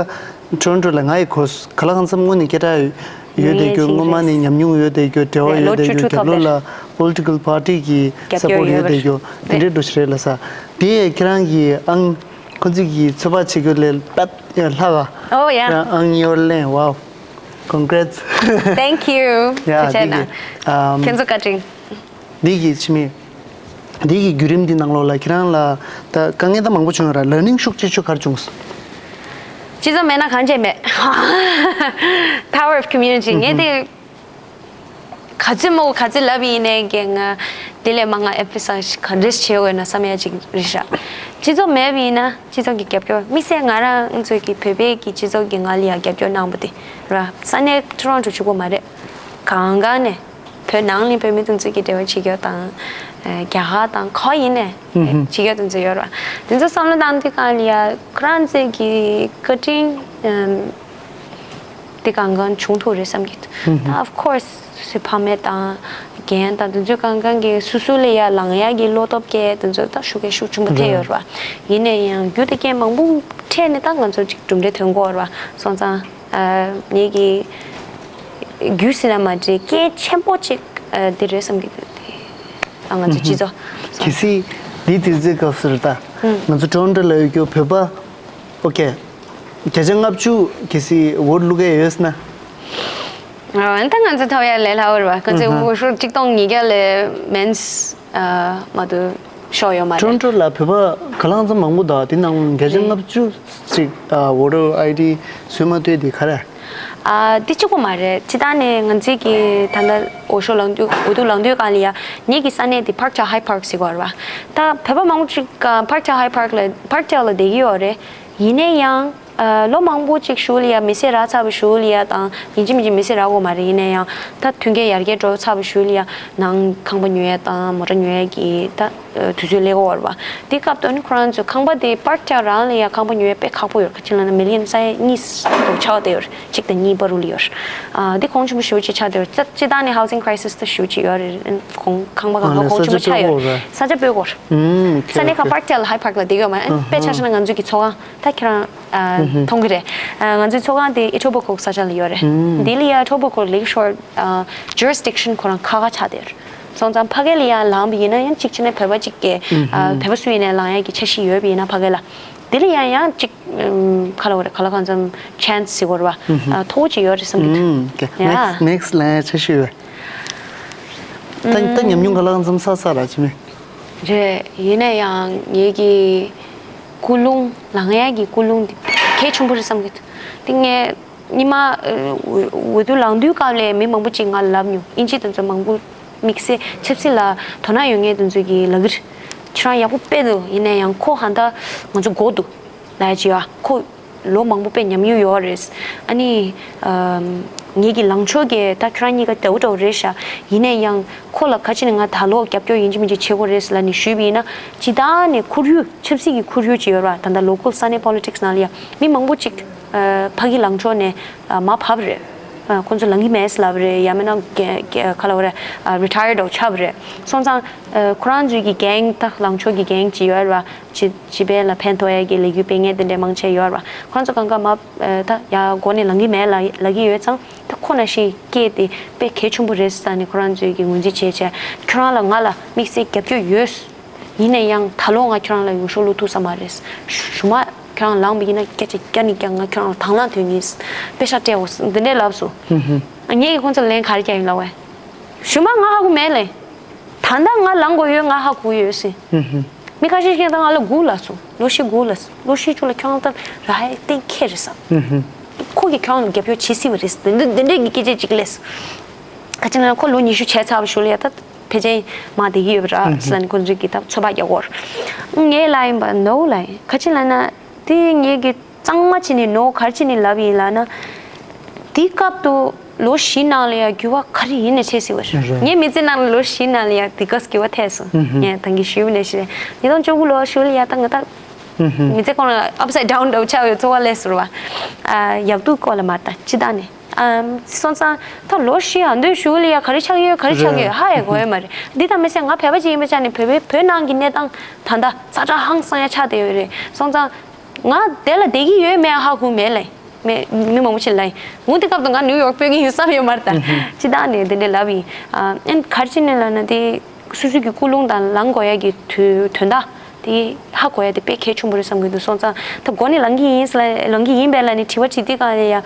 ཊོ་རོན་ཊོ་ལ་ང་ཡི་གོ་ག་ལ་གང་འཚམ་དངོས་གནས་སྐད་གྲགས་ཡོད་བསྡད་རྒྱུ། ངས་སྔོན་མ་ནས་ཉམས་མྱོང་ཡོད་བསྡད་རྒྱུ། འབྲེལ་བ་རེད། ཡོད་ལོ་བཅུ་བཅུ་ཐོབ་པའི་རྒྱབ་ལོགས་ལ་པོ་ལི་ཊི་ཀལ་པར་ཊི་གི་རྒྱབ་སྐྱོར་སཔོར་ཊི་ཡོད་ཡོད་པ་བསྡད་རྒྱུ་དེ་འདྲའི་འགྲོ་ཞིག་རེད་ལ་ས། དེ་ཁྱེད་རང་གི་ཨང་ཁོ་ཚོས་ཀྱི་ཚོད་དཔག་བྱེད་རྒྱུ་ལས་པད་ཡ་ལྷག་ག Oh yeah. ཁྱེད་རང་ཨང་གཉིས་པ་ལེན། Wow, congrats. Thank you. ཡ་ཐུགས་རྗེ་གནང་། ཨམ། ཁྱེད་ཚོ་བཀའ་དྲིན། འདི་གི་ཕྱི་མི། འདི་གི་བརྒྱུད་རིམ་འདི་ནང་ལོགས་ལ་ཁྱེད་རང་ལ་ད་དཀའ་ངལ་ད་མང་པོ་བྱུང་ཡོད་ར། ལར་ནིང་ཤུགས་ཆེ་ཤོས་ག་རེ་བྱུང་སོང་། སྤྱི་ཚོགས་མེད་ན་གང་བྱས་མེད། Power of community. ངས་དེ་ག་ཚོད་མོ་ག་ཚོད་ལབ་ཡིན་ནའི་གི་ང་དེ་ལས་མང་ང་ཨེམ་ཕ་སའི་ཛི་ག་འདྲས་བྱེད་འོས་ན་བསམ་ཡ་ཅིག་རེད་ཤག་སྤྱི་ཚོགས་མེད་པ་ཡིན་ན་སྤྱི་ཚོགས་ཀྱི་རྒྱབ་སྐྱོར། དམིགས་བསལ་ང་རང་ཚོའི་གི་བོད་པའི་གི་སྤྱི་ཚོགས་ཀྱི་ང་ལ་ཡ་རྒྱབ་སྐྱོར་གནང་པ་དེ་ར། ས་གནས་ཊོ་རོན་ཊོ་གཅིག་པོ་མ་རེད། གང་གང་ནས་བོད་ནང་ལ་བོད་མི་དེ་ཚོ་གི་འབྲེལ་བ་བྱེད་རྒྱུ་དང་། ཨ་རྒྱ་གར་དང་ག་པར་ཡིན་ནའི་ཨུ་ཧུམ། བྱེད་རྒྱུ་དེ་ཚོ་ཡོད་ར། དེ་ཚོ་བསམ་བློ་བཏང་དུས་གང་ལ་ཡ་ཁོ་རང་ཚོའི་གི་བཀའ་དྲིན་ཨམ། དེ་གང་གང་བྱུང་ཐུབ་རེད་བསམ་གྱི་འདུག་ཨུ་ཧུམ། ད་of course སུའི་ཕ་མེས་དང་རྒན་དང་དེ་ཚོས་གང་གང་གི་སོ་སོ་ལ་ཡ་ལངས་ཡ་གི་བློ་སྟོབས་སྐྱེད་དེ་ཚོ་ད་ཤུགས་སྐྱེད་ཤུགས་ཆེན་པོ་ཐེབས་ཡོད་ར། ཡིན་ནའི་ཡང་རྒྱུ་དེ་རྐྱེན་མང་པོ་འཕྲད་ནས་ད་ང་ཚོ་ཅིག་གྲུབ་འབྲས་ཐོན་གྱི་ཡོད་ར། སོང་ཙང་ཨ་ངེད་ཀྱི་རྒྱུ་ཟེར་ན་མ་འདྲེས་རྐྱེན་ཆེན་པོ་ཅིག་ཨ་དེ་རེད་བསམ་གྱི་འདུག་དེ་ད་ང་ཚོ་སྤྱི་ཚོགས་གལ་སྲིད་འདི་དུས་ཚོད་སྐབས་སུ་རེད་ད། ང་ཚོ་ཊོ་རོན་ཊོ་ལ་ཡོད་རྒྱུ་བོད་པ། ཨོ་ཀེ། བརྒྱ་ཆ་ལྔ་བཅུ་གལ་སྲིད་འོ་ཊི་བླུག་གི་ཡོད་ན། ཨ་ད་ང་ཚོ་ཐོབ་ཡ་ལས་སླ་བོ་རེད་བ། ང་ཚོ་ཨ་ཧ། འུ་ཧྲུ་གཅིག་སྟོང་ཉིས་བརྒྱ་ལས་མེན་སི་ཨ་མ་གཏོགས་ཤོག་ཡོད་མ་ཊོ་རོན་རེད། ཊོ་ལ་བོད་པ་ག་ལང་ཙམ་མང་པོ་འདུག་དེ་ནང་བརྒྱ་ཆ་རེད། ལྔ་བཅུ་ཅིག་ཨ་ཝོ་ཊར་ཨའི་ཌི་བཟོས་མ་ཐུབ་དེ་ག་རེ། ཨ་འདི་གཅིག་པོ་མ་རེད། སྤྱིར་བཏང་ནས་ང་ཚོས་ཀྱི་ད་ལྟ་འུ་ཧྲུ་ལངས་དུས་འུ་ཐུག་ལངས་དུས་གང་ལ་ཡ་ངེད་ཀྱི་ས་གནས་དེ་Parkdale Hyde Park ཟེར་གྱི་ཡོད་རེད་བ། ད་བོད་པ་མང་པོ་ཅིག་ཨ་Parkdale Hyde Park ལ་Parkdale ལ་བསྡད་ཀྱི་ཡོད་རེད། ཡིན་ན་ཡང་། ཨ་ལོ་མང་པོ་ཅིག་གཞུག་ལ་ཡ་མི་ཚེ་རག་ཚར་བའི་གཞུག་ལ་ཡ་དང་ཡིན་གཅིག་མིན་གཅིག་མི་ཚེ་རག་གི་མ་རེད། ཡིན་ན་ཡང་ད་མཐུན་རྐྱེན་ཡར་རྒྱས་འགྲོ་ཚར་བའི་གཞུག་ལ་ཡ་ནང་ཁང་པ་ཉོ་ཡ་དང་མོ་ཊ་ཉོ་ཡ་གི་ད་དུས་ཚོད་སླེབས་ཀྱི་ཡོད་རེད་བ། དེ་སྐབས་དུ་ནི་ཁོ་རང་ཚོའི་ཁང་པ་དེ་པར་ཊ་རང་ལ་ཡ་ཁང་པ་ཉོ་ཡ་དཔེ་ཁག་པོ་ཡོད་རེད། ག་ཅི་ལབ་ན་མི་ལི་ཡན་ས་ཡ་གཉིས་ལ་ཆགས་བསྡད་ཡོད་རེད། གཅིག་དང་གཉིས་བར་དུ་ལ་ཡོད་རེད། ཨ་དེ་གོང་ཆེན་པོ་ཞེ་པོ་ཅིག་ཆགས་བསྡད་ཡོད་རེད། ད་སྤྱིར་བཏང་ནི་housing crisis ད་ཞེ་པོ་ཅིག་ཡོད་རེད། གོང་ཁང་པ་གང་ག་གོང་ཆེན་པོ་ཆགས་ཡོད་རེད། ས་ཆ་སྤོ་དགོས་རེད། ས་གནས་ཁག་པར་ཊ་ལ་Hyde Park ལ་བསྡད་ཡོད་མ་རེད། དཔེ་ཆ་བཞག་ན་ང་ཚོའི་གི་ཚོགས་ཁང་ད་ཁྱེད་རང་ཨ་མཐོང་གི་རེད། ཨ་ང་ཚོའི་ཚོགས་ཁང་དེ་Etobicoke ས་ཆ་ལ་ཡོད་རེད། འདི་ལ་ཡ་Etobicoke Lakeshore ཨ་jurisdiction ཁོ་རང་ཁག་ཁག་ཆགས་བསྡད་ཡོད་རེད། སོང་ཙང་ཕ་གི་ལ་ཡ་ལངས་པ་ཡིན་ན་ཡང་གཅིག་བྱས་ན་བོད་པ་གཅིག་གི་ཨ་བོད་པ་སུ་ཡིན་ནའི་ལངས་ཡ་གི་འཆར་གཞི་ཡོད་པ་ཡིན་ན་ཕ་གི་ལ་འདི་ལ་ཡ་ཡང་གཅིག་ཨམ་ག་ལབ་དགོས་རེད། ག་ལ་གང་འཚམ་chance ཟེར་དགོས་རེད་བ། ཨ་མཐོ་པོ་ཅིག་ཡོད་རེད་བསམ་གི་འདུག་ཨུམ། ཡ། next next ལ་ཡ་འཆར་གཞི་ཡོད། ད་ད་ཉམས་མྱོང་ག་ལ་གང་འཚམ་བསགས་ཚར་ར་ཅི་མེད། རེད། ཡིན་ན་ཡང་ངེད་ཀྱི་ཀུན་སློང་ལངས་ཡ་གི་ཀུན་སློང་འདི་གལ་ཆེན་པོ་རེད་བསམ་གི་འདུག་འདི་ངས་ཉི་མ་འོས་བསྡུ་ལངས་དུས་སྐབས་ལ་མི་མང་པོ་ཅིག་ང་ལ་ལབ་མྱོང་། དབྱིན་ཇི་དེ་ཚོ་མང་པོ་དམིགས་བསལ་ཆབ་སྲིད་ལ་དོ་སྣང་ཡོད་མཁན་དེ་ཚོས་ཀྱིས་ལབ་ཀྱི་རེད། ཁྱེད་རང་ཡག་པོ་དཔེ་འདུག་ཡིན་ན་ཡང་ཁོ་ཧ་ད་ང་ཚོ་མགོ་འདུག་ལབ་ཡ་ཅིག་ཡོད། ཁོ་ལོ་མང་པོ་དཔེ་ཉམས་མྱོང་ཡོད་རེད། ཨ་ནི་ཨམ་ངེད་ཀྱི་ལངས་ཕྱོགས་ཀྱི་ད་ཁྱེད་རང་གཉིས་ཀ་འདྲ་བོ་འདྲ་བོ་རེད་ཤག་ཡིན་ན་ཡང་ཁོ་ལ་ག་ཅི་ནས་ང་ད་ལོ་རྒྱབ་སྐྱོར་ཡིན་གཅིག་མིན་གཅིག་བྱེད་དགོས་རེད་ལབ་ནས་ཞུས་པ་ཡིན་ན། སྤྱིར་བཏང་ནས་ཁོར་ཡུག་ཆབ་སྲིད་ཀྱི་ཁོར་ཡུག་ཅིག་ཡོད་རེད་བ། ད་ལྟ་local ས་གནས་politics ནང་ལ་ཡང་མི་མང་པོ་ཅིག་ཨ་ཕ་གི་ལངས་ཕྱོགས་ནས་ཨ་མར་བབས་རེད། ཨ་ཁོ་ཚོ་ལངས་ཀྱི་མེད་ལབ་རེད། ཡང་མིན་ན་ག་ག་ག་ལབ་རེད། ཨ་retired འདྲ་བོ་ཆགས་པ་རེད། སོང་ཙང་ཨ་ཁོ་རང་ཚོའི་གི་gang ད་ལངས་ཕྱོགས་ཀྱི་gang ཅིག་ཡོད་རེད་བ། སྤྱི་སྤྱི་པའི་ལ་ཕན་ཐོགས་ཡ་གི་ལས་འགུལ་སྤེལ་མཁན་དེ་འདྲའི་མང་ཆེ་ཡོད་རེད་བ། ཁོ་རང་ཚོ་གང་ག་མར་ཨ་ད་ཡ་མགོ་ནས་ལངས་ཀྱི་མེད་ལབ་ལབ་ཀྱི་ཡོད་ཙང་། ད་ཁོ་ནང་བཞིན་སྐད་དེ་དཔེ་གལ་ཆེན་པོ་རེད་ཟེར་ནས་ཁོ་རང་ཚོའི་གི་ངོས་འཛིན་བྱས་བྱས། ཁྱོད་རང་ལ་ང་ལ་དམིགས་བསལ་རྒྱབ་སྐྱོར་ཡོད། ཡིན་ན་ཡང་ད་ལོ་ང་ཁྱོད་རང་ལ་འུ་ཧྲུ་བླུག་ཐུབ་ས་མ་རེད། གཞུག་མ་ཁྱོད་རང་ལངས་པ་ཡིན་ན་སྐད་ཆ་བརྒྱ་ནས་བརྒྱ་ང་ཁྱོད་རང་ལ་དང་བླངས་དོན་ཡིན། པེ་ཤག་སྤྲད་འོ་འདི་འདྲས་ལབ་སོང་། ཧུམ་ཧུམ། ངས་ཀྱིས་ཁོང་ཚོ་ལན་ག་རེ་རྒྱག་ཡིན་ལབ་བས། གཞུག་མ་ང་ཧ་གོ་མེད་ལེ། ད་ལྟ་ང་ལངས་དགོས་ཡོད་ང་ཧ་གོ་ཡོད་སྲིད། ཧུམ་ཧུམ། མི་ཁ་ཤས་ཤིག་ད་ང་ལ་སྒུག་ལབ་སོང་། ལོ་བཞི་སྒུག་ལབ་སོང་། ལོ་བཞི་མཇུག་ལ་ཁྱོད་རང་ད་ར་ཧའི་གཏན་འཁེལ་རེད་བསམ། ཧུམ་ཧུམ། ཁོ་གིས་ཁྱོད་རང་ལ་རྒྱབ་སྐྱོར་བྱེད་སྲིད་པ་རེད། འདི་འདི་འདི་འདྲའི་གི་སྐད་ཆ་ཅིག་སླེབས་སོང་། ག་ཅི་ན་ཁོ་ལོ་ཉི་ཤུ་བྱས་ཚར་བ་ཞུ་ལ་ཡ་ད་ཕལ་ཆེར་མར་བསྡད་ཀྱི་ཡོད་པ་ར་ཟེར་ནས་ཁོ་ཚོས་ཀྱིས་ད་ཚོད་དཔག་རྒྱག་གོ། ངས་ལབ་ཡིན་པ་ནོ་ལབ་ཡིན། ག་ཅི་ལབ་ན་དེ་ངས་ཀྱིས་གཙང་མ་བྱས་ནས་ནོ་ག་རེ་བྱས་ནས་ལབ་ཡིན་ལབ་ན། དེའི་སྐབས་དུ་ལོ་བཞི་ནང་ལ་ཡ་འགྱུར་བ་ག་རེ་ཡིན་ནས་འཕྲད་སྲིད་པ་རེད། རེད། ངའི་མི་ཚེ་ནང་ལ་ལོ་བཞི་ནང་ལ་ཡ་དེ་ག་འགྱུར་བ་ཐེབས་སོང་། ཧུམ་ཧུམ། ངས་ད་གིན་ཞུས་པ་ནང་བཞིན་རེད། ཉིས་སྟོང་བཅུ་དགུ་ལོ་ཞུ་ལ་ཡ་ད་ང་ད་ཧུམ་ཧུམ། མི་ཚེ་ཁོང་ལ་upside down འདྲ་བོ་ཆགས་ཡོད་ཚོར་བ་སླེབས་སོང་བ། ཨ་ཡག་སྡུག་སྐོར་ལ་མ་ལྟ་སྤྱིར་བཏང་ནས། ཨམ་སོང་ཙང་ད་ལོ་བཞི་ཨ་འདོད་ཞུ་ལ་ཡ་ག་རེ་ཆགས་ཡོད་ག་རེ་ཆགས་ཡོད་ཧ་ཡ་གོ་ཡ་མ་རེད། འདི་དང་མི་ཚད་ང་བོད་པ་ཅིག་ཡིན་པའི་ཆ་ནས་བོད་པའི་བོད་ནང་གི་གནས་སྟངས་ད་ལྟ་ཛ་དྲག་ཧང་སང་ཡ་ཆགས་བསྡད་ཡོད་རེད། སོང་ཙང་ང་དེ་ལ་བསྡད་ཀྱི་ཡོད་མེད་ཧ་གོ་མེད་ལེ། མེད་མི་མང་པོ་ཅིག་ལ་ཡིན་ངུ་དེ་སྐབས་དུ་ང་ནིའུ་ཡོག་སྤོས་ཀྱི་ཡིན་བསམ་ཡོད་མ་རེད་ད། སྤྱིར་བཏང་ནས་དེ་འདྲ་ལབ་ཡིན། ཨ་ཨན་ག་རེ་བྱས་ནས་ལབ་ན་དེ། སོ་སོ་གི་ཀུན་སློང་དང་ལངས་དགོས་ཡ་གི་དུས་དོན་དག་དེ་ཧ་གོ་ཡ་དེ་དཔེ་གལ་ཆེན་པོ་རེད་བསམ་གྱི་འདུག་སོང་ཙང་ད་མགོ་ནས་ལངས་ཀྱི་ཡིན་ལ་ལངས་ཀྱི་ཡིན་པས་ལབ་ནས་དྲི་བ་དྲི་དུས་གང་ལ་ཡ།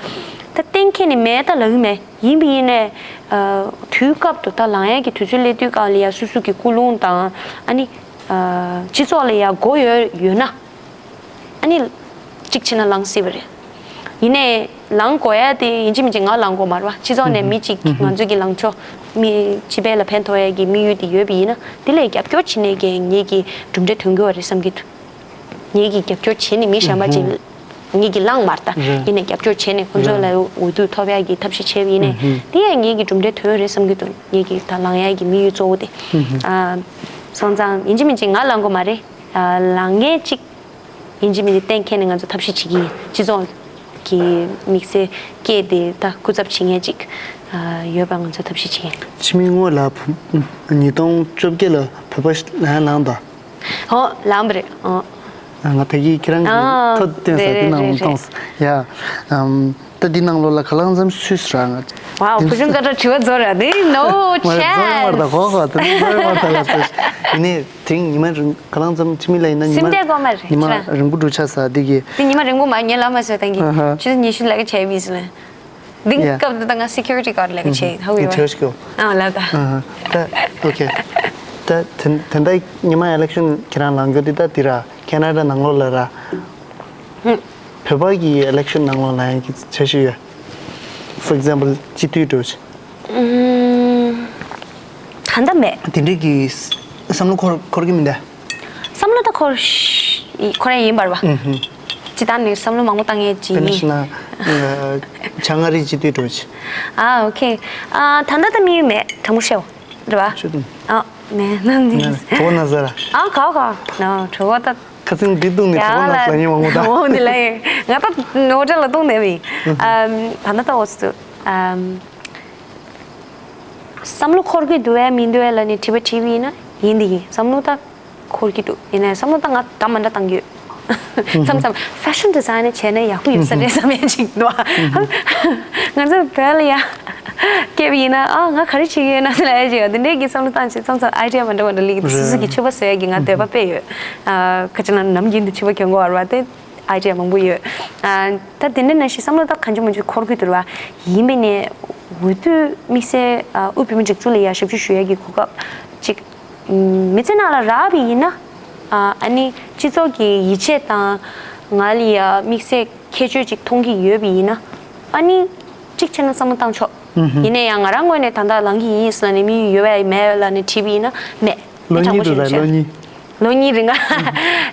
ད་གཏན་འཁེལ་ནས་མེད་ད་ལབ་ཀྱི་མེད། ཡིན་པ་ཡིན་ནས་ཨ་དུས་སྐབས་དུ་ད་ལངས་ཡ་གི་དུས་ཚོད་སླེབས་དུས་གང་ལ་ཡ་སོ་སོ་གི་ཀུན་སློང་དང་ཨ་ནི་ཨ་སྤྱི་ཚོགས་ལ་ཡ་མགོ་ཡོད་ཡོད་ན། ཨ་ནི། གཅིག་བྱས་ན་ལངས་སྲིད་པ་རེད། ཡིན་ནའི། ལངས་དགོས་ཡ་དེ་ཡིན་གཅིག་མིན་གཅིག་ང་ལངས་དགོས་མ་རེད་བ། སྤྱི་ཚོགས་ནས་མི་གཅིག་ང་ཚོ་གི་ལངས་ཕྱོགས། མི་སྤྱི་པའི་ལ་ཕན་ཐོགས་ཡ་གི་དམིགས་ཡུལ་དེ་ཡོད་པ་ཡིན་ན་དེ་ལ་རྒྱབ་སྐྱོར་བྱེད་ནས་ཀྱི་ངེད་ཀྱི་གྲུབ་འབྲས་ཐོན་གྱི་ཡོད་རེད་བསམ་གྱི་འདུག་ངེད་ཀྱི་རྒྱབ་སྐྱོར་བྱེད་ནས་མི་གཞན་པ་ཅིག་ངེད་ཀྱི་ལངས་མ་རེད་ད། ཡིན་ནའི་རྒྱབ་སྐྱོར་བྱེད་ནས་ཁོ་ཚོ་ལ་འོས་བསྡུ་ཐོབ་ཡ་གི་ཐབས་ཤེས་བྱས་པ་ཡིན་ནའི་དེ་ཡང་ངེད་ཀྱི་གྲུབ་འབྲས་ཐོན་རེད་བསམ་གྱི་འདུག་ངེད་ཀྱི་ད་ལངས་ཡ་གི་དམིགས་ཡུལ་གཙོ་བོ་དེ། ཨ། སོང་ཙང་ཡིན་གཅིག་མིན་གཅིག་ང་ལངས་དགོས་མ་རེད། ལངས་མཁན་གཅིག་ཡིན་གཅིག་མིན་གཅིག་གཏན་འཁེལ་ནས་ང་ཚོ་ཐབས་ཤེས་བྱེད་ཀྱི་ཡིན། སྤྱི་ཚོགས་ཀྱི་དམིགས་བསལ་སྐད་དེ་ད་སྐུ་ཚབ་བྱེད་མཁན་གཅིག་ཡོད་པ་ང་ཚོ་ཐབས་ཤེས་བྱེད་ཀྱི་ཡིན། ཕྱི་མིག་སྔོན་ལ་ཉིས་སྟོང་བཅོ་བརྒྱད་ལ་བོད་པ་ལངས་ཡ་ལངས་དང་། ཨོ་ལངས་པ་རེད་ཨོ། ང་ད་གིན་ཁྱེད་རང་གི་ཨ་ཐོ་བཏོན་ས་རེད་དེ་ནང་རེད་མཐོང་སོང་ཡ། ད་འདི་ནང་ལོགས་ལ་ག་ལ་གང་འཚམ་སུས་ར་ང་། Wow ཕུ་ཆུང་ཀ་ཏྲ་དྲི་བ་རྫོགས་ར་དེ་no chance མ་རེད་མ་རེད་ད་གོ་ག་ད་མ་རེད་མ་རེད་ད་ལ་ཡིན་ནའི་དེང་ཉི་མ་རིང་ག་ལ་གང་འཚམ་ཕྱི་མི་ལ་ཡིན་ན་ཉི་མ་སེམས་ཁྲལ་གོ་མ་རེད་ཉི་མ་ཁྱེད་རང་རིང་པོ་འགྲོ་ཆ་ས་འདི་གི་དེ་ཉི་མ་རིང་པོ་མ་ཉེ་ལ་མ་སོ་ད་གི་ཨ་ཧ་ཆུ་ཚོད་ཉི་ཤུ་ལ་ག་བྱས་མི་སོ་ལ། འདི་Yeah. སྐབས་དེ་ད་ང་security guard ལས་ཀ་བྱས་ཧ་གོ་ཡོད་བྱས་ཤོག་ཨ་ལ་ད། ད་okay. ད་དེ་དེ་འདྲ་ཉི་མ་election ཁྱེད་རང་ལངས་རྒྱུ་འདི་ད་འདི་ར་ཁེ་ན་ཌ་ནང་ལོགས་ལ་ར། བོད་པ་གི་election ནང་ལོགས་ལ་ཡང་གི་འཆར་གཞི་ཡོད། For example སྤྱི་འཐུས་འགྲོ་ཆེ། ད་ལྟ་མེད། དེ་འདྲའི་གི་བསམ་བློ་འཁོར་འཁོར་གི་མི་འདུག་བསམ་བློ་ད་འཁོར་ཤ་འཁོར་ཡ་ཡིན་པར་བ། ཅི་ལྟར་ནས་བསམ་བློ་མང་པོ་བཏང་ཡས་ཅི་དཔེར་ན་ཡིན། ཤི་ན་བྱང་ཨ་རིའི་སྤྱི་འཐུས་འགྲོ་ཆེ། ཨ་okay. ཨ་ད་ལྟ་ད་མི་ཡོད་མེད་དྲང་མོ་བཤད་འོ། རེད་བ། ཆུ་དུང་། ཨ་མེད་ནམ་ནི། གྲོགས་ན་ཟེར། ཨ་ག་ག་ན་གྲོགས་ད། ཁ་ཚིག་འདི་བཏུང་ནས་གྲོགས་ན་ཟེར་ཉིན་མང་པོ་ད། འོ་འདི་ལ་ཡིན་ང་ད་ནོར་འདྲ་ལ་བཏུང་ནས་མི། ཨམ་ད་ལྟ་ད་འོ་སུ། ཨམ། བསམ་བློ་འཁོར་གི་འདུག་བས་མི་འདུག་བས་ལ་ནི་དྲི་བ་དྲིས་པ་ཡིན་ན་ཡིན་འདི་ཡིན་བསམ་བློ་ད་འཁོར་གི་འདུག་ཡིན་ནའི་བསམ་བློ་ད་ང་ད་མ་འདྲ་བཏང་གི་ཡོད། མཚམས་མཚམས་fashion designer བྱས་ན་ཡག་པོ་ཡོད་ས་རེད་བསམ་ཡས་ཅིག་འདུག་ཨ། ང་ཚོ་བོད་ལ་ཡ་སྐྱེས་པ་ཡིན་ན་ཨ་ང་ག་རེ་བྱེད་ཀྱི་ཡོད་ན་ཟེར་ལ་ཡ་ཅིག་འདི་འདྲའི་གི་བསམ་བློ་བཏང་བྱས་མཚམས་མཚམས་idea མ་འདྲ་མ་འདྲ་ལིག་སུ་སུ་གི་ཕྱུ་པ་བཟོ་ཡ་གི་ང་འདོད་པ་དཔེ་ཡོད། ཨ་ཁ་ཅིག་ན་ནམ་རྒྱུན་དུ་ཕྱུ་པ་གྱོན་གོ་བར་བ་དེ། idea མང་པོ་ཡོད། ཨ་ད་དེ་འདྲ་ནང་བཞིན་བསམ་བློ་ད་གང་བྱུང་མང་བྱུང་འཁོར་གྱི་འདུག་བ། ཡིན་པས་ནས་འོས་བསྡུ་དམིགས་བསལ་ཨ་དབུས་བོད་མིའི་སྒྲིག་འཛུགས་ལ་ཡ་ཞབས་ཞུ་ཞུ་ཡ་གི་གོ་སྐབས་ཅིག་མི་ཚེ་ནང་ལ་རག་པ་ཡིན་ན། ཨ་ཨ་ནི་སྤྱི་ཚོགས་ཀྱི་ཡིད་ཆེས་དང་ང་ལ་ཡ་དམིགས་བསལ་ཁྱད་ཆོས་ཅིག་མཐོང་གི་ཡོད་པ་ཡིན་ན། ཨ་ནི་གཅིག་བྱས་ན་བསམ་བློ་བཏང་ཆོག་ཡིན་ན་ཡང་ང་རང་ངོས་ནས་ད་ལྟ་ལངས་ཀྱི་ཡིན་ཟེར་ལ་ནི་དམིགས་ཡུལ་ཡོད་པ་མེད་ལ་ནི་དྲིས་པ་ཡིན་ན་མེད། ལོ་གཉིས་དྲང་པོ་འདུག་ཞུ་ལ་ལོ་ཞུ། གཉིས། ལོ་གཉིས་རིང་ག་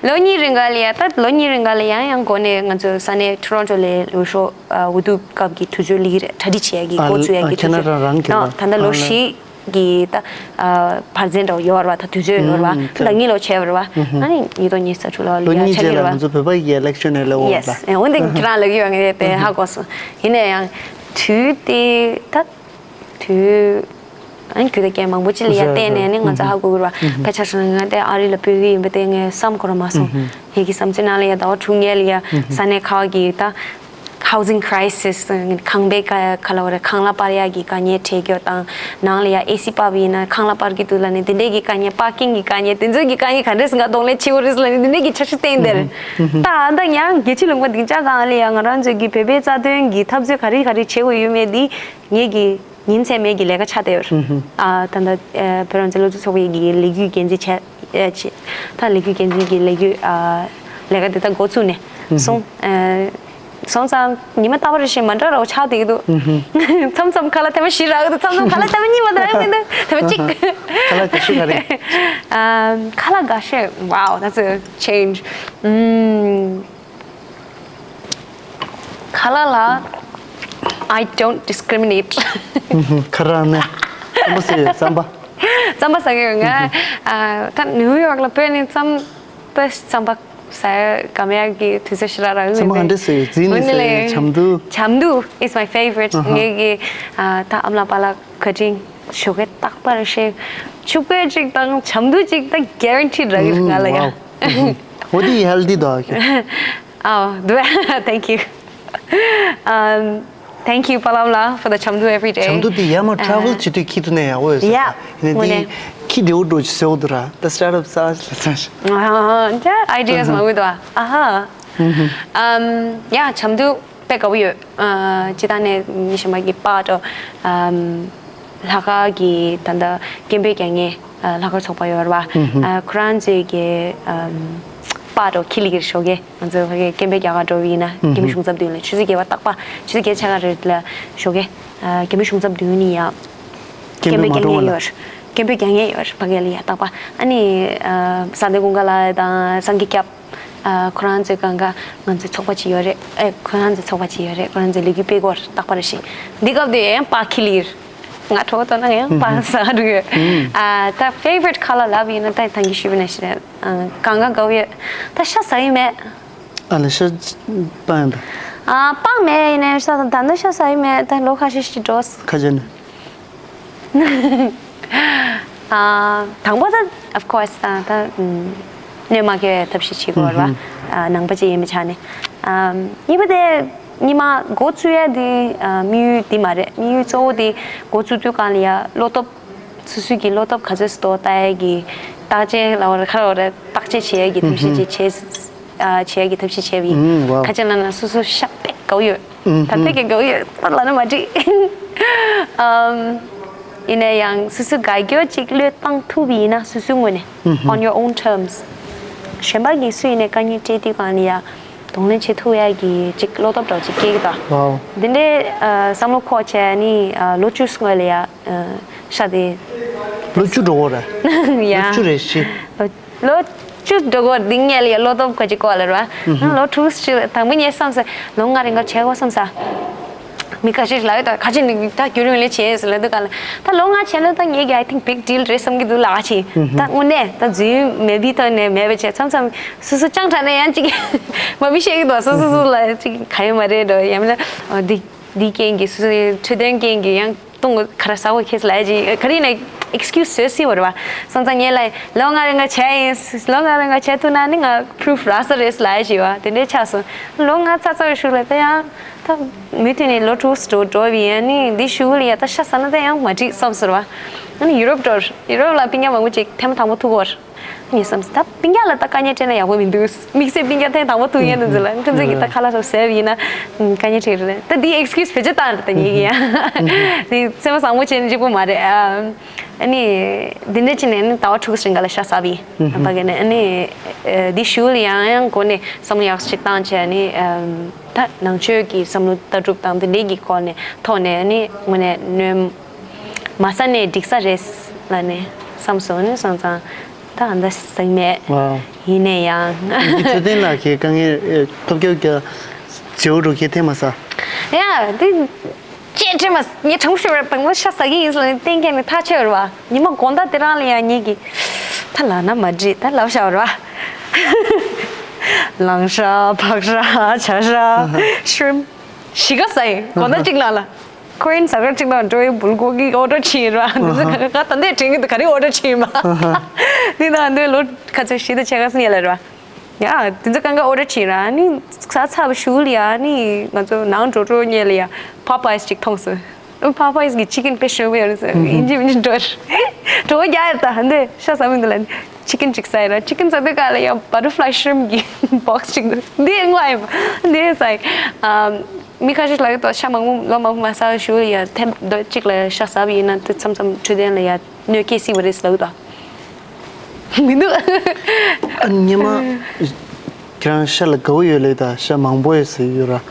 ལོ་གཉིས་རིང་ག་ལ་ཡ་ད་ལོ་གཉིས་རིང་ག་ལ་ཡང་ཡང་འགོ་ནས་ང་ཚོ་ས་གནས་ཊོ་རོན་ཊོ་ལ་འོས་ཤོག་འོས་བསྡུ་སྐབས་ཀྱི་དུས་ཚོད་ལི་གྲ་སྒྲིག་བྱེད་ཡ་གི་འགོ་བཙུགས་ཡ་གི་དུས་ཚོད་ཁེ་ན་ཌ་རང་གི་ད་ད་ལྟ་ལོ་བཞི་གི་ད་བར་འཛེམ་འདྲ་བོ་ཡོད་རེད་བ་ད་དུས་ཚོད་ཡོད་རེད་བ་ད་ལོ་གཉིས་ལོ་བྱས་པ་རེད་བ་ཨ་ནི་ཉིས་སྟོང་ཉི་ཤུ་རྩ་དྲུག་ལོ་ལོ་ལ་ཡ་གཉིས་ཆགས་ཀྱི་རྗེས་ལ་རེད་ང་ཚོ་བོད་པ་ཡི་election ནས་ལ་འོ་རེད་ཡེས་འོན་ཏེ་ཁྱེད་རང་ལ་གི་ཡོད་ངས་དེ་ཧ་གོ་སོང་ཡིན་ན་ཡང་དུས་དེ་ད། དུས། ཨ་ནི་རྒྱུ་དང་རྐྱེན་མང་པོ་ཅིག་ལ་ཡ་བལྟས་ནས་ནི་ང་ཚོ་ཧ་གོ་གི་རེད་བ། དཔེ་ཆ་བཞག་ན་ང་དེ་ཨ་རི་ལ་སྤོས་ཀྱི་ཡིན་པ་དེ་ངས་བསམ་ཁོ་རང་མ་སོང་། ངེད་ཀྱི་བསམ་ཚུལ་ནང་ལ་ཡ་ཟླ་བ་དྲུག་ལྔ་ལ་ཡ་ས་གནས་ཁག་གི་ད་housing crisis ཁང་པའི་ཀ་ཁ་ལ་བ་རེད་ཁང་གླ་སྤར་ཡག་གི་དཀའ་ངལ་འཕྲད་རྒྱུ་དང་ནང་ལ་ཡ་ཨེ་སི་སྤར་བ་ཡིན་ན་ཁང་གླ་སྤར་གྱི་འདུག་ལ་ནི་དེ་འདྲས་ཀྱི་དཀའ་ངལ་པར་ཀིང་གི་དཀའ་ངལ་དེ་ཚོ་གི་དཀའ་ངལ་ག་འདྲས་སེ་ང་གདོང་ལེན་བྱེད་དགོས་རེད་ཟེར་ལ་ནི་དེ་འདྲས་ཀྱི་འཆར་གཞི་བཏིང་བསྡད་རེད། ད་ཨ་ད་ཡང་རྒྱལ་སྤྱི་ལུང་པ་སྡིངས་ཆ་སྒང་ལ་ཡ་ང་རང་ཚོའི་གི་བོད་པའི་རྩ་དོན་གི་འཐབ་རྩོད་ག་རེ་ག་རེ་བྱེད་དགོས་ཡོད་མེད་འདི། ངེད་ཀྱི་ཉིན་མཚན་མེད་ཀྱི་ལས་ཀ་ཆགས་བསྡད་ཡོད། ཨ་ད་ལྟ་ཨ་བོད་རང་བཙན་སློབ་ཕྲུག་ཚོགས་པའི་གི་ལས་འགུལ་འགན་འཛིན་བྱས་ཨ་ཅི། ད་ལས་འགུལ་འགན་འཛིན་གྱི་ལས་འགུལ་ཨ་ལས་ཀ་དེ་དག་འགོ་བཙུགས་ནས་སོང་། ཨ་སོང་ཙང་ཉི་མ་རྟག་པ་རེ་བཞིན་མ་འདྲ་རོ་ཆགས་བསྡད་ཀྱི་འདུག་མཚམས་མཚམས་ཁ་ལག་ཐེངས་མ་བཞི་རག་གི་འདུག་མཚམས་མཚམས་ཁ་ལག་ཐེངས་མ་གཉིས་མ་རག་གི་འདུག་ཐེངས་མ་གཅིག་ཁ་ལག་དགའ་ཤོས་ག་རེ། ཨ་ཁ་ལག་དགའ་ཤོས། Wow, that's a change. ཨུམ། ཁ་ལག་ལ། I don't discriminate. ཁ་རག་ནས། རྩམ་པ་ཟེར་ཡོད་རྩམ་པ། རྩམ་པ་ཟ་གི་ཡོད་ང་། ཨ་ད་ནིའུ་ཡོག་ལ་སྤོས་ནས་རྩམ་པ་རྩམ་པ་ཟ་ཡ་དགའ་མོ་ཡ་གི་དུས་ཚོད་ཞེ་དྲག་རག་གི་རྩམ་པ་ག་འདྲ་ཟེར་ཡོད་རྫིང་ནས་ཟེར་ཡོད་ཇམ་དུ། ཇམ་དུ is my favorite. ངེད་ཀྱི་ཨ་ད་ཨ་མ་ལགས་པ་ལགས་བཀའ་དྲིན་ཞོགས་ཀས་རྟག་པར་ཤེས། ཆུ་ཀོས་གཅིག་དང་ཇམ་དུ་གཅིག་ད་guaranteed རག་གི་ང་ལ་ཡ། འོ་དེ་healthy འདུག་ཨ། Oh, do I? Thank you. Um, thank you, Palamla, for the chamdu every day. ཇམ་དུ་དེ་ཡར་མར་travel བྱེད་དུས་ཁྱི་དུ་ནས་ཡག་པོ་ཡོད་ས། Yeah. ཡིན་ན་དེ་ཁྱི་བདེ་བོ་འགྲོ་ཅི་ཟེར་བ་འདུག་ར། ད་startup ས་ས་ས། ཨ་ཧ། ད་ideas མང་པོ་འདུག་ཨ། ཨ་ཧ། Um, yeah, chamdu དཔེ་དགའ་པོ་ཡོད། ཨ་སྤྱི་བཏང་ནས་མི་གཞན་པ་གི་པར་འགྲོ། ཨམ་ལྷག་དཀར་གྱི་ད་ལྟ་སྐད་འབོད་རྒྱག་མཁན་ཨ་ལྷག་དཀར་ཚོགས་པ་ཡོད་རེད་བ། ཨ་ཁོ་རང་ཚོའི་གི་ཨམ་པར་འགྲོ་ཁི་ལི་གིར་ཞོགས་ཀས་ང་ཚོ་ཕ་གིར་སྐད་འབོད་རྒྱག་ག་འགྲོ་བ་ཡིན་ན་རྒྱ་མི་གཞུང་ཚབ་མདུན་ལ་ཆུ་ཚོད་བརྒྱད་པ་རྟག་པར་ཆུ་ཚོད་བརྒྱད་ཕྱེད་ཀ་རེ་ལ་ཞོགས་ཀས་ཨ་རྒྱ་མི་གཞུང་ཚབ་མདུན་ནས་ཡ་སྐད་འབོད་རྒྱག་མཁན་ཡོད། སྐད་འབོད་རྒྱག་མཁན་ཡོད་རེད་ཕ་གི་ལ་ཡ་རྟག་པར། ཨ་ནི་ཨ་ས་འདི་ཀུན་དགའ་ལགས་དང་སངས་རྒྱས་སྐྱབས། ཨ་ཁོ་རང་ཚོའི་སྒང་ག་ང་ཚོའི་ཚོགས་པ་ཅིག་ཡོད་རེད། ཨེ་ཁོ་རང་ཚོའི་ཚོགས་པ་ཅིག་ཡོད་རེད། ཁོ་རང་ཚོའི་ལས་འགུལ་སྤེལ་སྐོར་རྟག་པར་ཞིག་འདི་སྐབས་དེ་ཡང་པར་ཁི་ལིར་ང་གྲོགས་དོ་ན་ཡང་པར་ཟ་འགྲོ་ཡོད། ཨ་ད་favorite colour ལབ་ཡིན་ན་ད་ཐང་གི་ཤུ་བི་ན་ཤི་རེད། ཨ་གང་ག་ག་བོ་ཡོད། ད་ཤ་ཟ་ཡི་མེད། ཨ་ལ་ཤ་སྤང་ཡིན་པ། ཨ་སྤང་མེད་ཡིན་ནའི་ཤ་ད་ད་ཤ་ཟ་ཡི་མེད། ད་ལོ་ཁ་ཤས་ཤིག་འགྲོ། ཁ་ཅན་ནི། ཨ་དང་པོ་ད་of course ད་ད་ཨམ་གནོད་མ་སྐྱེལ་བའི་ཐབས་ཤེས་བྱེད་དགོས་རེད་བ། ཨ་ནང་པ་ཅིག་ཡིན་པའི་ཆ་ནས། ཨམ་གཉིས་པ་དེ་གཉིས་མ་འགོ་བཙུགས་ཡ་དེ་ཨ་དམིགས་ཡུལ་དེ་མ་རེད། དམིགས་ཡུལ་གཙོ་བོ་དེ་འགོ་བཙུགས་དུས་སྒང་ལ་ཡ་བློ་སྟོབས་སོ་སོའི་གི་བློ་སྟོབས་ག་ཚོད་སུ་གཏོང་ལྟ་ཡ་གི་བརྟག་དཔྱད་ལ་བར་ཁ་ལ་བར་བརྟག་དཔྱད་བྱེད་ཡ་གི་ཐབས་ཤེས་ཅིག་བྱས། ཨ་བྱེད་ཡ་གི་ཐབས་ཤེས་བྱས་པ་ཡིན། ཨུམ་wow. ཁ་ཅིག་ལབ་ན་སོ་སོ་ཤ་པེ་ དགའ་ཡོད། ད་ལྟ་གི་དགའ་ཡོད་ལབ་ན་མ་འགྲིག་ཨམ། ཡིན་ན་ཡང་སོ་སོ་དགའ་སྐྱོ་ཅིག་བློས་བཏང་ཐུབ་པ་ཡིན་ན་སོ་སོའི་ངོས་ནས། On your own terms། གཞན་པ་གིས་སུ་ཡིན་ནའི་དཀའ་ངལ་འཕྲད་དུས་གང་ལ་ཡ་གདོང་ལེན་བྱེད་ཐུབ་ཡ་གི་ཅིག་བློ་སྟོབས་འདྲ་བོ་ཅིག་སྐྱེ་གི་འདུག Wow། འདི་འདྲའི་ཨ་བསམ་བློ་འཁོར་བྱས་ནི་ཨ་ལོ་བཅུ་སྔོན་ལ་ཡ་ཨ་ཤ་དེ། ལོ་བཅུ་འགྲོ་གི་རེད། ཡ། ལོ་བཅུ་རེད་ཤི། ལོ་ལོ་བཅུ་འགྲོ་གི་འདི་ངས་ལ་ཡ་བློ་སྟོབས་ག་ཅིག་སྐོར་ལ་ར། ལོ་དྲུག་ཅིག་དང་པོ་ངས་བསམ་སོང་ལོ་ལྔ་རིང་ག་བྱས་གོ་བསམ་ས། མི་ཁ་ཤས་ལ་ཡོད་ད་ཁ་ཆེ་ནི་ད་རྒྱུན་རིང་ལས་བྱས་ཟེར་ལ་འདུག་ག་ལ། ད་ལོ་ལྔ་བྱས་ན་ད་ངས་ཀྱི་I think big deal རེད་བསམ་གྱི་འདུག་ལ་ཨ་ཆེ། ད་དངོས་གནས་ད་རྫུན་མེད་པའི་ཐོག་ནས་མེད་པ་བྱས་མཚམས་མཚམས་སོ་སོ་ཅང་དྲག་ན་ཡང་ཅིག་མ་མི་ཤེས་ཀྱི་འདུག་སོ་སོ་སོ་ལ་ཅིག་ག་ཡོད་མ་རེད་འགྲོ་ཡང་མིན་ན་འདི་འདི་རྐྱེན་གྱིས་སོ་སོའི་འཕྲོད་བསྟེན་རྐྱེན་གྱིས་ཡང་གཏོང་གི་ག་ར་ཟ་བ་ཁེས་ལ་ཅིག་ག་རེ་ཡིན་ན་excuse བཟོས་སྲིད་བར་བ་སོང་ཙང་ངས་ལ་ལོ་ལྔ་རིང་ག་བྱས་ཡིན་ལོ་ལྔ་རིང་ག་བྱས་ཐུབ་ན་ནི་ང་proof རག་ས་རེད་ལ་ཞེས་བ་དེ་འདྲའི་ཆགས་སོང་ལོ་ལྔ་ཚ་ཚ་བའི་ཤུགས་ལ་ད་ཡང་། ད་མུ་མཐུད་ནས་ལོ་དྲུག་འགྲོ་འགྲོ་བའི་ཡང་ནི་འདི་ཞུ་ལ་ཡ་ད་ཤ་ཟ་ན་ད་ཡང་མ་འགྲིག་བསམ་ཟེར་བ། ཨ་ནི་ཡུ་རོབ་འགྲོ་ཡུ་རོབ་ལ་སྤུན་ཀྱག་མང་པོ་ཅིག་ཐེངས་མ་དང་པོ་ཐུག་གོ་ངས་བསམ་ད་སྤུན་ཀྱག་ལ་ད་དཀའ་ངལ་འཕྲད་ན་ཡག་པོ་མི་འདུག་དམིགས་བསལ་སྤུན་ཀྱག་ཐེངས་དང་པོ་ཐུག་ཡས་འདུག་ཟེར་ལ་ཁོ་ཚོ་གིས་ད་ཁ་ལག་སོགས་ཟས་པ་ཡིན་ན་དཀའ་ངལ་འཕྲད་རེད་ད་འདི་excuse བེད་སྤྱོད་བཏང་རེད་ད་ངས་ཀྱི་ཡ། འདི་སེམས་པ་བཟང་པོ་བྱས་ན་འགྲིག་པོ་མ་རེད་ཨ། ཨ་ནི་འདི་འདྲ་བྱས་ནས་ནི་ཟླ་བ་དྲུག་རིང་ག་ལ་ཤ་ཟ་བ་ཡིན་ད་ག་ནས་ཨ་ནི་འདི་ཞུ་ལ་ཡང་ཡང་གོ་ནས་བསམ་བློ་ཡག་ཅིག་བཏང་བྱས་ནི། ད་ནང་ཆོས་ཀྱི་བསམ་བློ་ལྟ་གྲུབ་དང་དེ་འདྲའི་གི་སྐོར་ནས་ཐོག་ནས་ནི་དངོས་གནས་གནོད་མ་ཟ་ནས་འགྲིག་ས་རེད་ལབ་ནས་བསམ་སོང་ནི་སོང་ཙང་ད་ཨ་འདྲ་ཟེར་མེད་ཡིན་ནས་ཡང་། འདི་ཆོས་ལྡན་ལགས་ཀྱི་དཀའ་ངལ་ཐོབ་སྐྱོ་རྒྱ་བྱེའུ་འགྲོ་ཁྱེད་ཐེ་མ་ས། ཡ་འདི་ཅེས་དྲན་མ་ངས་དྲང་ཤོས་ར་དང་པོ་ཤ་ཟ་གི་ཡིན་ཟེར་ནས་གཏན་འཁེལ་ནས་ཐག་ཆོད་ར་བ། ཉི་མ་དགོང་དག་དེ་རང་ལ་ཡང་ངེད་ཀྱིས་ད་ལབ་ན་མ་འགྲིག་ད་ལབ་བཞག་ར། ལང་ཤ་ཕག་ཤ་བྱ་ཤ་ཤྲིམ་བཞི་ཀ་ཟ་ཡིན་དགོང་དག་གཅིག་ལ་ལ། ཁོ་རིན་ཟ་ཁར་གཅིག་ལ་འགྲོ་ཡི་བུལ་གོ་གི་ཨོ་ཌར་བྱིན་ར་འདི་ཚོ་ག་ག་ད་འདོད་དྲན་གི་འདུག་ག་རེ་ཨོ་ཌར་བྱིན་མ། འདི་ད་འདོད་ལོ་ཁ་ཚོད་བཞི་དང་ཕྱེད་ཀ་སི་ཉེ་ལ་ར། ཡ། དེ་ཚོ་གང་ག་ཨོ་ཌར་བྱིན་ར་ནི་ས་ཚ་བ་ཞུགས་ལ་ཡ་ནི་ང་ཚོ་ནང་འགྲོ་འགྲོ་ཉེ་ལ་ཡ་Popeyes ཅིག་མཐོང་སོང་། Popeyes གི་chicken དཔེ་ཞོན་པོ་ཡོད་རེད་ཟེར་ཨིན་ཇི་མིན་ཇི་འགྲོ་རེད། གྲོད་ཁོག་རྒྱག་ཡོད་ད་འདི་ཤ་ཟ་མི་འདུག་ལ་chicken ཅིག་ཟ་ཡོད་ར་chicken ཟ་དུས་ག་ལ་ཡ་butterfly shrimp གི་box ཅིག་འདུག་འདི་ངོ་ཨེ་མ་འདི་ཟ་ཡི། མི་ཁ་ཤས་ལ་ཡོད་ད་ཤ་མང་པོ་ལོ་མང་པོ་མ་ཟ་ཞུགས་ལ་ཡ་ཐེངས་གཅིག་ལ་ཤ་ཟ་བ་ཡིན་ན་དེ་མཚམས་མཚམས་འཕྲོད་བསྟེན་ལ་ཡ་གནོད་སྐྱེལ་སྲིད་པ་རེད་ཟེར་ལ་ཡོད་ད། མི་འདུག་ཨ་ཉི་མ་ཁྱེད་རང་ཤ་ལ་དགའ་བོ་ཡོད་ལེ་ད་ཤ་མང་པོ་ཡོད་ཟེར་ཡོད་ར།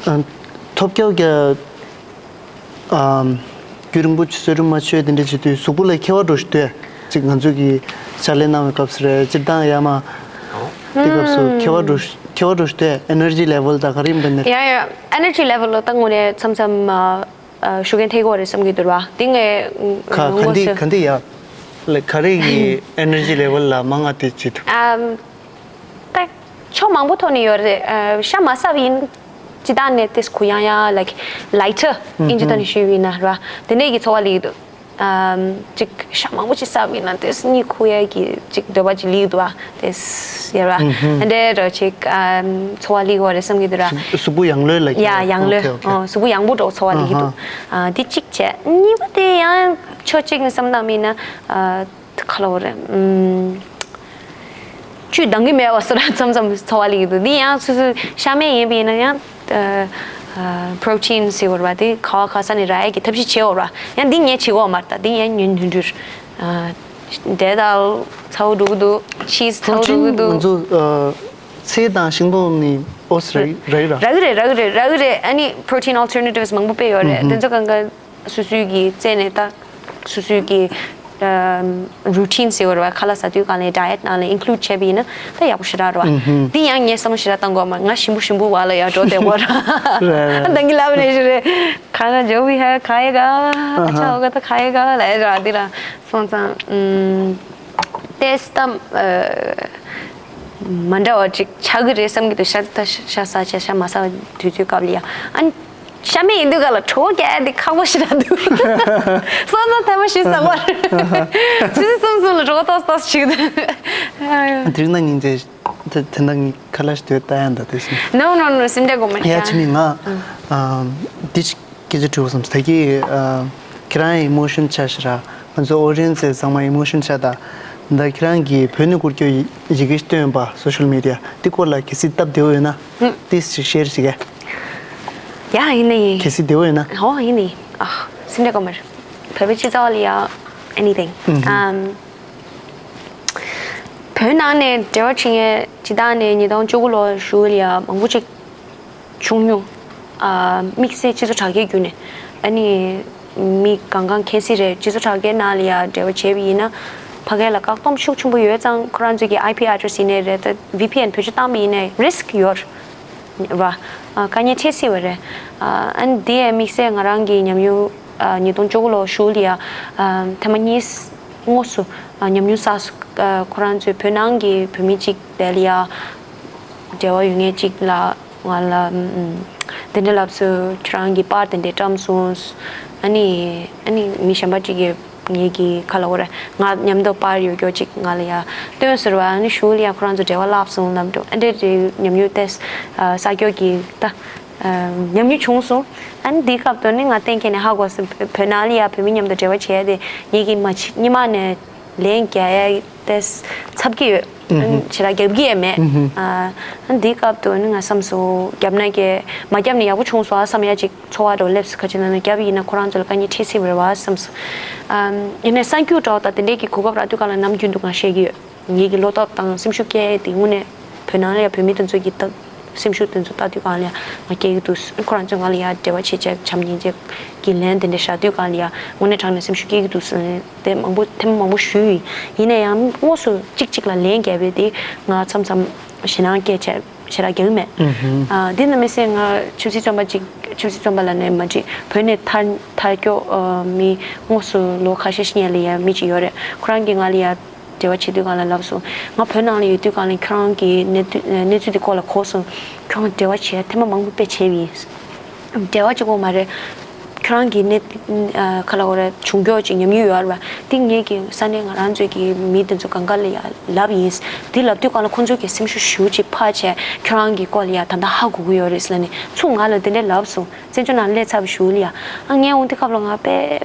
ཨ་ཐོབ་སྐྱོ་རྒྱ་ཨམ་རྒྱུན་རིང་པོ་ཆུ་ཚོད་རིང་མ་ཆོད་དེ་འདྲ་བྱེད་དུས་གཟུགས་པོ་ལ་ཁྱེར་བ་འགྲོ་ཞིག་ལྟོས། ཅིག་ང་ཚོ་གི་ཕྱག་ལས་གནང་བའི་སྐབས་སུ་རེད་སྤྱིར་བཏང་ཡ་མ་དེ་སྐབས་སུ་ཁྱེར་བ་འགྲོ་ཁྱེར་བ་འགྲོ་ཞིག་ལྟོས་energy level ད་ག་རེ་ཡིན་པ་ནས། ཡ་ཡ་energy level ལ་ད་དངོས་གནས་མཚམས་མཚམས་ཨ། ཨ་ཤུགས་རྐྱེན་ཐེབས་ཀྱི་ཡོད་རེད་བསམ་གྱི་འདུག་ར། དེ་ངས་ཁ་ཁ་ངོ་འདི་ཤེས། ཁ་འདི་ཡ། ལ་ག་རེ་གི་energy level ལ་མང་ང་དེ་བྱེད་ཐུབ། ཨམ། ད་ཕྱོགས་མང་པོ་ཐོག་ནས་ཡོད་རེད། ཨ་ཤ་མ་ཟ་བ་ཡིན། ཅི་ད་ནས་དེ་སྐུ་ཡང་ཡ་like lighter ཨིན་ཇི་ཐོག་ནས་ཞུས་ཡིན་ན་ར། དེ་འདྲས་ཀྱི་ཚོར་བ་སླེབས་ཀྱི་འདུག་ཨམ། ཅིག་ཤ་མང་པོ་ཅིག་ཟ་བ་ཡིན་ན་དེ་གཉིད་ཁུག་ཡ་གི་ཅིག་འདོད་པ་ཅིག་སླེབས་ཀྱི་འདུག་ཨ། དེ་ཡ་ར། ཨ་འདྲས་ར་ཅིག་ཨམ། ཚོར་བ་སླེབས་ཀྱི་ཡོད་རེད་བསམ་གྱི་འདུག་ར། གཟུགས་པོ་ཡང་ལོས་ལ་ཡ་ཡང་ལོས། okay okay ཨོ་གཟུགས་པོ་ཡང་པོ་འགྲོ་ཚོར་བ་སླེབས་ཀྱི་འདུག་ཨ་དེ་གཅིག་བྱས་གཉིས་པ་དེ་ཡང་ཕྱོགས་གཅིག་ནས་བསམ་བཏང་མིན་ན་ཨ། ག་ལ་བ་རེད། ཨུམ། བཅུད་འདང་གི་མེད་པ་སོགས་མཚམས་མཚམས་ཚོར་བ་སླེབས་ཀྱི་འདུག་འདི་ཡང་སོ་སོའི་ཤ་མེད་ཡིན་པ་ཡིན་ན་ཡང་ཨ། ཨ། protein ཟེར་བ་རེད་པ་དེ་ག་བ་ག་ས་ནས་རག་ཡས་ཀྱི་ཐབས་ཤེས་བྱེད་འོ་ར། ཡང་འདི་ངས་བྱེད་འོ་མ་རེད་ད་འདི་ཡང་ཉིན་ཐུང་ཐུང་། ཨ། འབྲས་དང་ཚ་བོ་འགྲོ་གི་འདུག cheese ཚ་བོ་འགྲོ་གི་འདུག protein ང་ཚོ་ཨ། ཚལ་དང་ཤིང་ཏོག་ནི་ཨོ་སི་རག་རག་གི་ར། རག་གི་རེད་རག་གི་རེད་རག་གི་རེད། ཨ་ནི་protein alternatives མང་པོ་དཔེ་ཡོད་རེད། དེ་ཚོ་གང་ག་སོ་སོའི་གི་རྩེ་ནས་ད་སོ་སོའི་གི་ཨམ། routine ཟེར་བ་རེད་པ་ཁ་ལག་ཟ་དུས་གང་ལ་diet ནང་ལ་include བྱས་པ་ཡིན་ན་ད་ཡག་པོ་ཞེ་དྲག་རེད་པ། འདི་ཡང་ངས་བསམ་བློ་ཞེ་དྲག་བཏང་དགོས་མ་ང་ཞིམ་པོ་ཞིམ་པོ་བ་ལ་ཡར་འགྲོ་བསྡད་དགོས་ར། ད་གིན་ལབ་ནས་ཞུ་རེད། खाना जो भी है खाएगा। अच्छा होगा तो खाएगा ལབ་ར་འདི་ར་སོང་ཙང་ཨམ། ཏེས་ད་ཨ། མ་འདྲ་བ་ཅིག་ཆགས་ཀྱི་རེད་བསམ་གྱི་འདུག་ཤ་ད་ཤ་ཟ་བྱས་ཤ་མ་ཟ་བའི་དུས་ཚོད་སྐབས་ལ་ཡ་ཨ་ནི་ཤ་མེད་ཡིན་དུས་ག་ལ་གྲོད་ཁོག་རྒྱག་ཡ་དེ་ཁག་པོ་ཞེ་དྲག་འདུག་སོང་ཙང་ཐེངས་མ་བཞི་ཟ་བར་ཆུ་ཚོད་གསུམ་གསུམ་ལ་གྲོད་ཁོག་ཏོག་ཏོག་ཞིག་འདུག་དེ་རིང་ན་ཉིན་དེ་དེ་དེ་འདྲ་ངའི་ཁ་ལག་ཞིག་དུས་ལྟ་ཡ་འདུག་དེ་སོང་། No no no སེམས་ཁྲལ་དགོས་མ་ཡ་རེད། ཆི་མི་ང་ཨ། འདི་ཅིག་སྐད་ཆ་དྲི་བ་བསམ་ད་གི་ཨ། ཁྱེད་རང་ཨི་མོ་ཤན་ཆགས་ཤག་ར། ང་ཚོ་ཨོ་ཌི་ཡན་སི་ཚང་མ་ཨི་མོ་ཤན་ཆགས་ད། ད་ཁྱེད་རང་གིས་བོད་ནས་བསྐུར་རྒྱུ་ཡི་ཡི་གེ་བཏོན་པ་སོ་ཤལ་མི་ཌི་ཡ་འདི་སྐོར་ལ་གལ་སྲིད་སྟབས་བདེ་བོ་ཡོད་ན་ཧུམ། ཏིས་ཞིག་ཤེར་བྱེད་གས། ཡ་ཡིན་ནི་ཡིན། གལ་སྲིད་བདེ་བོ་ཡོད་ན། ཧོ་ཡིན་ནི་ཡིན། ཨ་སེམས་ཁྲལ་དགོས་མ་རེད། བོད་པའི་སྤྱི་ཚོགས་ལ་ཡ་anything། ཨུམ། བོད་ནང་ནས་འབྲེལ་བ་བྱེད་མཁན་སྤྱི་བཏང་ནས་ཉིས་སྟོང་བཅུ་དགུ་ལོ་གཞུག་ལ་ཡ་མང་པོ་ཅིག་བྱུང་མྱོང་། ཨ་དམིགས་བསལ་སྤྱི་ཚོགས་དྲ་རྒྱའི་བརྒྱུད་ནས་ཨ་ནི་མི་གང་གང་མཁྱེན་གསལ་རེད། སྤྱི་ཚོགས་དྲ་རྒྱའི་ནང་ལ་ཡ་འབྲེལ་བ་བྱས་པ་ཡིན་ན་ཕ་གི་ལ་བཀག་སྡོམ་ཤུགས་ཆེན་པོ་ཡོད་ཙང་ཁོ་རང་ཚོའི་གི་ཨའི་པི་ཨེ་ཌི་རེ་སི་ཡིན་ནའི་རེད། ད་ཝི་པི་ཨེན་བེད་སྤྱོད་བཏང་པ་ཡིན་ནའི་རི་སི་ཀི་ཡོད་རེད་བ། ཨ་དཀའ་ངལ་འཕྲད་སྲིད་པ་རེད། ཨ་ཨ་ནི་དེ་ཡ་དམིགས་བསལ་ང་རང་གི་ཉམས་མྱོང་ཨ་ཉིས་སྟོང་བཅུ་དགུ་ལོ་གཞུག་ལ་ཡ་ཨ་ཐེངས་མ་གཉིས་དངོས་སུ་ཨ་ཉམས་མྱོང་བསགས་སོང་། ཨ་ཁོ་རང་ཚོའི་བོད་ནང་གི་བོད་མི་གཅིག་དེ་ལ་ཡ་འབྲེལ་བ་ཡོད་མཁན་གཅིག་ལ་ང་ལ་ཨམ་དེ་འདྲ་ལབ་སོང་། ཁྱེད་རང་གིས་པར་དེ་འདྲ་བཀྲམ་སོང་། ཨ་ནི་ཨ་ནི་མི་གཞན་པ་གཅིག་གིས་ངེད་ཀྱི་ཁ་ལ་འོ་ར་ང་མཉམ་དུ་པར་ཡོད་རྒྱུ་གཅིག་ང་ལ་ཡ་སྟོན་ཟེར་བ། ཨ་ནི་གཞུག་ལ་ཡ་ཁོ་རང་ཚོ་འབྲེལ་བ་བརླག་སོང་ལབ་འདུག་ཨ་འདྲ་འདྲའི་ཉམས་མྱོང་ཏེས་ཨ་གསར་འགྱུར་གྱི་ད་ཨ་ཉམས་མྱོང་བྱུང་སོང་། ཨ་ནི་འདིའི་སྐབས་དུ་ནི་ང་གཏན་འཁེལ་ནས་ཧ་གོ་སོང་། བོད་ནང་ལ་ཡ་བོད་མི་མཉམ་དུ་འབྲེལ་བ་བྱས་ཏེ་ངེད་ཀྱི་མ་ཕྱི་སྔོན་མ་ནས་ལན་རྒྱག་ཡ་ཏེས་འཚབ་ཀྱི་ཡོད། ཨ་ནི་ཞེ་དྲག་རྒྱབ་ཀྱི་ཡ་མེད། ཨ་ཨ་ནི་འདིའི་སྐབས་དུ་ནི་ང་བསམ་སོང་རྒྱབ་ན་ཀྱེ་མ་རྒྱབ་ནས་ཡག་པོ་བྱུང་སོང་ཨ་བསམ་ཡ་ཅིག་ཚོར་བ་འདྲ་བོ་སླེབས་སོང་། ཁ་ཅིག་ན་ན་རྒྱབ་ཡིན་ན་ཁོ་རང་ཚོ་ལ་དཀའ་ངལ་འཕྲད་སྲིད་པ་རེད་བ་བསམ་སོང་། ཨ་ཡིན་ནའི་གསར་འགྱུར་འདྲ་བོ་དང་དེ་འདྲས་ཀྱི་གོ་སྐབས་རག་དུས་ག་ལ་ནམ་རྒྱུན་དུ་ང་བཤད་ཀྱི་ཡོད། ངེད་ཀྱི་བློ་སྟོབས་དང་སེམས་ཤུགས་སྐྱེད་དེ་དངོས་གནས་བོད་ནང་ལ་ཡ་བོད་མི་དེ་ཚོ་གི་ད་སེམས་ཤུགས་དེ་ཚོ་ལྟ་དུས་ག་ལ་ཡ་ང་སྐྱེ་གི་འདུག་ཁོ་རང་ཚོས་ང་ལ་ཡ་འབྲེལ་བ་བྱེད་བྱས་བྱམས་སྙིང་རྗེ་གི་ལན་དེ་འདྲ་བཞག་དུས་ག་ལ་ཡ་དངོས་གནས་དྲང་གནས་སེམས་ཤུགས་སྐྱེ་གི་འདུག་ཟེར་ནས་དེ་མང་པོ་ཐེངས་མང་པོ་ཞུས་ཡིན། ཡིན་ན་ཡང་དངོས་སུ་གཅིག་གཅིག་ལ་ལན་བརྒྱབ་པའི་དེ་ང་མཚམས་མཚམས་ཞེད་སྣང་སྐྱེ་བྱས་ཞེ་དྲག་རྒྱག་གི་མེད། ཨ་འདི་ནི་མི་སེར་ང་ཆབ་སྲིད་བཙོན་པ་གཅིག་ཆབ་སྲིད་བཙོན་པ་ལ་ནས་མ་འགྲིག་བོད་ནས་ཐར་ཐར་སྐྱོ་མི་དངོས་སུ་ལོ་ཁ་ཤས་ཤིག་ལ་ཡ་མི་གཅིག་ཡོད་རེད། ཁོ་རང་གིས་ང་ལ་ཡ་འབྲེལ་བ་བྱེད་དུས་གང་ལ་ལབ་སོང་། ང་བོད་ནང་ལ་ཡོད་དུས་གང་ལ་ཁྱོད་རང་གི་གནས་དུས་གནས་ཚུལ་དེ་སྐོར་ལ་གོ་སོང་། ཁྱོད་རང་འབྲེལ་བ་བྱས་ཐེངས་མ་མང་པོ་དཔེ་བྱས་པ་ཡིན། འབྲེལ་བ་གཅིག་པོ་མ་རེད། ཁྱོད་རང་གི་གནས་ཁ་ལ་འོ་རེད་བྱུང་རྒྱུ་ཅིག་ཉམས་མྱོང་ཡོད་རེད་བ། དེ་ངེད་ཀྱི་ས་གནས་ང་རང་ཚོའི་གི་མི་དེ་ཚོ་གང་ག་ལ་ཡ་ལབ་ཡིན། དེ་ལབ་དུས་གང་ལ་ཁོང་ཚོའི་གི་སེམས་ཤུགས་ཞེ་པོ་ཅིག་འཕར་བྱས་ཁྱོད་རང་གི་སྐོར་ལ་ཡ་ད་ལྟ་ཧ་གོ་གི་ཡོད་རེད་ཟེར་ནས་ཚུར་ང་ལ་དེ་འདྲས་ལབ་སོང་། བཙན་བྱོལ་ནང་སླེབས་ཚར་བའི་གཞུག་ལ་ཡ། ཨ་ངས་འོང་དུས་སྐབས་ལ་ང་དཔེ་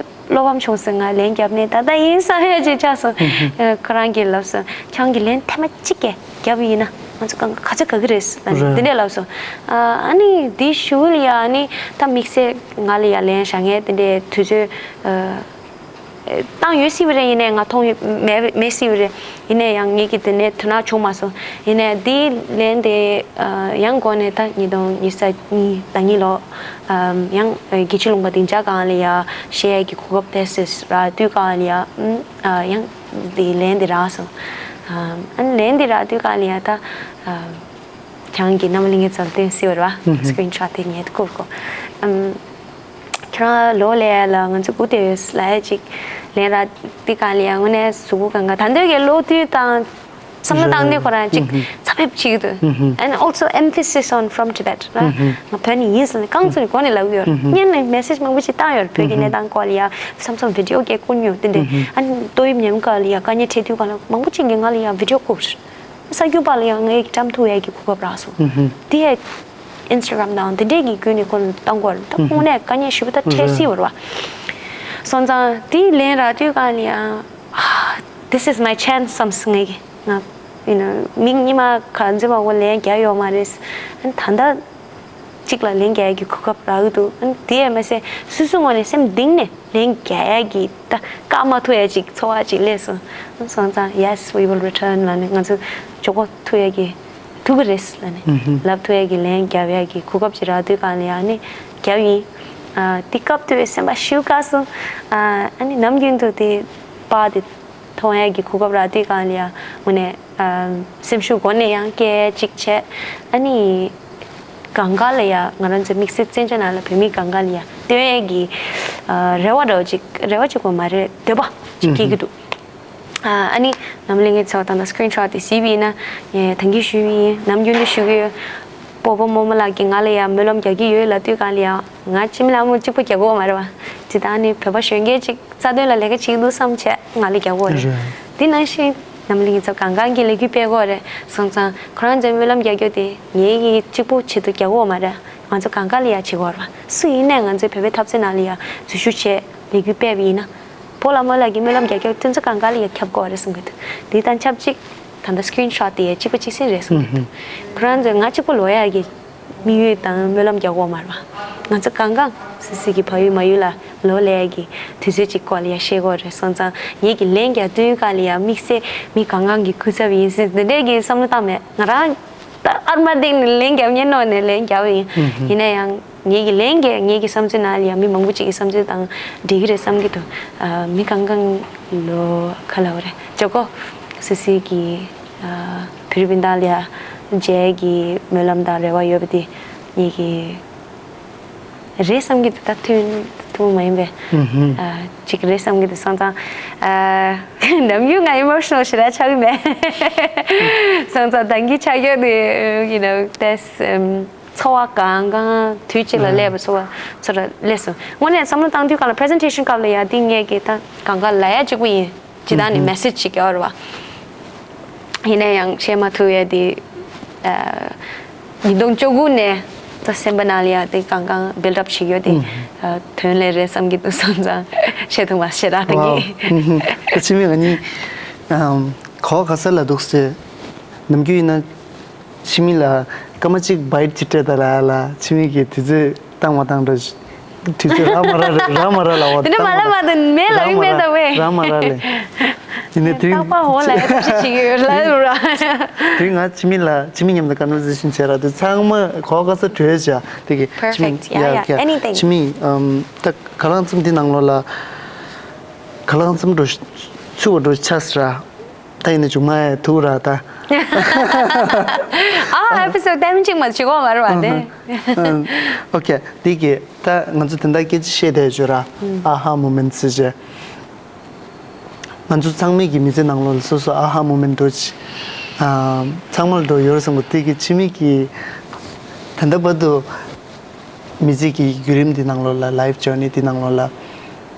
བློ་ཕམ་བྱུང་སོང་། ང་ལན་བརྒྱབ་ནས་ད་ལྟ་ཡིན་བསམ་ཡ་ཅིག་ཆགས་སོང་། ཨ་ཁོ་རང་གིས་ལབ་སོང་། ཁྱེད་རང་གིས་ལན་ཐེངས་མ་གཅིག་གིས་བརྒྱབ་ཡིན་ན་ང་ཚོ་གང་ག་ཚོད་དགའ་གི་རེད་ཟེར་ད་ནི་རེད། དེ་འདྲས་ལབ་སོང་། ཨ་ཨ་ནི་དེའི་གཞུག་ལ་ཡ་ཨ་ནི་ད་དམིགས་བསལ་ང་ལ་ཡ་ལན་བཞག་མཁན་དེ་འདྲའི་དུས་ཚོད་ཨ། བཏང་ཡོད་སྲིད་པ་རེད། ཡིན་ནའི་ང་མཐོང་ཡོད་མེད་མེད་སྲིད་པ་རེད། ཡིན་ནའི་ཡང་ངེད་ཀྱི་དེ་ནས་དོ་སྣང་བྱུང་མ་སོང་། ཡིན་ནའི་འདིའི་ལན་དེ་ཡང་འགོ་ནས་ད་ཉིས་སྟོང་ཉི་ཤུ་རྩ་གཉིས་ཟླ་གཉིས་ལོ་ཡང་རྒྱལ་སྤྱིའི་ལུང་པ་སྡིངས་ཆ་སྒང་ལ་ཡ་བཤད་ཡས་ཀྱི་གོ་སྐབས་དེ་སྲིད་རག་དུས་སྒང་ལ་ཡ་ཡང་འདིའི་ལན་དེ་རག་སོང་། ཨ་ནི་ལན་དེ་རག་དུས་སྒང་ལ་ཡ་ད། ཁྱེད་རང་གིས་རྣམ་པ་ལྷན་རྒྱས་ཚོར་སྟོན་སྲིད་པ་རེད་བ། སི་ཀི་རིན་ཤོ་ཊི་དེ་ངས་བསྐུར་གོ། ཨམ། ཁྱེད་རང་ལོ་ལས་ལ་ང་ཚོ་སྒུག་བསྡད་ཡོད་ལ་ཡ་ཅིག་ལན་རག་དེ་གང་ལ་ཡ་དངོས་གནས་གཟུགས་པོ་གང་ག་ད་འདོད་ཀྱི་ལོ་དུས་དང་བསམ་བློ་བཏང་དུས་ཁོ་རང་ཅིག་ཚ་འཕེབས་བྱེད་ཀྱི་འདུག And also emphasis on from Tibet ར། ང་བོད་ནས་ཡིན་ཟེར་ནས་རྐང་བཙུགས་ནས་གོ་ནས་ལབ་ཀྱི་ཡོད། སྔོན་ནས་མེ་སེཇ་མང་པོ་ཅིག་བཏང་ཡོད། བོད་ཀྱི་གནས་སྟངས་སྐོར་ལ་ཡ་བསམ་བསམ་བི་ཌི་ཡོ་སྐད་བསྐུར་མྱོང་དེ་འདྲ། ཨ་ནི་ཏོག་དབྱིབས་ནད་ཡམས་སྐབས་ལ་ཡ་དཀའ་ངལ་འཕྲད་དུས་གང་ལ་མང་པོ་ཅིག་གིས་ང་ལ་ཡ་བི་ཌི་ཡོ་བསྐུར། གསར་འགྱུར་པ་ལ་ཡང་ངའི་བཀྲམ་ཐུབ་ཡས་ཀྱི་གོ་སྐབས་རག་སོང་། དེ་ཡས་ཨིན་སི་ཊ་གྷ་རམ་དང་དེ་འདྲས་ཀྱི་བརྒྱུད་ནས་ཁོ་ཚོ་བཏང་གི་ཡོད་རེད། ད་དངོས་གནས་དཀའ་ངལ་ཞེ་པོ་ད་འཕྲད་སྲིད་པ་རེད་བ། སོང་ཙང་དེའི་ལན་རག་དུས་གང་ལ་ཡང་This is my chance བསམ་སོང་ངས་ཀྱི། ང་you know མིག་གཉིས་མ་ག་ཚོད་མང་པོ་ལན་རྒྱག་ཡོད་མ་རེད། ད་ལྟ་གཅིག་ལ་ལན་རྒྱག་ཡས་ཀྱི་གོ་སྐབས་རག་གི་འདུག་དེ་ཡས་མ་ཟད་སོ་སོའི་ངོས་ནས་སེམས་གཏིང་ནས་ལན་རྒྱག་ཡས་ཀྱི་ད་བཀག་མ་ཐུབ་ཡས་ཅིག་ཚོར་བ་ཅིག་སླེབས་སོང་། སོང་ཙང་Yes, we will return ལབ་ནས་ང་ཚོ་མགྱོགས་པོ་ཐུབ་ཡས་ཀྱི་ཐུབ་ཀྱི་རེད་ལབ་ནས་ལབ་ཐུབ་ཡས་ཀྱི་ལན་རྒྱབ་ཡས་ཀྱི་གོ་སྐབས་ཅིག་རག་དུས་གང་ལ་ཡང་ནི་རྒྱབ་ཡིན། ཨ་དེ་སྐབས་དུས་སེམས་པ་ཞེ་པོ་དགའ་སོང་། ཨ་ཨ་ནི་ནམ་རྒྱུན་དུ་དེ་པར་དེ་མཐོང་ཡས་ཀྱི་གོ་སྐབས་རག་དུས་གང་ལ་ཡང་དངོས་གནས་ཨམ་སེམས་ཤུགས་སྒོ་ནས་ཡང་སྐྱེད་ཅིག་བྱས། ཨ་ནི་གང་ག་ལ་ཡ་ང་རང་ཚོའི་དམིགས་བསལ་བཙན་བྱོལ་ནང་ལ་བོད་མི་གང་ག་ལ་ཡ་སྟོན་ཡས་ཀྱི་ཨ་རེ་བ་འདྲ་བོ་ཅིག་རེ་བ་ཅིག་པོ་མ་རེད། འདོད་པ་ཅིག་སྐྱེ་གི་འདུག་ཨ་ཨ་ནི་ནམ་ལས་ངས་ཚོ་ད་ལྟ་སི་ཀི་རིན་ཤོ་ཊི་དེ་གཟིགས་པ་ཡིན་ན་ངས་ད་གིན་ཞུས་པ་ཡིན། ནམ་རྒྱུན་དུ་ཞུ་གི་ཡོད། སྤོ་བོ་རྨོ་མོ་ལགས་ཀྱིས་ང་ལ་ཡ་སྨོན་ལམ་རྒྱག་གི་ཡོད་ལབ་དུས་གང་ལ་ཡ་ང་སྤྱི་མི་ལ་མོ་གཅིག་པོ་རྒྱག་གི་ཡོད་མ་རེད་བ། ཇི་ལྟར་ནི་བོད་པ་གཞོན་སྐྱེས་ཅིག་རྩ་དོན་ལ་ལས་ཀ་བྱེད་ཀྱི་འདུག་བསམ་བྱས་ང་ལ་རྒྱག་གི་ཡོད་རེད། དེ་ནང་བཞིན་ནམ་ལས་ངས་ཚོ་གང་གང་གི་ལས་འགུལ་སྤེལ་གི་ཡོད་རེད། སོང་ཙང་ཁོ་རང་ཚོའི་སྨོན་ལམ་རྒྱག་རྒྱུ་དེ་ངའི་གི་གཅིག་པོ་ཆེད་དུ་རྒྱག་གི་ཡོད་མ་རེད། ང་ཚོ་གང་ག་ལ་ཡ་བྱེད་དགོས་རེད་བ། སུ་ཡིན་ནའི་ང་ཚོའི་བོད་པའི་འཐབ་རྩོད་ནང་ལ་ཡ་འཛུལ་ཞུགས་བྱས་ལས་འགུལ་སྤེལ་བ་ཡིན་ན། པོ་ལ་མོ་ལ་གི་སྨོན་ལམ་རྒྱག་རྒྱག་དུས་ཚོད་གང་ག་ལ་ཡ་ཁྱབ་དགོས་རེད་གསུང་གི་འདུག་དེ་དང་ཆབས་ཅིག་ད་ལྟ་སི་ཀི་རིན་ཤོ་ཊི་དེ་ཡ་གཅིག་པ་གཅིག་སེ་རེད་གསུང་གི་འདུག་ཁོ་རང་ཚོས་ང་གཅིག་པོ་ལོ་ཡ་གི་དམིགས་ཡུལ་དང་སྨོན་ལམ་རྒྱག་དགོས་མ་རེད་བ། ང་ཚོ་གང་གང་སི་སི་གི་ཕ་ཡུལ་མ་ཡུལ་ལ་ལོ་ལས་ཀྱི་དུས་ཚོད་ཅིག་སྐོར་ལ་ཡ་བཤད་དགོས་རེད་སོང་ཙང་ངེད་ཀྱི་ལན་རྒྱག་དུས་ག་ལ་ཡ་དམིགས་བསལ་མི་གང་གང་གི་སྐུ་ཚབ་ཡིན་སྲིད་འདི་འདྲས་ཀྱི་བསམ་བློ་བཏང་མེད། ང་རང་ད་ཨར་མ་སྟེང་ནས་ལན་རྒྱབ་ཉན་ནོ་ནས་ལན་རྒྱབ་ཡིན། ཡིན་ན་ཡང་ངེད་ཀྱི་ལན་རྒྱག་ངེད་ཀྱི་བསམ་ཚུལ་ནང་ལ་ཡ་མི་མང་པོ་ཅིག་གི་བསམ་ཚུལ་དང་འགྲིག་གི་རེད་བསམ་གྱི་འདུག་ཨ། མི་གང་གང་ལོ་ག་ལ་བ་རེད་ཇོ་ཀོ་སི་སི་གི་ཨ། བོད་རིགས་སྤུན་ཟླ་ལ་ཡ་མཇལ་གྱི་སྨོན་ལམ་དང་རེ་བ་ཡོད་པ་དེ་ངེད་ཀྱི་རེད་བསམ་གྱི་འདུག་ད་ཐུན་ཐུན་མ་ཡིན་པས། ཨ། ཅིག་རེད་བསམ་གྱི་འདུག་སོང་ཙང་ཨ། ནམ་རྒྱུན་ང་ཨི་མོ་ཤི་ནལ་ཞེ་དྲག་ཆགས་ཀྱི་མེད། སོང་ཙང་ད་གིན་ཆགས་ཡོད་དེ་you know that's ཚོར་བ་གང་གང་དུས་གཅིག་ལ་སླེབས་པ་ཚོར་བ་ཚོར་བ་སླེབས་སོང་། དངོས་གནས་བསམ་བློ་བཏང་དུས་གང་ལ་པི་རི་སེན་ཊེ་ཤན་སྐབས་ལ་ཡ་འདི་ངས་ཀྱི་ད་གང་ག་ལ་ཡ་གཅིག་པུ་ཡིན། ཇི་ལྟར་ནི་མེ་སེ་ཇི་ཅིག་ཡོད་རེད་བ། ཡིན་ན་ཡང་བཤད་མ་ཐུབ་ཡ་དེ། ཉིས་སྟོང་བཅུ་དགུ་ནས་ད་སེམས་པ་ནང་ལ་ཡ་དེ་གང་གང་བིལ་ཌི་ཨབ་བྱེད་ཡོད་དེ། དོན་ལས་རེད་བསམ་གྱི་འདུག་སོང་ཙང་བཤད་ཐུབ་མ་བཤད་ར་ད་གི། ད་ཕྱི་མིག་ང་གཉིས་གོ་ག་ས་ལ་འདུག་སེ། ནམ་རྒྱུན་ཡིན་ན། ཕྱི་མིག་ལ་སྐར་མ་གཅིག་བྷའིཊ་ཅིག་སྤྲད་ད་ལ་ལ་ཕྱི་མིག་གི་དུས་ཚོད་བཏང་མ་བཏང་འདྲ། དུས་ཚོད་རག་མ་རག་རེད་རག་མ་རག་ལ་བ། དེ་འདྲ་མ་ལ་མ་དང་མེད་ལ་ཡིན་མེད་ད་བས། རག་མ་རག་ལས། ཡིན་ནའི་དུས་རྟག་པ་འོ་ལ་ཡ་ཐབས་ཤེས་བྱེད་ཀྱི་ཡོད་ལ་ར། དུས་ང་ཕྱི་མིག་ལ་ཕྱི་མིག་མཉམ་དུ་ཀོན་ཝར་སེ་ཤན་བྱས་ར་དུས་ཚང་མ་གོ་ག་ས་གྲོས་བྱ་དེ་གི་ཕེར་ཕེག་ཡ་ཡ་ཨེ་ནི་ཐིང་། ཕྱི་མིག་ད་ག་ལང་ཚམ་དེ་ནང་ལོགས་ལ་ག་ལང་ཚམ་འགྲོ་ཚུགས་པ་འགྲོ་ཆགས་ར། ད་ཡིན་ན་ཅུང་མ་ཐུག་ར་ད། ཨ་ཨེ་པི་སོ་ཌི་ཊེན་ཅིག་མ་བྱེད་གོ་མ་རེད་བ་དེ། ཨོ་ཁེ། འདི་གི་ད་ང་ཚོ་དེ་འདྲ་སྐད་ཆ་བཤད་བསྡད་བརྗོད་ར། ཨ་ཧ་མོ་མེན་ཊི་ཟེར་བྱས། ང་ཚོ་ཚང་མས་ཀྱི་མི་ཚེ་ནང་ལོགས་ལ་སོ་སོ་ཨ་ཧ་མོ་མེན་ཊི་འགྲོ་ཆེ། ཨ། ཚང་མ་ལ་འགྲོ་ཡོད་རེད་བསམ་གི་དེ་གི་ཕྱི་མིག་གི་ད་ལྟ་བར་དུ་མི་ཚེ་གི་བརྒྱུད་རིམ་འདི་ནང་ལོགས་ལ་ལའིཕ་ཇར་ནི་འདི་ནང་ལོགས་ལ་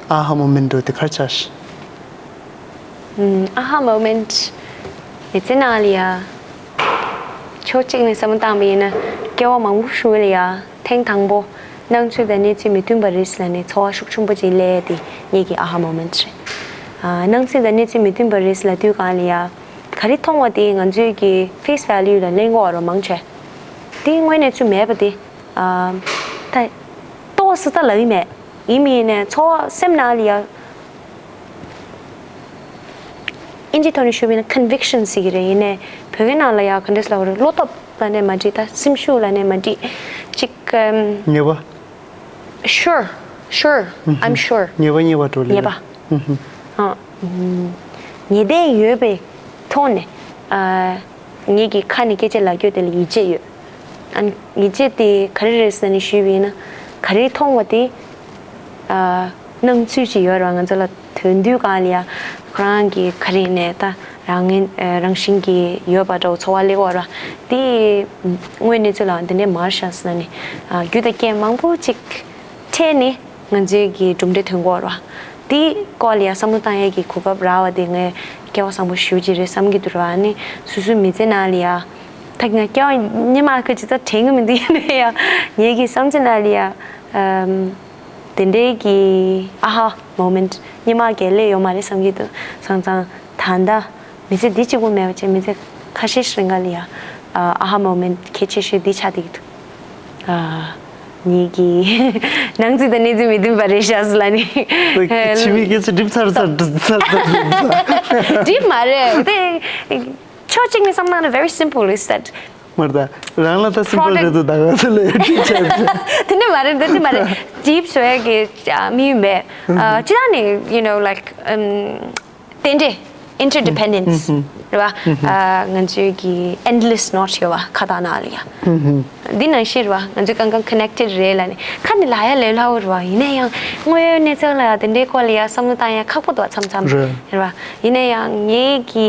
ཨ་ཧ་མོ་མེན་ཊི་འགྲོ་དེ་ག་རེ་ཆགས་ཤག་ཨ་ཧ་མོ་མེན་ཊི་མི་ཚེ་ནང་ལ་ཡ། ཕྱོགས་གཅིག་ནས་བསམ་བློ་བཏང་བ་ཡིན་ན་སྐྱེ་བ་མང་པོ་ཞིག་ལ་ཡ་ཐེངས་དང་པོ་སྣང་ཚུལ་དང་གནས་ཚུལ་མི་མཐུན་པ་རེད་ཟེར་ནས་ཚོར་བ་ཤུགས་ཆེན་པོ་ཅིག་སླེབས་ཏེ་ངེད་ཀྱི་ཨ་ཧ་མོ་མེན་ཊི་རེད། ཨ། སྣང་ཚུལ་དང་གནས་ཚུལ་མི་མཐུན་པ་རེད་ཟེར་ལབ་དུས་གང་ལ་ཡ། ག་རེ་མཐོང་བ་དེ་ང་ཚོའི་གི་ཕེས་ཝེ་ལུ་ལ་ལེན་དགོས་རོ་མང་ཆེ། དེ་དངོས་གནས་ཚུལ་མེད་པ་དེ། ཨ། ད། ཏོག་ཙམ་ད་ལབ་ཀྱི་མེད། ཡིན་མིན་ནས་ཚོར་བ་སེམས་ནང་ལ་ཡ། ཨིན་ཇི་ཐོག་ནས་ཞུས་པ་ཡིན་ན་ཀོན་ཝིག་ཤན་ཟེར་གྱི་རེད། ཡིན་ནའི་བོད་སྐད་ནང་ལ་ཡ་ག་འདྲས་ལབ་རེད། བློ་སྟོབས་ལབ་ནའི་མ་འགྲིག་ད་སེམས་ཤུགས་ལབ་ནའི་མ་འགྲིག་ཅིག་ཨམ། ངེས་པ། Sure, sure, I'm sure. ངེས་པ་ངེས་པ་འགྲོ་ལེ། ངེས་པ། ཨ། ངེས་གཏན་ཡོད་པའི་ཐོག་ནས། ཨ། ངེད་ཀྱི་ཁ་ནས་སྐད་ཆ་ལབ་རྒྱུ་དེ་ལ་ཡིད་ཆེས་ཡོད། ཨ། ཡིད་ཆེས་དེ་ག་རེ་རེད་ཟེར་ནས་ཞུས་པ་ཡིན་ན། ག་རེ་མཐོང་བ་དེ། ཨ། སྣང་ཚུལ་ཅིག་ཡོད་རེད་བ། ང་ཚོ་ལ་དོན་དུས་གང་ལ་ཡ་ཁོ་རང་གི་ག་རེ་ནས་ད་རང་ངན་རང་བཞིན་གྱི་ཡོད་པ་འདྲ་བོ་ཚོར་བ་སླེབས་ཡོད་རེད་བ། དེ་དངོས་གནས་ཚུལ་ལ་འདི་འདྲའི་མར་ཤག་ཟེར་ནས། ཨ། རྒྱུ་དང་རྐྱེན་མང་པོ་ཅིག་འཕྲད་ནས་ང་ཚོའི་གི་གྲུབ་འབྲས་ཐོན་གྱི་ཡོད་རེད་བ། དེ་སྐོར་ལ་ཡ་བསམ་བློ་བཏང་ཡས་ཀྱི་གོ་སྐབས་རག་པ་དེ་ངས་སྐལ་བ་བཟང་པོ་ཞེ་པོ་ཅིག་རེད་བསམ་གྱི་འདུག་ར། ཨ་ནི་སོ་སོའི་མི་ཚེ་ནང་ལ་ཡ། ད་ང་སྐྱེ་བ་སྔོན་མ་ཁ་ཅིག་ད་དྲན་གྱི་མི་འདུག་ཡིན་ན་ཡང་ངེད་ཀྱི་བསམ་ཚུལ་ནང་ལ་ཡ། ཨམ། དེ་འདྲའི་གི་ཨ་ཧ་མོ་མེན་ཊི་སྔོན་མ་ག་ལས་ཡོད་མ་རེད་བསམ་གྱི་འདུག་སོང་ཙང་ད་ལྟ་མི་ཚེ་འདི་གཅིག་པུ་མེད་པ་བྱས་མི་ཚེ་ཁ་ཤས་ཤིག་རིང་ག་ལ་ཡ། ཨ་ཧ་མོ་མེན་ཊི་གལ་ཆེ་ཤོས་འདི་ཆགས་བསྡད་ཀྱི་འདུག་ཨ། ངེད་ཀྱི་སྣང་ཚུལ་དང་གནས་ཚུལ་མི་མཐུན་པ་རེད་ཤག་ཟེར་ལབ་ནི། ཕྱི་མིག་སྐད་ཆ་འགྲིབ་ཚར་ཚར་འགྲིབ་ཚར་ཚར་འགྲིབ་ཚར། འགྲིབ་མ་རེད་དེ། ཕྱོགས་གཅིག་ནས་བསམ་ན་very simple is that མར་ད་རང་ལ་ད་སིམ་པལ་རེད་འདུག་ད་ག་ཚོད་ལ་ཡོད་ཁྲིད་བྱས་ཚེ། དེ་འདྲ་མ་རེད་འདི་འདྲ་མ་རེད། འགྲིབ་བཟོ་ཡ་གི་མི་ཡིན་པས། ཅི་ད་ནི་you know like རྟེན་འབྲེལ། Interdependence རེད་བ། ང་ཚོའི་གི་endless knot ཡོད་བ་ཁ་བཏགས་ནང་ལ་ཡ། འདི་ནང་བཞིན་རེད་བ། ང་ཚོས་གང་གང་connected རེད་ལབ་ནས་ཁ་ནས་ལབ་ཡ་ལས་སླ་བོ་རེད་བ། ཡིན་ན་ཡང་དངོས་ཡོད་གནས་ཚུལ་ལ་ཡ་དེ་འདྲའི་སྐོར་ལ་ཡ་བསམ་བློ་བཏང་ཡ་ཁག་པོ་འདུག་མཚམས་མཚམས་རེད་བ། ཡིན་ན་ཡང་ངེད་ཀྱི་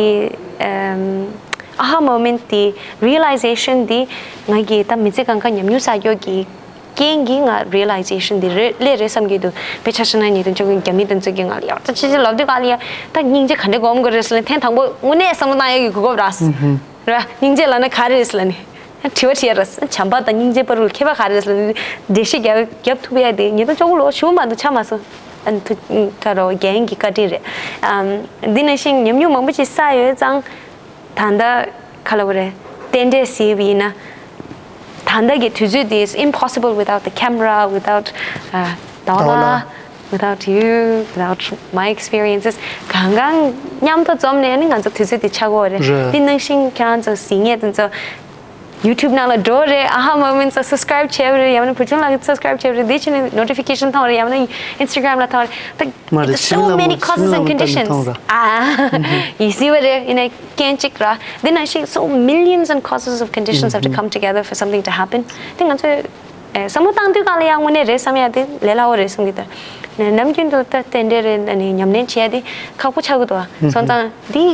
ཨ་ཧ་མོ་མེན་ཊི་དེ་realization དེ་ང་གི་ད་མི་ཚེ་གང་ག་ཉམས་མྱོང་བསགས་རྒྱུ་གི་རྐྱེན་གྱིས་ང་realization དེ་རེད་ལས་རེད་བསམ་གྱི་འདུག་དཔེ་ཆ་བཞག་ན་ཉིས་སྟོང་བཅུ་དགུ་རྒྱ་མི་དེ་ཚོ་གིས་ང་ལ་ཡག་ཅག་ཅི་ཅི་ལབ་དུས་ག་ལ་ཡ་ད་སྙིང་རྗེ་ག་འདྲ་སྒོམ་དགོས་རེད་ཟེར་ལ་ཐེངས་དང་པོ་དངོས་གནས་བསམ་བློ་བཏང་ཡག་གི་གོ་སྐབས་རག་སོང་། ར་སྙིང་རྗེ་ལབ་ན་ག་རེ་རེད་ཟེར་ལ་ནི། དྲི་བ་དྲི་ཡ་ར་བྱམས་པ་དང་སྙིང་རྗེ་བར་ལ་ཁྱད་པར་ག་རེ་རེད་ཟེར་ལ་ནི། འགྲེལ་བཤད་རྒྱབ་རྒྱབ་ཐུབ་ཡ་དེ་ཉིས་སྟོང་བཅུ་དགུ་ལོ་ཞུ་མ་འདུག་ཆགས་མ་སོང་། ཨ་ཐུ་ད་རོ་རྒན་གྱི་བཀའ་དྲིན་རེད། ཨམ། འདི་ནང་བཞིན་ཉམས་མྱོང་མང་པོ་ཅིག་བསགས་ཡོད་ཙང་། ད་ལྟ་ག་ལབ་དགོས་རེད། རྟེན་འབྲེལ་ཟེར་བ་ཡིན་ན། ད་ལྟ་གི་དུས་ཚོད་འདི is impossible without the camera, without, uh, Dawla, without you, without my experiences. གང་གང་མཉམ་དུ་འཛོམས་ནས་ནི་ང་ཚོ་དུས་ཚོད་འདི་ཆགས་ཀྱི་ཡོད་རེད། རེད། འདི་ནང་བཞིན་ཁྱེད་རང་ཚོ་གཟིགས་མཁན་དེ་ཚོ་YouTube ནང་ལ་འགྲོ་རེད། Aha Moments ལ་subscribe བྱས་པ་རེད། ཡང་ན་བུ་ཆུང་ལགས་subscribe བྱས་པ་རེད། འདི་བྱས་ནས་notification མཐོང་རེད། ཡང་ན་Instagram ལ་མཐོང་རེད། ད་མ་རེད། so many causes and conditions. ཨ། ཡིན་སྲིད་པ་རེད། ཡིན་ནའི་རྐྱེན་གཅིག་ར། འདི་ནང་བཞིན་so millions and causes of conditions have to come together for something to happen. དེ་ང་ཚོས་ཨེ་བསམ་བློ་བཏང་དུས་གང་ལ་ཡང་དངོས་གནས་རེད་བསམ་ཡ་དེ་ལས་སླ་བོ་རེད་བསམ་གྱི་འདུག་ནམ་རྒྱུན་དུ་ད་རྟེན་འབྲེལ་རེད། ཨ་ནི་ཉམས་ལེན་བྱས་ཏེ་ཁག་པོ་ཆགས་ཀྱི་འདུག་བ། སོང་ཙང་འདི་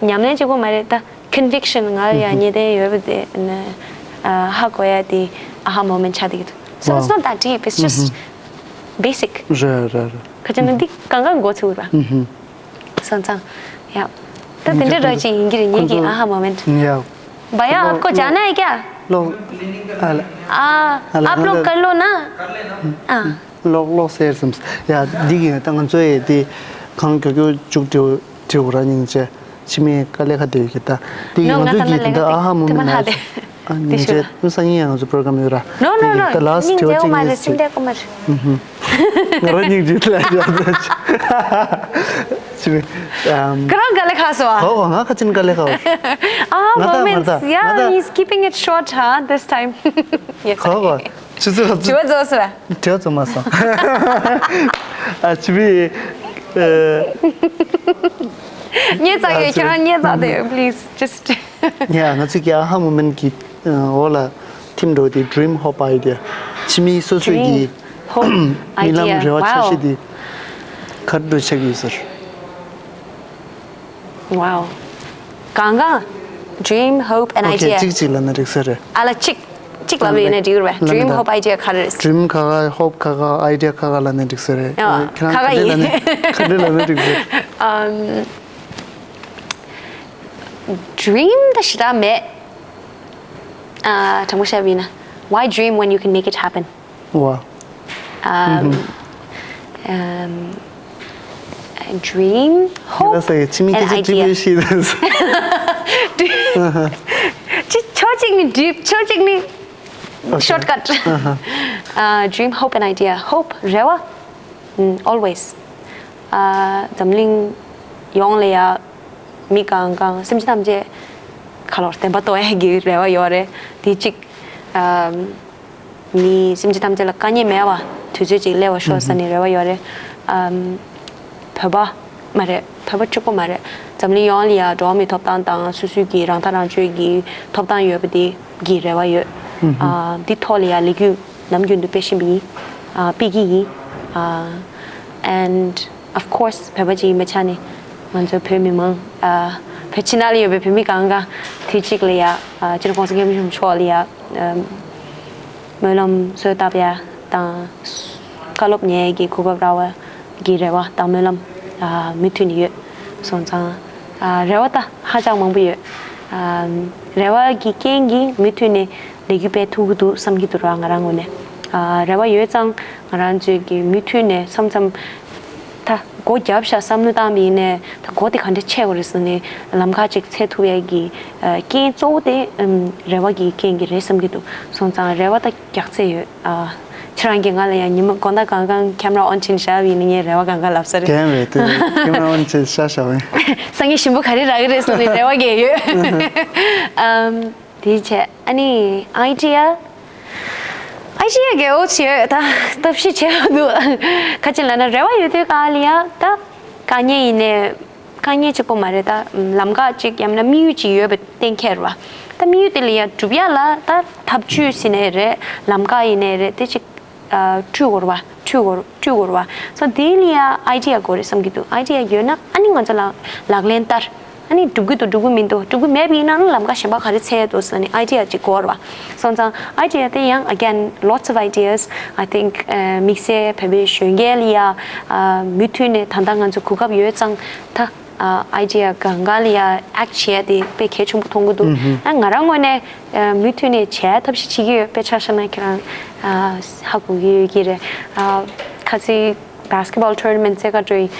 ཉམས་ལེན་གཅིག་པོ་མ་རེད། ད་conviction ང་ལ་ཡང་ངེས་གཏན་ཡོད་པ་དེ་ཨ་ཧ་གོ་ཡ་དེ་Aha Moment ཆགས་བསྡད་ཀྱི་འདུག So it's not that deep, it's just basic. རེད་རེད་རེད། ཁ་ཅིག་ན་འདི་གང་ག་མགོ་ཚུགས་ར། སོང་ཙང་། ཡ། ད་དེ་འདྲ་ར་ཅིག་ཡིན་གྱི་རེད། ངེད་ཀྱི་Aha Moment. ཡ། भैया, आपको जाना है क्या? लोग आ, आप लोग कर लो ना. हाँ. लोग लोग शेयर समझ. ཡ། འདི་གི་ད་ང་ཚོ་ཡི་དེ་གང་མགྱོགས་མགྱོགས་མཇུག་སྒྲིལ་སྒྲིལ་ར་སྙིང་རྗེ། ཕྱི་མའི་དཀའ་ལས་ཁག་དེ་ཡོད་ཀྱི་ད། དེ་ཡིན་ང་ཚོ་གི་ད་ལྟ་Aha Moment ལ་ཨ་ནི་ང་ཚོ་སང་ཉིན་ཡང་ང་ཚོ་པོ་རོ་གྷ་རམ་ཡོད་ར། No, no, no. ད་ལ་སི་ཐེའོ་ཅིག་ཡིན་སྲིད། ང་རང་སྙིང་རྗེ་ལ་ཡོད་ཅི་མི། ཁྱེད་རང་དཀའ་ལས་ཁག་སོང་ཨ། ཧོ་ཧོ། ང་ཁ་ཅིན་དཀའ་ལས་ཁག་ཨ། Moments. Yeah, he's keeping it short, huh, this time. Yes. ཧོ་ཧོ། ཆུ་ཚོད་ལ་དྲི་བ་རྫོགས་སོང་བས། དྲི་བ་རྫོགས་མ་སོང་། ཨ་ཆི་བི། ཨ། ཉེ་ཚགས་ཡོད། ཁྱེད་རང་ཉེ་ཚགས་དེ་please just. ཡ། ང་ཚོ་གི་Aha Moment གི་འོག་ལ་ཐིམ་འགྲོ་དེ་Dream, Hope, Idea། ཕྱི་མི་སོ་སོ་གི་རྨི་ལམ་རེ་བ་འཆར་གཞི་དེ་ག་རེ་འགྲོ་ཆགས་ཡོད་ཟེར། Wow. གང་གང་། Dream, hope and idea. ཨོ་ཁེ། གཅིག་གཅིག་ལབ་ན་འགྲིག་ས་རེད། ཨ་ལ་གཅིག་གཅིག་ལབ་ཡིན་ན་འགྲིག་རེད་པས། Dream, hope, idea ག་རེ་རེད། Dream ག་ག hope ག་ག idea ག་ག་ལབ་ན་འགྲིག་ས་རེད། ཨ། ཁྱེད་རང་ག་ག་ཡིན། ག་འདྲ་ལབ་ན་འགྲིག་ས་རེད། ཨམ། Dream ད་ཞེ་དྲག་མེད། ཨ། དྲང་པོ་བཤད་པ་ཡིན་ན། Why dream when you can make it happen? Wow. Um, um, a dream, hope, and idea. ཅི་ཕྱོགས་གཅིག་ནི་འགྲིབ། ཕྱོགས་གཅིག་ནི་shortcut. Uh, dream, hope, and idea. Hope རེ་བ། Always. འཛམ་གླིང་ཡོངས་ལ་ཡ་མི་གང་གང་སེམས་ཅན་ཐམས་ཅད་ཁ་ལོར་བདེན་པ་རྟོགས་ཡས་ཀྱི་རེ་བ་ཡོད་རེད། དེ་གཅིག་མི་སེམས་ཅན་ཐམས་ཅད་ལ་དཀའ་ངལ་མེད་པ་དུས་ཚོད་ཅིག་སླེབས་པ་ཤོག་ཟེར་ནས་རེ་བ་ཡོད་རེད། ཨམ། བོད་པ་མ་རེད། བོད་པ་གཅིག་པོ་མ་རེད། འཛམ་གླིང་ཡོངས་ལ་ཡ་འགྲོ་བ་མིའི་ཐོབ་ཐང་དང་སོ་སོའི་གི་རང་ཐག་རང་གཅོད་ཀྱི་ཐོབ་ཐང་ཡོད་པ་དེ་གི་རེ་བ་ཡོད། ཨ། འདི་ཐོག་ལ་ཡ་ལས་འགུལ་ནམ་རྒྱུན་དུ་སྤེལ་བཞིན་པ་ཡིན། ཨ། སྤེལ་གྱི་ཡིན། ཨ། And of course བོད་པ་ཅིག་ཡིན་པའི་ཆ་ནས་ང་ཚོ་བོད་མི་མང་། ཨ། བོད་ཕྱི་ནང་ལ་ཡོད་པའི་བོད་མི་གང་ག་དུས་གཅིག་ལ་ཡ། ཨ། སྤྱི་ནོར་༸གོང་ས་༸སྐྱབས་མགོན་ཆེན་པོ་མཆོག་ལ་ཡ། ཨ། སྨོན་ལམ་གསོལ་བཏབ་ཡ་དང་། བཀའ་སློབ་ཉན་ཡ་གི་གོ་སྐབས་རག་པ་གི་རེ་བ་དང་སྨོན་ལམ། ཨ། མུ་མཐུད་ནས་ཡོད། སོང་ཙང་། ཨ། རེ་བ་ད་ཧ་ཅང་མང་པོ་ཡོད། ཨ། རེ་བ་གི་རྐྱེན་གྱིས་མུ་མཐུད་ནས་ལས་འགུལ་སྤེལ་ཐུབ་ཀྱི་འདུག་བསམ་གྱི་འདུག་ར། ང་རང་ངོས་ནས། ཨ། རེ་བ་ཡོད་ཙང་ང་རང་ཚོས་ཀྱི་མུ་མཐུད་ནས་མཚམས་མཚམས་ད་སྒོ་བརྒྱབ་ཤག་བསམ་བློ་བཏང་བ་ཡིན་ནའི་ད་སྒོ་དེ་ག་འདྲ་ཕྱེ་དགོས་རེད་ཟེར་ནས་ལམ་ཁ་ཅིག་འཚོལ་ཐུབ་ཡ་གི། ཨ། རྐྱེན་གཙོ་བོ་དེ། ཨམ། རེ་བ་གི་རྐྱེན་གྱིས་རེད་བསམ་གྱི་འདུག་སོང་ཙང་རེ་བ་ད་རྒྱག་ཚད་ཡོད། ཨ། ཁྱེད་རང་གིས་ང་ལ་ཡང་ཉི་མ་དགོང་དག་གང་གང་camera on བྱས་ནས་བཞག་པ་ཡིན་ན་ངས་རེ་བ་གང་ག་ལབ་ས་རེད། རྒན་རེད་དེ། camera on བྱས་བཞག་བཞག་པ་ཡིན། སང་ཉིན་ཞིམ་པོ་ག་རེ་རག་གི་རེད་བསམ་ནས་རེ་བ་རྒྱག་ཡོད། ཨམ། དེའི་ཆེད་ཨ་ནི་idea idea རྒྱག་འོ་བྱས་ད་ཐབས་ཤེས་བྱས་འདུག་ཁ་ཅིག་ལབ་ན་རེ་བ་ཡོད་དུས་ག་ལ་ཡ་ད་དཀའ་ངལ་ཡིན་ནའི། དཀའ་ངལ་གཅིག་པོ་མ་རེད། ད་ལམ་ཁ་གཅིག་ཡང་ན་དམིགས་ཡུལ་གཅིག་ཡོད་པ་གཏན་འཁེལ་རེད་པ། ད་དམིགས་ཡུལ་དེ་ལ་ཡ་སྒྲུབ་ཡ་ལ་ད་ཐབས་ཇུས་ཟེར་ནའི་རེད། ལམ་ཁ་ཡིན་ནའི་རེད། དེ་གཅིག་ཨ། བསྐྲུན་དགོས་རེད་པ། བསྐྲུན་དགོས་བསྐྲུན་དགོས་རེད་པ། སོ་དེ་ལ་ཡ་idea དགོས་རེད་བསམ་གྱི་འདུག idea ཡོད་ན་ཨ་ནི་ང་ཚོ་ལ་ལག་ལེན་བསྟར། ཨ་ནི་སྒྲུབ་ཀྱི་འདུག་སྒྲུབ་ཀྱི་མི་འདུག་སྒྲུབ་ཀྱི་མེད་པ་ཡིན་ན་ཨ་ནི་ལམ་ཁ་གཞན་པ་ག་རེ་འཚོལ་འདུག་ཟེར་ནས་idea གཅིག་དགོས་རེད་པ། སོང་ཙང་idea དེ་ཡང་again lots of ideas, I think. ཨ། དམིགས་བསལ་བོད་པའི་གཞོན་སྐྱེས་ལ་ཡ། ཨ། མུ་མཐུད་ནས་ད་ལྟ་ང་ཚོ་གོ་སྐབས་ཡོད་ཙང་ད། ཨ། idea གང་ག་ལ་ཡ་act བྱས་ཏེ་དཔེ་གལ་ཆེན་པོ་མཐོང་གི་འདུག་ཨ། ང་རང་ངོས་ནས། ཨ། མུ་མཐུད་ནས་བྱས་ཐབས་ཤེས་བྱེད་ཀྱི་ཡོད། དཔེ་ཆ་བཞག་ན་ཁྱེད་རང་། ཨ། ཧ་གོ་གི་ཡོད་ཀྱི་རེད། ཨ། ཁ་སང་ basketball tournament རྩེད་ག་འགྲོ་ཡིན།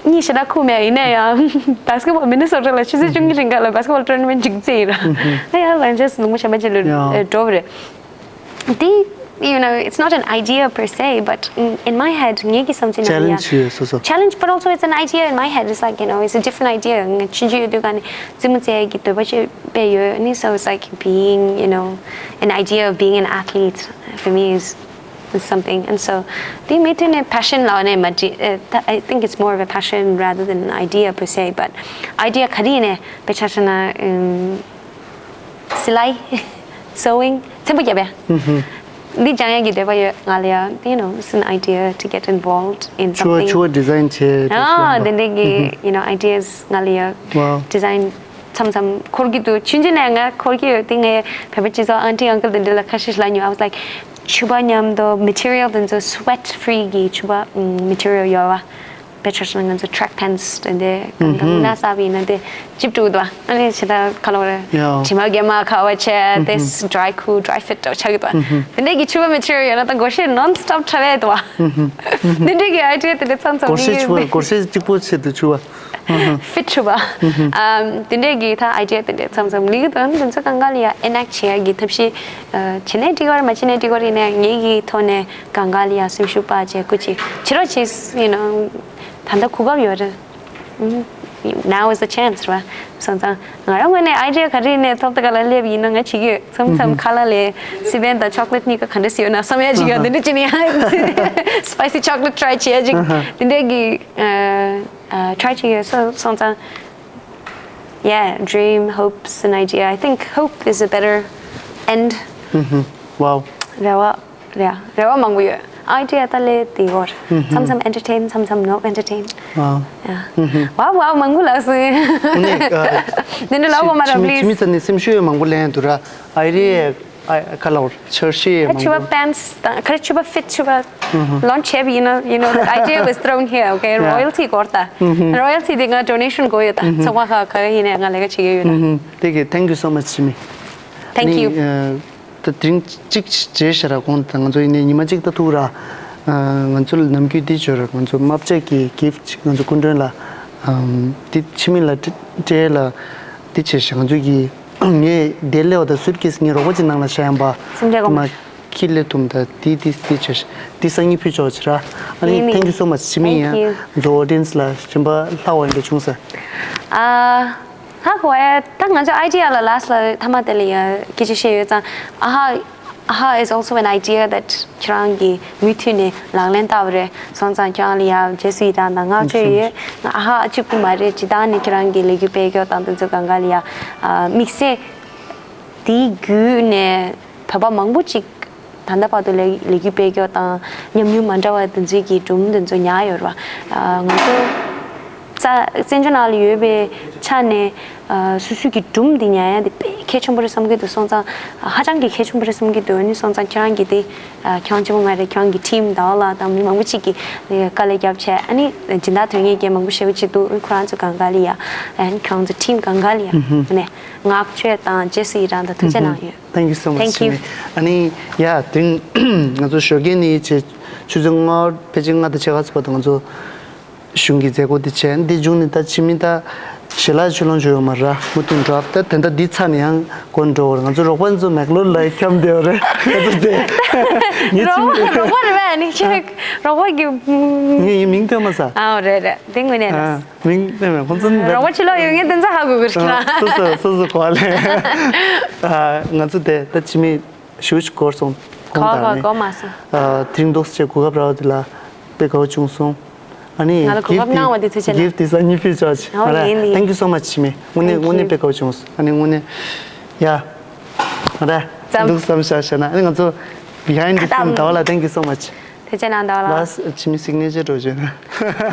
གཉིས་ཞེ་དྲག་ཁུག་མེད་ཡིན་ན་ཡང་basketball Minnesota ལ་ཆུ་ཚོད་བཅུ་གཉིས་རིང་ག་ལ་basketball tournament ཅིག་རྩེ་ཡིན་ར། ཨ་ཡ་ལན་ཇེས་ལུང་པ་གཞན་པ་ཅིག་ལ་ཡ། ཨ་འགྲོ་བ་རེད། དེ། You know, it's not an idea per se, but in, in my head, ངེད་ཀྱི་བསམ་ཚུལ་ནང་ཡ། Challenge ཡོད་སོ་སོ། Challenge, but also it's an idea in my head. It's like, you know, it's a different idea. ང་ཆུང་ཆུང་ཡོད་དུས་ག་ནས་རྩེད་མོ་རྩེ་ཡ་གི་འདོད་པ་ཅིག་དཔེ་ཡོད་ནི། So it's like being, you know, an idea of being an athlete for me is, is something. And so, དེ་མི་མཐུན་ནས་passion ལ་ནས་མ་འདྲི། ཨ། I think it's more of a passion rather than an idea per se, but idea ག་རེ་ཡིན་ནས་དཔེ་ཆ་བཞག་ན། ཨམ། སི་ལའི། Sewing. ཚེམ་བུ་རྒྱབ་ཡ། འདི་སྦྱང་ཡ་གི་འདོད་པ་ཡོད་ང་ལ་ཡ། You know, it's an idea to get involved in something. ཕྱུ་པ་ཕྱུ་པ་design བྱེད་འདྲ་ཞིག་ཡོད་པ། དེ་འདྲའི་གི། You know, ideas ང་ལ་ཡ། Wow. Design མཚམས་མཚམས་འཁོར་གྱི་འདུག་ཆུང་ཆུང་ནས་ང་འཁོར་གྱི་ཡོད་དེ། ངའི་བོད་པ་སྤྱི་ཚོགས་aunty uncle དེ་འདྲ་ལ་ཁ་ཤས་ལབ་མྱོང་། I was like, ཕྱུ་པ་མཉམ་དུ་material དེ་ཚོ་sweat free གི་ཕྱུ་པ་material ཡོད་པ། དཔེ་ཆ་བཞག་ན་ང་ཚོ་track pants དེ་འདྲ་གང་གང་ན་ས་བི་ན་དེ་ཅིབ་ཀྲུག་དོ། ཨ་ནི་ཆེ་ད་ཁ་ལོ་རེ། ཡ། དྲི་མ་གད་མ་ཁ་བ་ཆེ་དེ། dry cool, dry fit དོ་ཆགས་གི་དོ། དེ་འདྲའི་གི་ཕྱུ་པ་material ཡོད་ན་ད་སྒོར་གཞས་non stop འཁྲབ་ཡས་དོ། དེ་འདྲའི་གི་idea དེ་འདྲ་མཚམས་མཚམས། སྒོར་གཞས་ཕྱུ་པ། སྒོར་གཞས་གཅིག་པོ་ཆེད་དུ་ཕྱུ་པ། Fit ཕྱུ་པ། ཨམ། དེ་འདྲའི་གི་ད་idea དེ་འདྲ་མཚམས་མཚམས་ལི་གི་དོན་དེ་ཚོ་གང་ག་ལ་ཡ་enact བྱེད་ཡ་གི་ཐབས་ཤེས། ཨ། བྱེད་ནས་འགྲིག་གི་རེད། མ་བྱེད་ནས་འགྲིག་གི་རེད། ནས་ངེད་ཀྱི་ཐོག་ནས་གང་ག་ལ་ཡ་སེམས་ཤུགས་སྤར་བྱས་སྐུ་མཁྱེན་བྱེད་རོགས་བྱེད། You know, ད་ལྟ་གོ་སྐབས་ཡོད་རེད། ཨུམ། Now is the chance ར། སོང་ཙང་ང་རང་ངོས་ནས་idea ག་རེ་ནས་ཐོབ་ད་ག་ལ་སླེབས་ཡིན་ན་ང་བྱེད་ཀྱི་ཡོད། མཚམས་མཚམས་ཁ་ལག་ལས་སི་པན་དང་chocolate གཉིས་ཀ་ག་འདྲ་ཞིག་ཡོད་ན་བསམ་ཡ་ཅིག་ཡོད། དེ་འདྲ་ཅི་ནས་ཡང་spicy chocolate try བྱེད་ཡ་ཅིག་དེ་འདྲའི་གི། ཨ། ཨ། try བྱེད་ཀྱི་ཡོད། སོ། སོང་ཙང་། Yeah, dream, hopes, and idea. I think hope is a better end. Wow. རེ་བ། རེད། རེ་བ་མང་པོ་ཡོད། Idea ད་ལས་དེ་བོར། མཚམས་མཚམས་entertain, མཚམས་མཚམས་no entertain. Wow. Yeah. Wow, wow, མང་པོ་ལབ་སོང་། དེ་འདྲ་ལབ་དགོས་མ་རེད། Please. ཁྱིམ་མི་ཚོ་ནས་སེམས་ཤུགས་ཡང་མང་པོ་ལེན་འདུག་ར། Idea ཨ། ཁ་ལོར་འཆར་གཞི་ཨ། མང་ཕྱུ་པ་པོ། Pants དང་ཁ་རི་ཕྱུ་པ་fit ཕྱུ་པ་launch བྱས་པ་ཡིན་ན། You know, the idea was thrown here, okay? Yeah. Royalty དགོས་རེད་ད། Royalty དེ་ང་donation དགོས་ཡོད་ད། ཚོགས་པ་ཁག་ག་རེ་ཡིན་ནའི་ང་ལས་ཀ་བྱེད་ཀྱི་ཡོད་ན། དེ་གི་thank you so much ཆི་མི། Thank you. ཨ་ནི་ད་དེ་རིང་གཅིག་བྱས་ཤག་ར། གོང་དུ་ང་ཚོ་ཡིན་ནའི་ཉི་མ་གཅིག་ད་ཐུག་ར། ཨ། ང་ཚོ་ལ་ནམ་རྒྱུན་འདི་བྱོས་ར། ང་ཚོ་མ་བཅག་གི་gift ང་ཚོ་སྐུ་མགྲོན་ལ། ཨམ། འདི་ཆི་མི་ལ་སྤྲད་ལ་འདི་བྱས་ཤག་ང་ཚོ་གི། ངས་དེ་སླེབས་པ་དང་suitcase ངས་རོགས་པ་ཅིག་ནང་ལ་བཞག་ཡིན་པ། སེམས་ཁྲལ་དགོས་མ། མ་ཁྱི་སླེབས་ཐུབ་ད། དེ་དེ་དེ་བྱས་ཤག་འདི་སང་ཉིན་ཕུལ་ཆོག་ཅིག་ར། ཨ་ནི་ཡིན། Thank you so much ཆི་མི། ཡིན། Thank you. ང་ཚོ་audience ལ་སྦྱིན་པ་ལྷག་པ་འདྲ་བྱུང་ས། ཨ། ཧ་གོ་ཨེ། ད་ང་ཚོ་idea ལ་last ལ་ཐ་མ་དེ་ལ་ཡ་སྐད་ཆ་བཤད་ཡོད་ཙང་། ཨ་ཧ། ཨ་ཧ། Is also an idea that ཁྱེད་རང་གིས་མུ་མཐུད་ནས་ལག་ལེན་བསྟར་བ་རེད། སོང་ཙང་ཁྱེད་རང་ལ་ཡ་རྗེས་སུ་ཡི་རང་དང་བསྔགས་བརྗོད་ཡོད། ཨ་ཧ། ཨ་གཅིག་པུ་མ་རེད། སྤྱིར་བཏང་ནས་ཁྱེད་རང་གི་ལས་འགུལ་སྤེལ་ཕྱོགས་དང་དེ་ཚོ་གང་ག་ལ་ཡ། ཨ། དམིགས་བསལ་དེའི་བརྒྱུད་ནས་བོད་པ་མང་པོ་ཅིག་ད་ལྟ་བར་དུ་ལས་ལས་འགུལ་སྤེལ་ཕྱོགས་དང་ཉམས་མྱོང་མ་འདྲ་བ་དེ་ཚོའི་གི་སྒྲུང་དེ་ཚོ་ཉར་ཡོད་རེད་པ། ཨ། ང་ཚོ་རྩ་བཙན་བྱོལ་ནང་ལ་ཡོད་པའི་ཆ་ནས། ཨ། སོ་སོའི་གི་སྒྲུང་འདི་ཉར་ཡ་འདི་དཔེ་གལ་ཆེན་པོ་རེད་བསམ་གྱི་འདུག་སོང་ཙང་། ཧ་ཅང་གི་གལ་ཆེན་པོ་རེད་བསམ་གྱི་འདུག་ཨ་ནི་སོང་ཙང་ཁྱེད་རང་གི་དེ། ཨ། ཁྱེད་རང་གཅིག་པོ་མ་རེད། ཁྱེད་རང་གི་team ཟླ་བ་ལགས་དང་མི་མང་པོ་ཅིག་གིས་དཀའ་ལས་བརྒྱབ་བྱས། ཨ་ནི་སྦྱིན་བདག་དོན་གཉེར་མཁན་མང་པོ་ཞེ་པོ་ཅིག་འདུག་ཁོ་རང་ཚོ་གང་ག་ལ་ཡ། ཨ་ནི་ཁྱེད་རང་ཚོ་team གང་ག་ལ་ཡ། ཨ་ནི་བསྔགས་བརྗོད་དང་རྗེས་སུ་ཡི་རང་དང་ཐུགས་རྗེ་གནང་ཡོད། Thank you so much. Thank you. ཨ་ནི་ཡ་དེ་ང་ཚོ་ཞོགས་ཀས་ནས་བྱས་ཆུ་ཚོད་ལྔ། ཕལ་ཆེར་ལྔ་དང་ཕྱེད་ཀ་ཙམ་བར་དུ་ང་ཚོ་གཞུང་གི་མཛད་སྒོ་འདི་བྱས། འདི་མཇུག་ནས་ད་ཕྱི་མི་ད་ཞལ་ལག་ཕྱི་ལོགས་འབྱོར་ཡོད་མ་རེད། མུ་མཐུད་འགྲོ། ད་དེ་འདྲ་འདི་ཚར་ནས་ཡང་སྒོ་འགྲོ་བར། ང་ཚོ་རོགས་པ་ཚོ་མེག་ལོར་ལ་འཁྱམས་བསྡད་པ་རེད། ང་ཚོ་དེ་ངའི་རོགས་ཁྱིམ་པ། རོགས་པ་རེད་པས། ཨ་ནི་ཁྱེད་རོགས་པ་གི། ངས་ཡིན་མིང་བཏོན་མ་ཟ། ཨ། རེད་རེད། དེ་དངོས་གནས་རེད། ཨ། མིང་བཏོན་མེད། ཁོང་ཚོ་ནི་རོགས་པ་ཕྱི་ལོགས་ཡོད་མཁན་དེ་ཚོ་ཧ་གོ་གི་རེད། ཨ། སོ་སོ་སོ་སོ་གོ་བ་ལེན། ཨ། ང་ཚོ་དེ་ད་ཕྱི་མི་ཞུ་ཞུ་སྐོར་སོང་། གོ་གོ་གོ་མ་སོང་། ཨ། དེ་རིང་འདུག་སེ་གོ་སྐབས་རག་པ་དེ་ལ་དཔེ་དགའ་བོ་བྱུང་སོང་། ཨ་ནི་ང་ལ་གོ་སྐབས་གནང་བ་དེ་ཐུགས་རྗེ་གནང་། gift དེ་སང་ཉིན་ཕུལ་ཆོག་ཅིག་ཨོ། ཡིན་ཡིན། Thank you so much ཆི་མི། དངོས་གནས། Thank you. དངོས་གནས་དཔེ་དགའ་བོ་བྱུང་སོང་། ཨ་ནི་དངོས་གནས། ཡ། ཨ་རེད། ཙམ། འདུག་བསམ་བཞག་བྱས་ན། ཨ་ནི་ང་ཚོ་behind the scene ཟླ་བ་ལགས། Thank you so much། ཐུགས་རྗེ་གནང་། ཟླ་བ་ལགས། Last ཆི་མི་signature འགྲོ་བྱས་ན།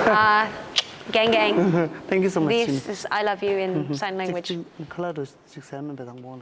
ཨ། gang gang། Thank you so much ཆི་མི། This is I love you in sign language། ཅིག་ཅིག་ཁ་ལག་འགྲོ་ཅིག་ཟེར་མིན་པའི་དང་པོ་ལ།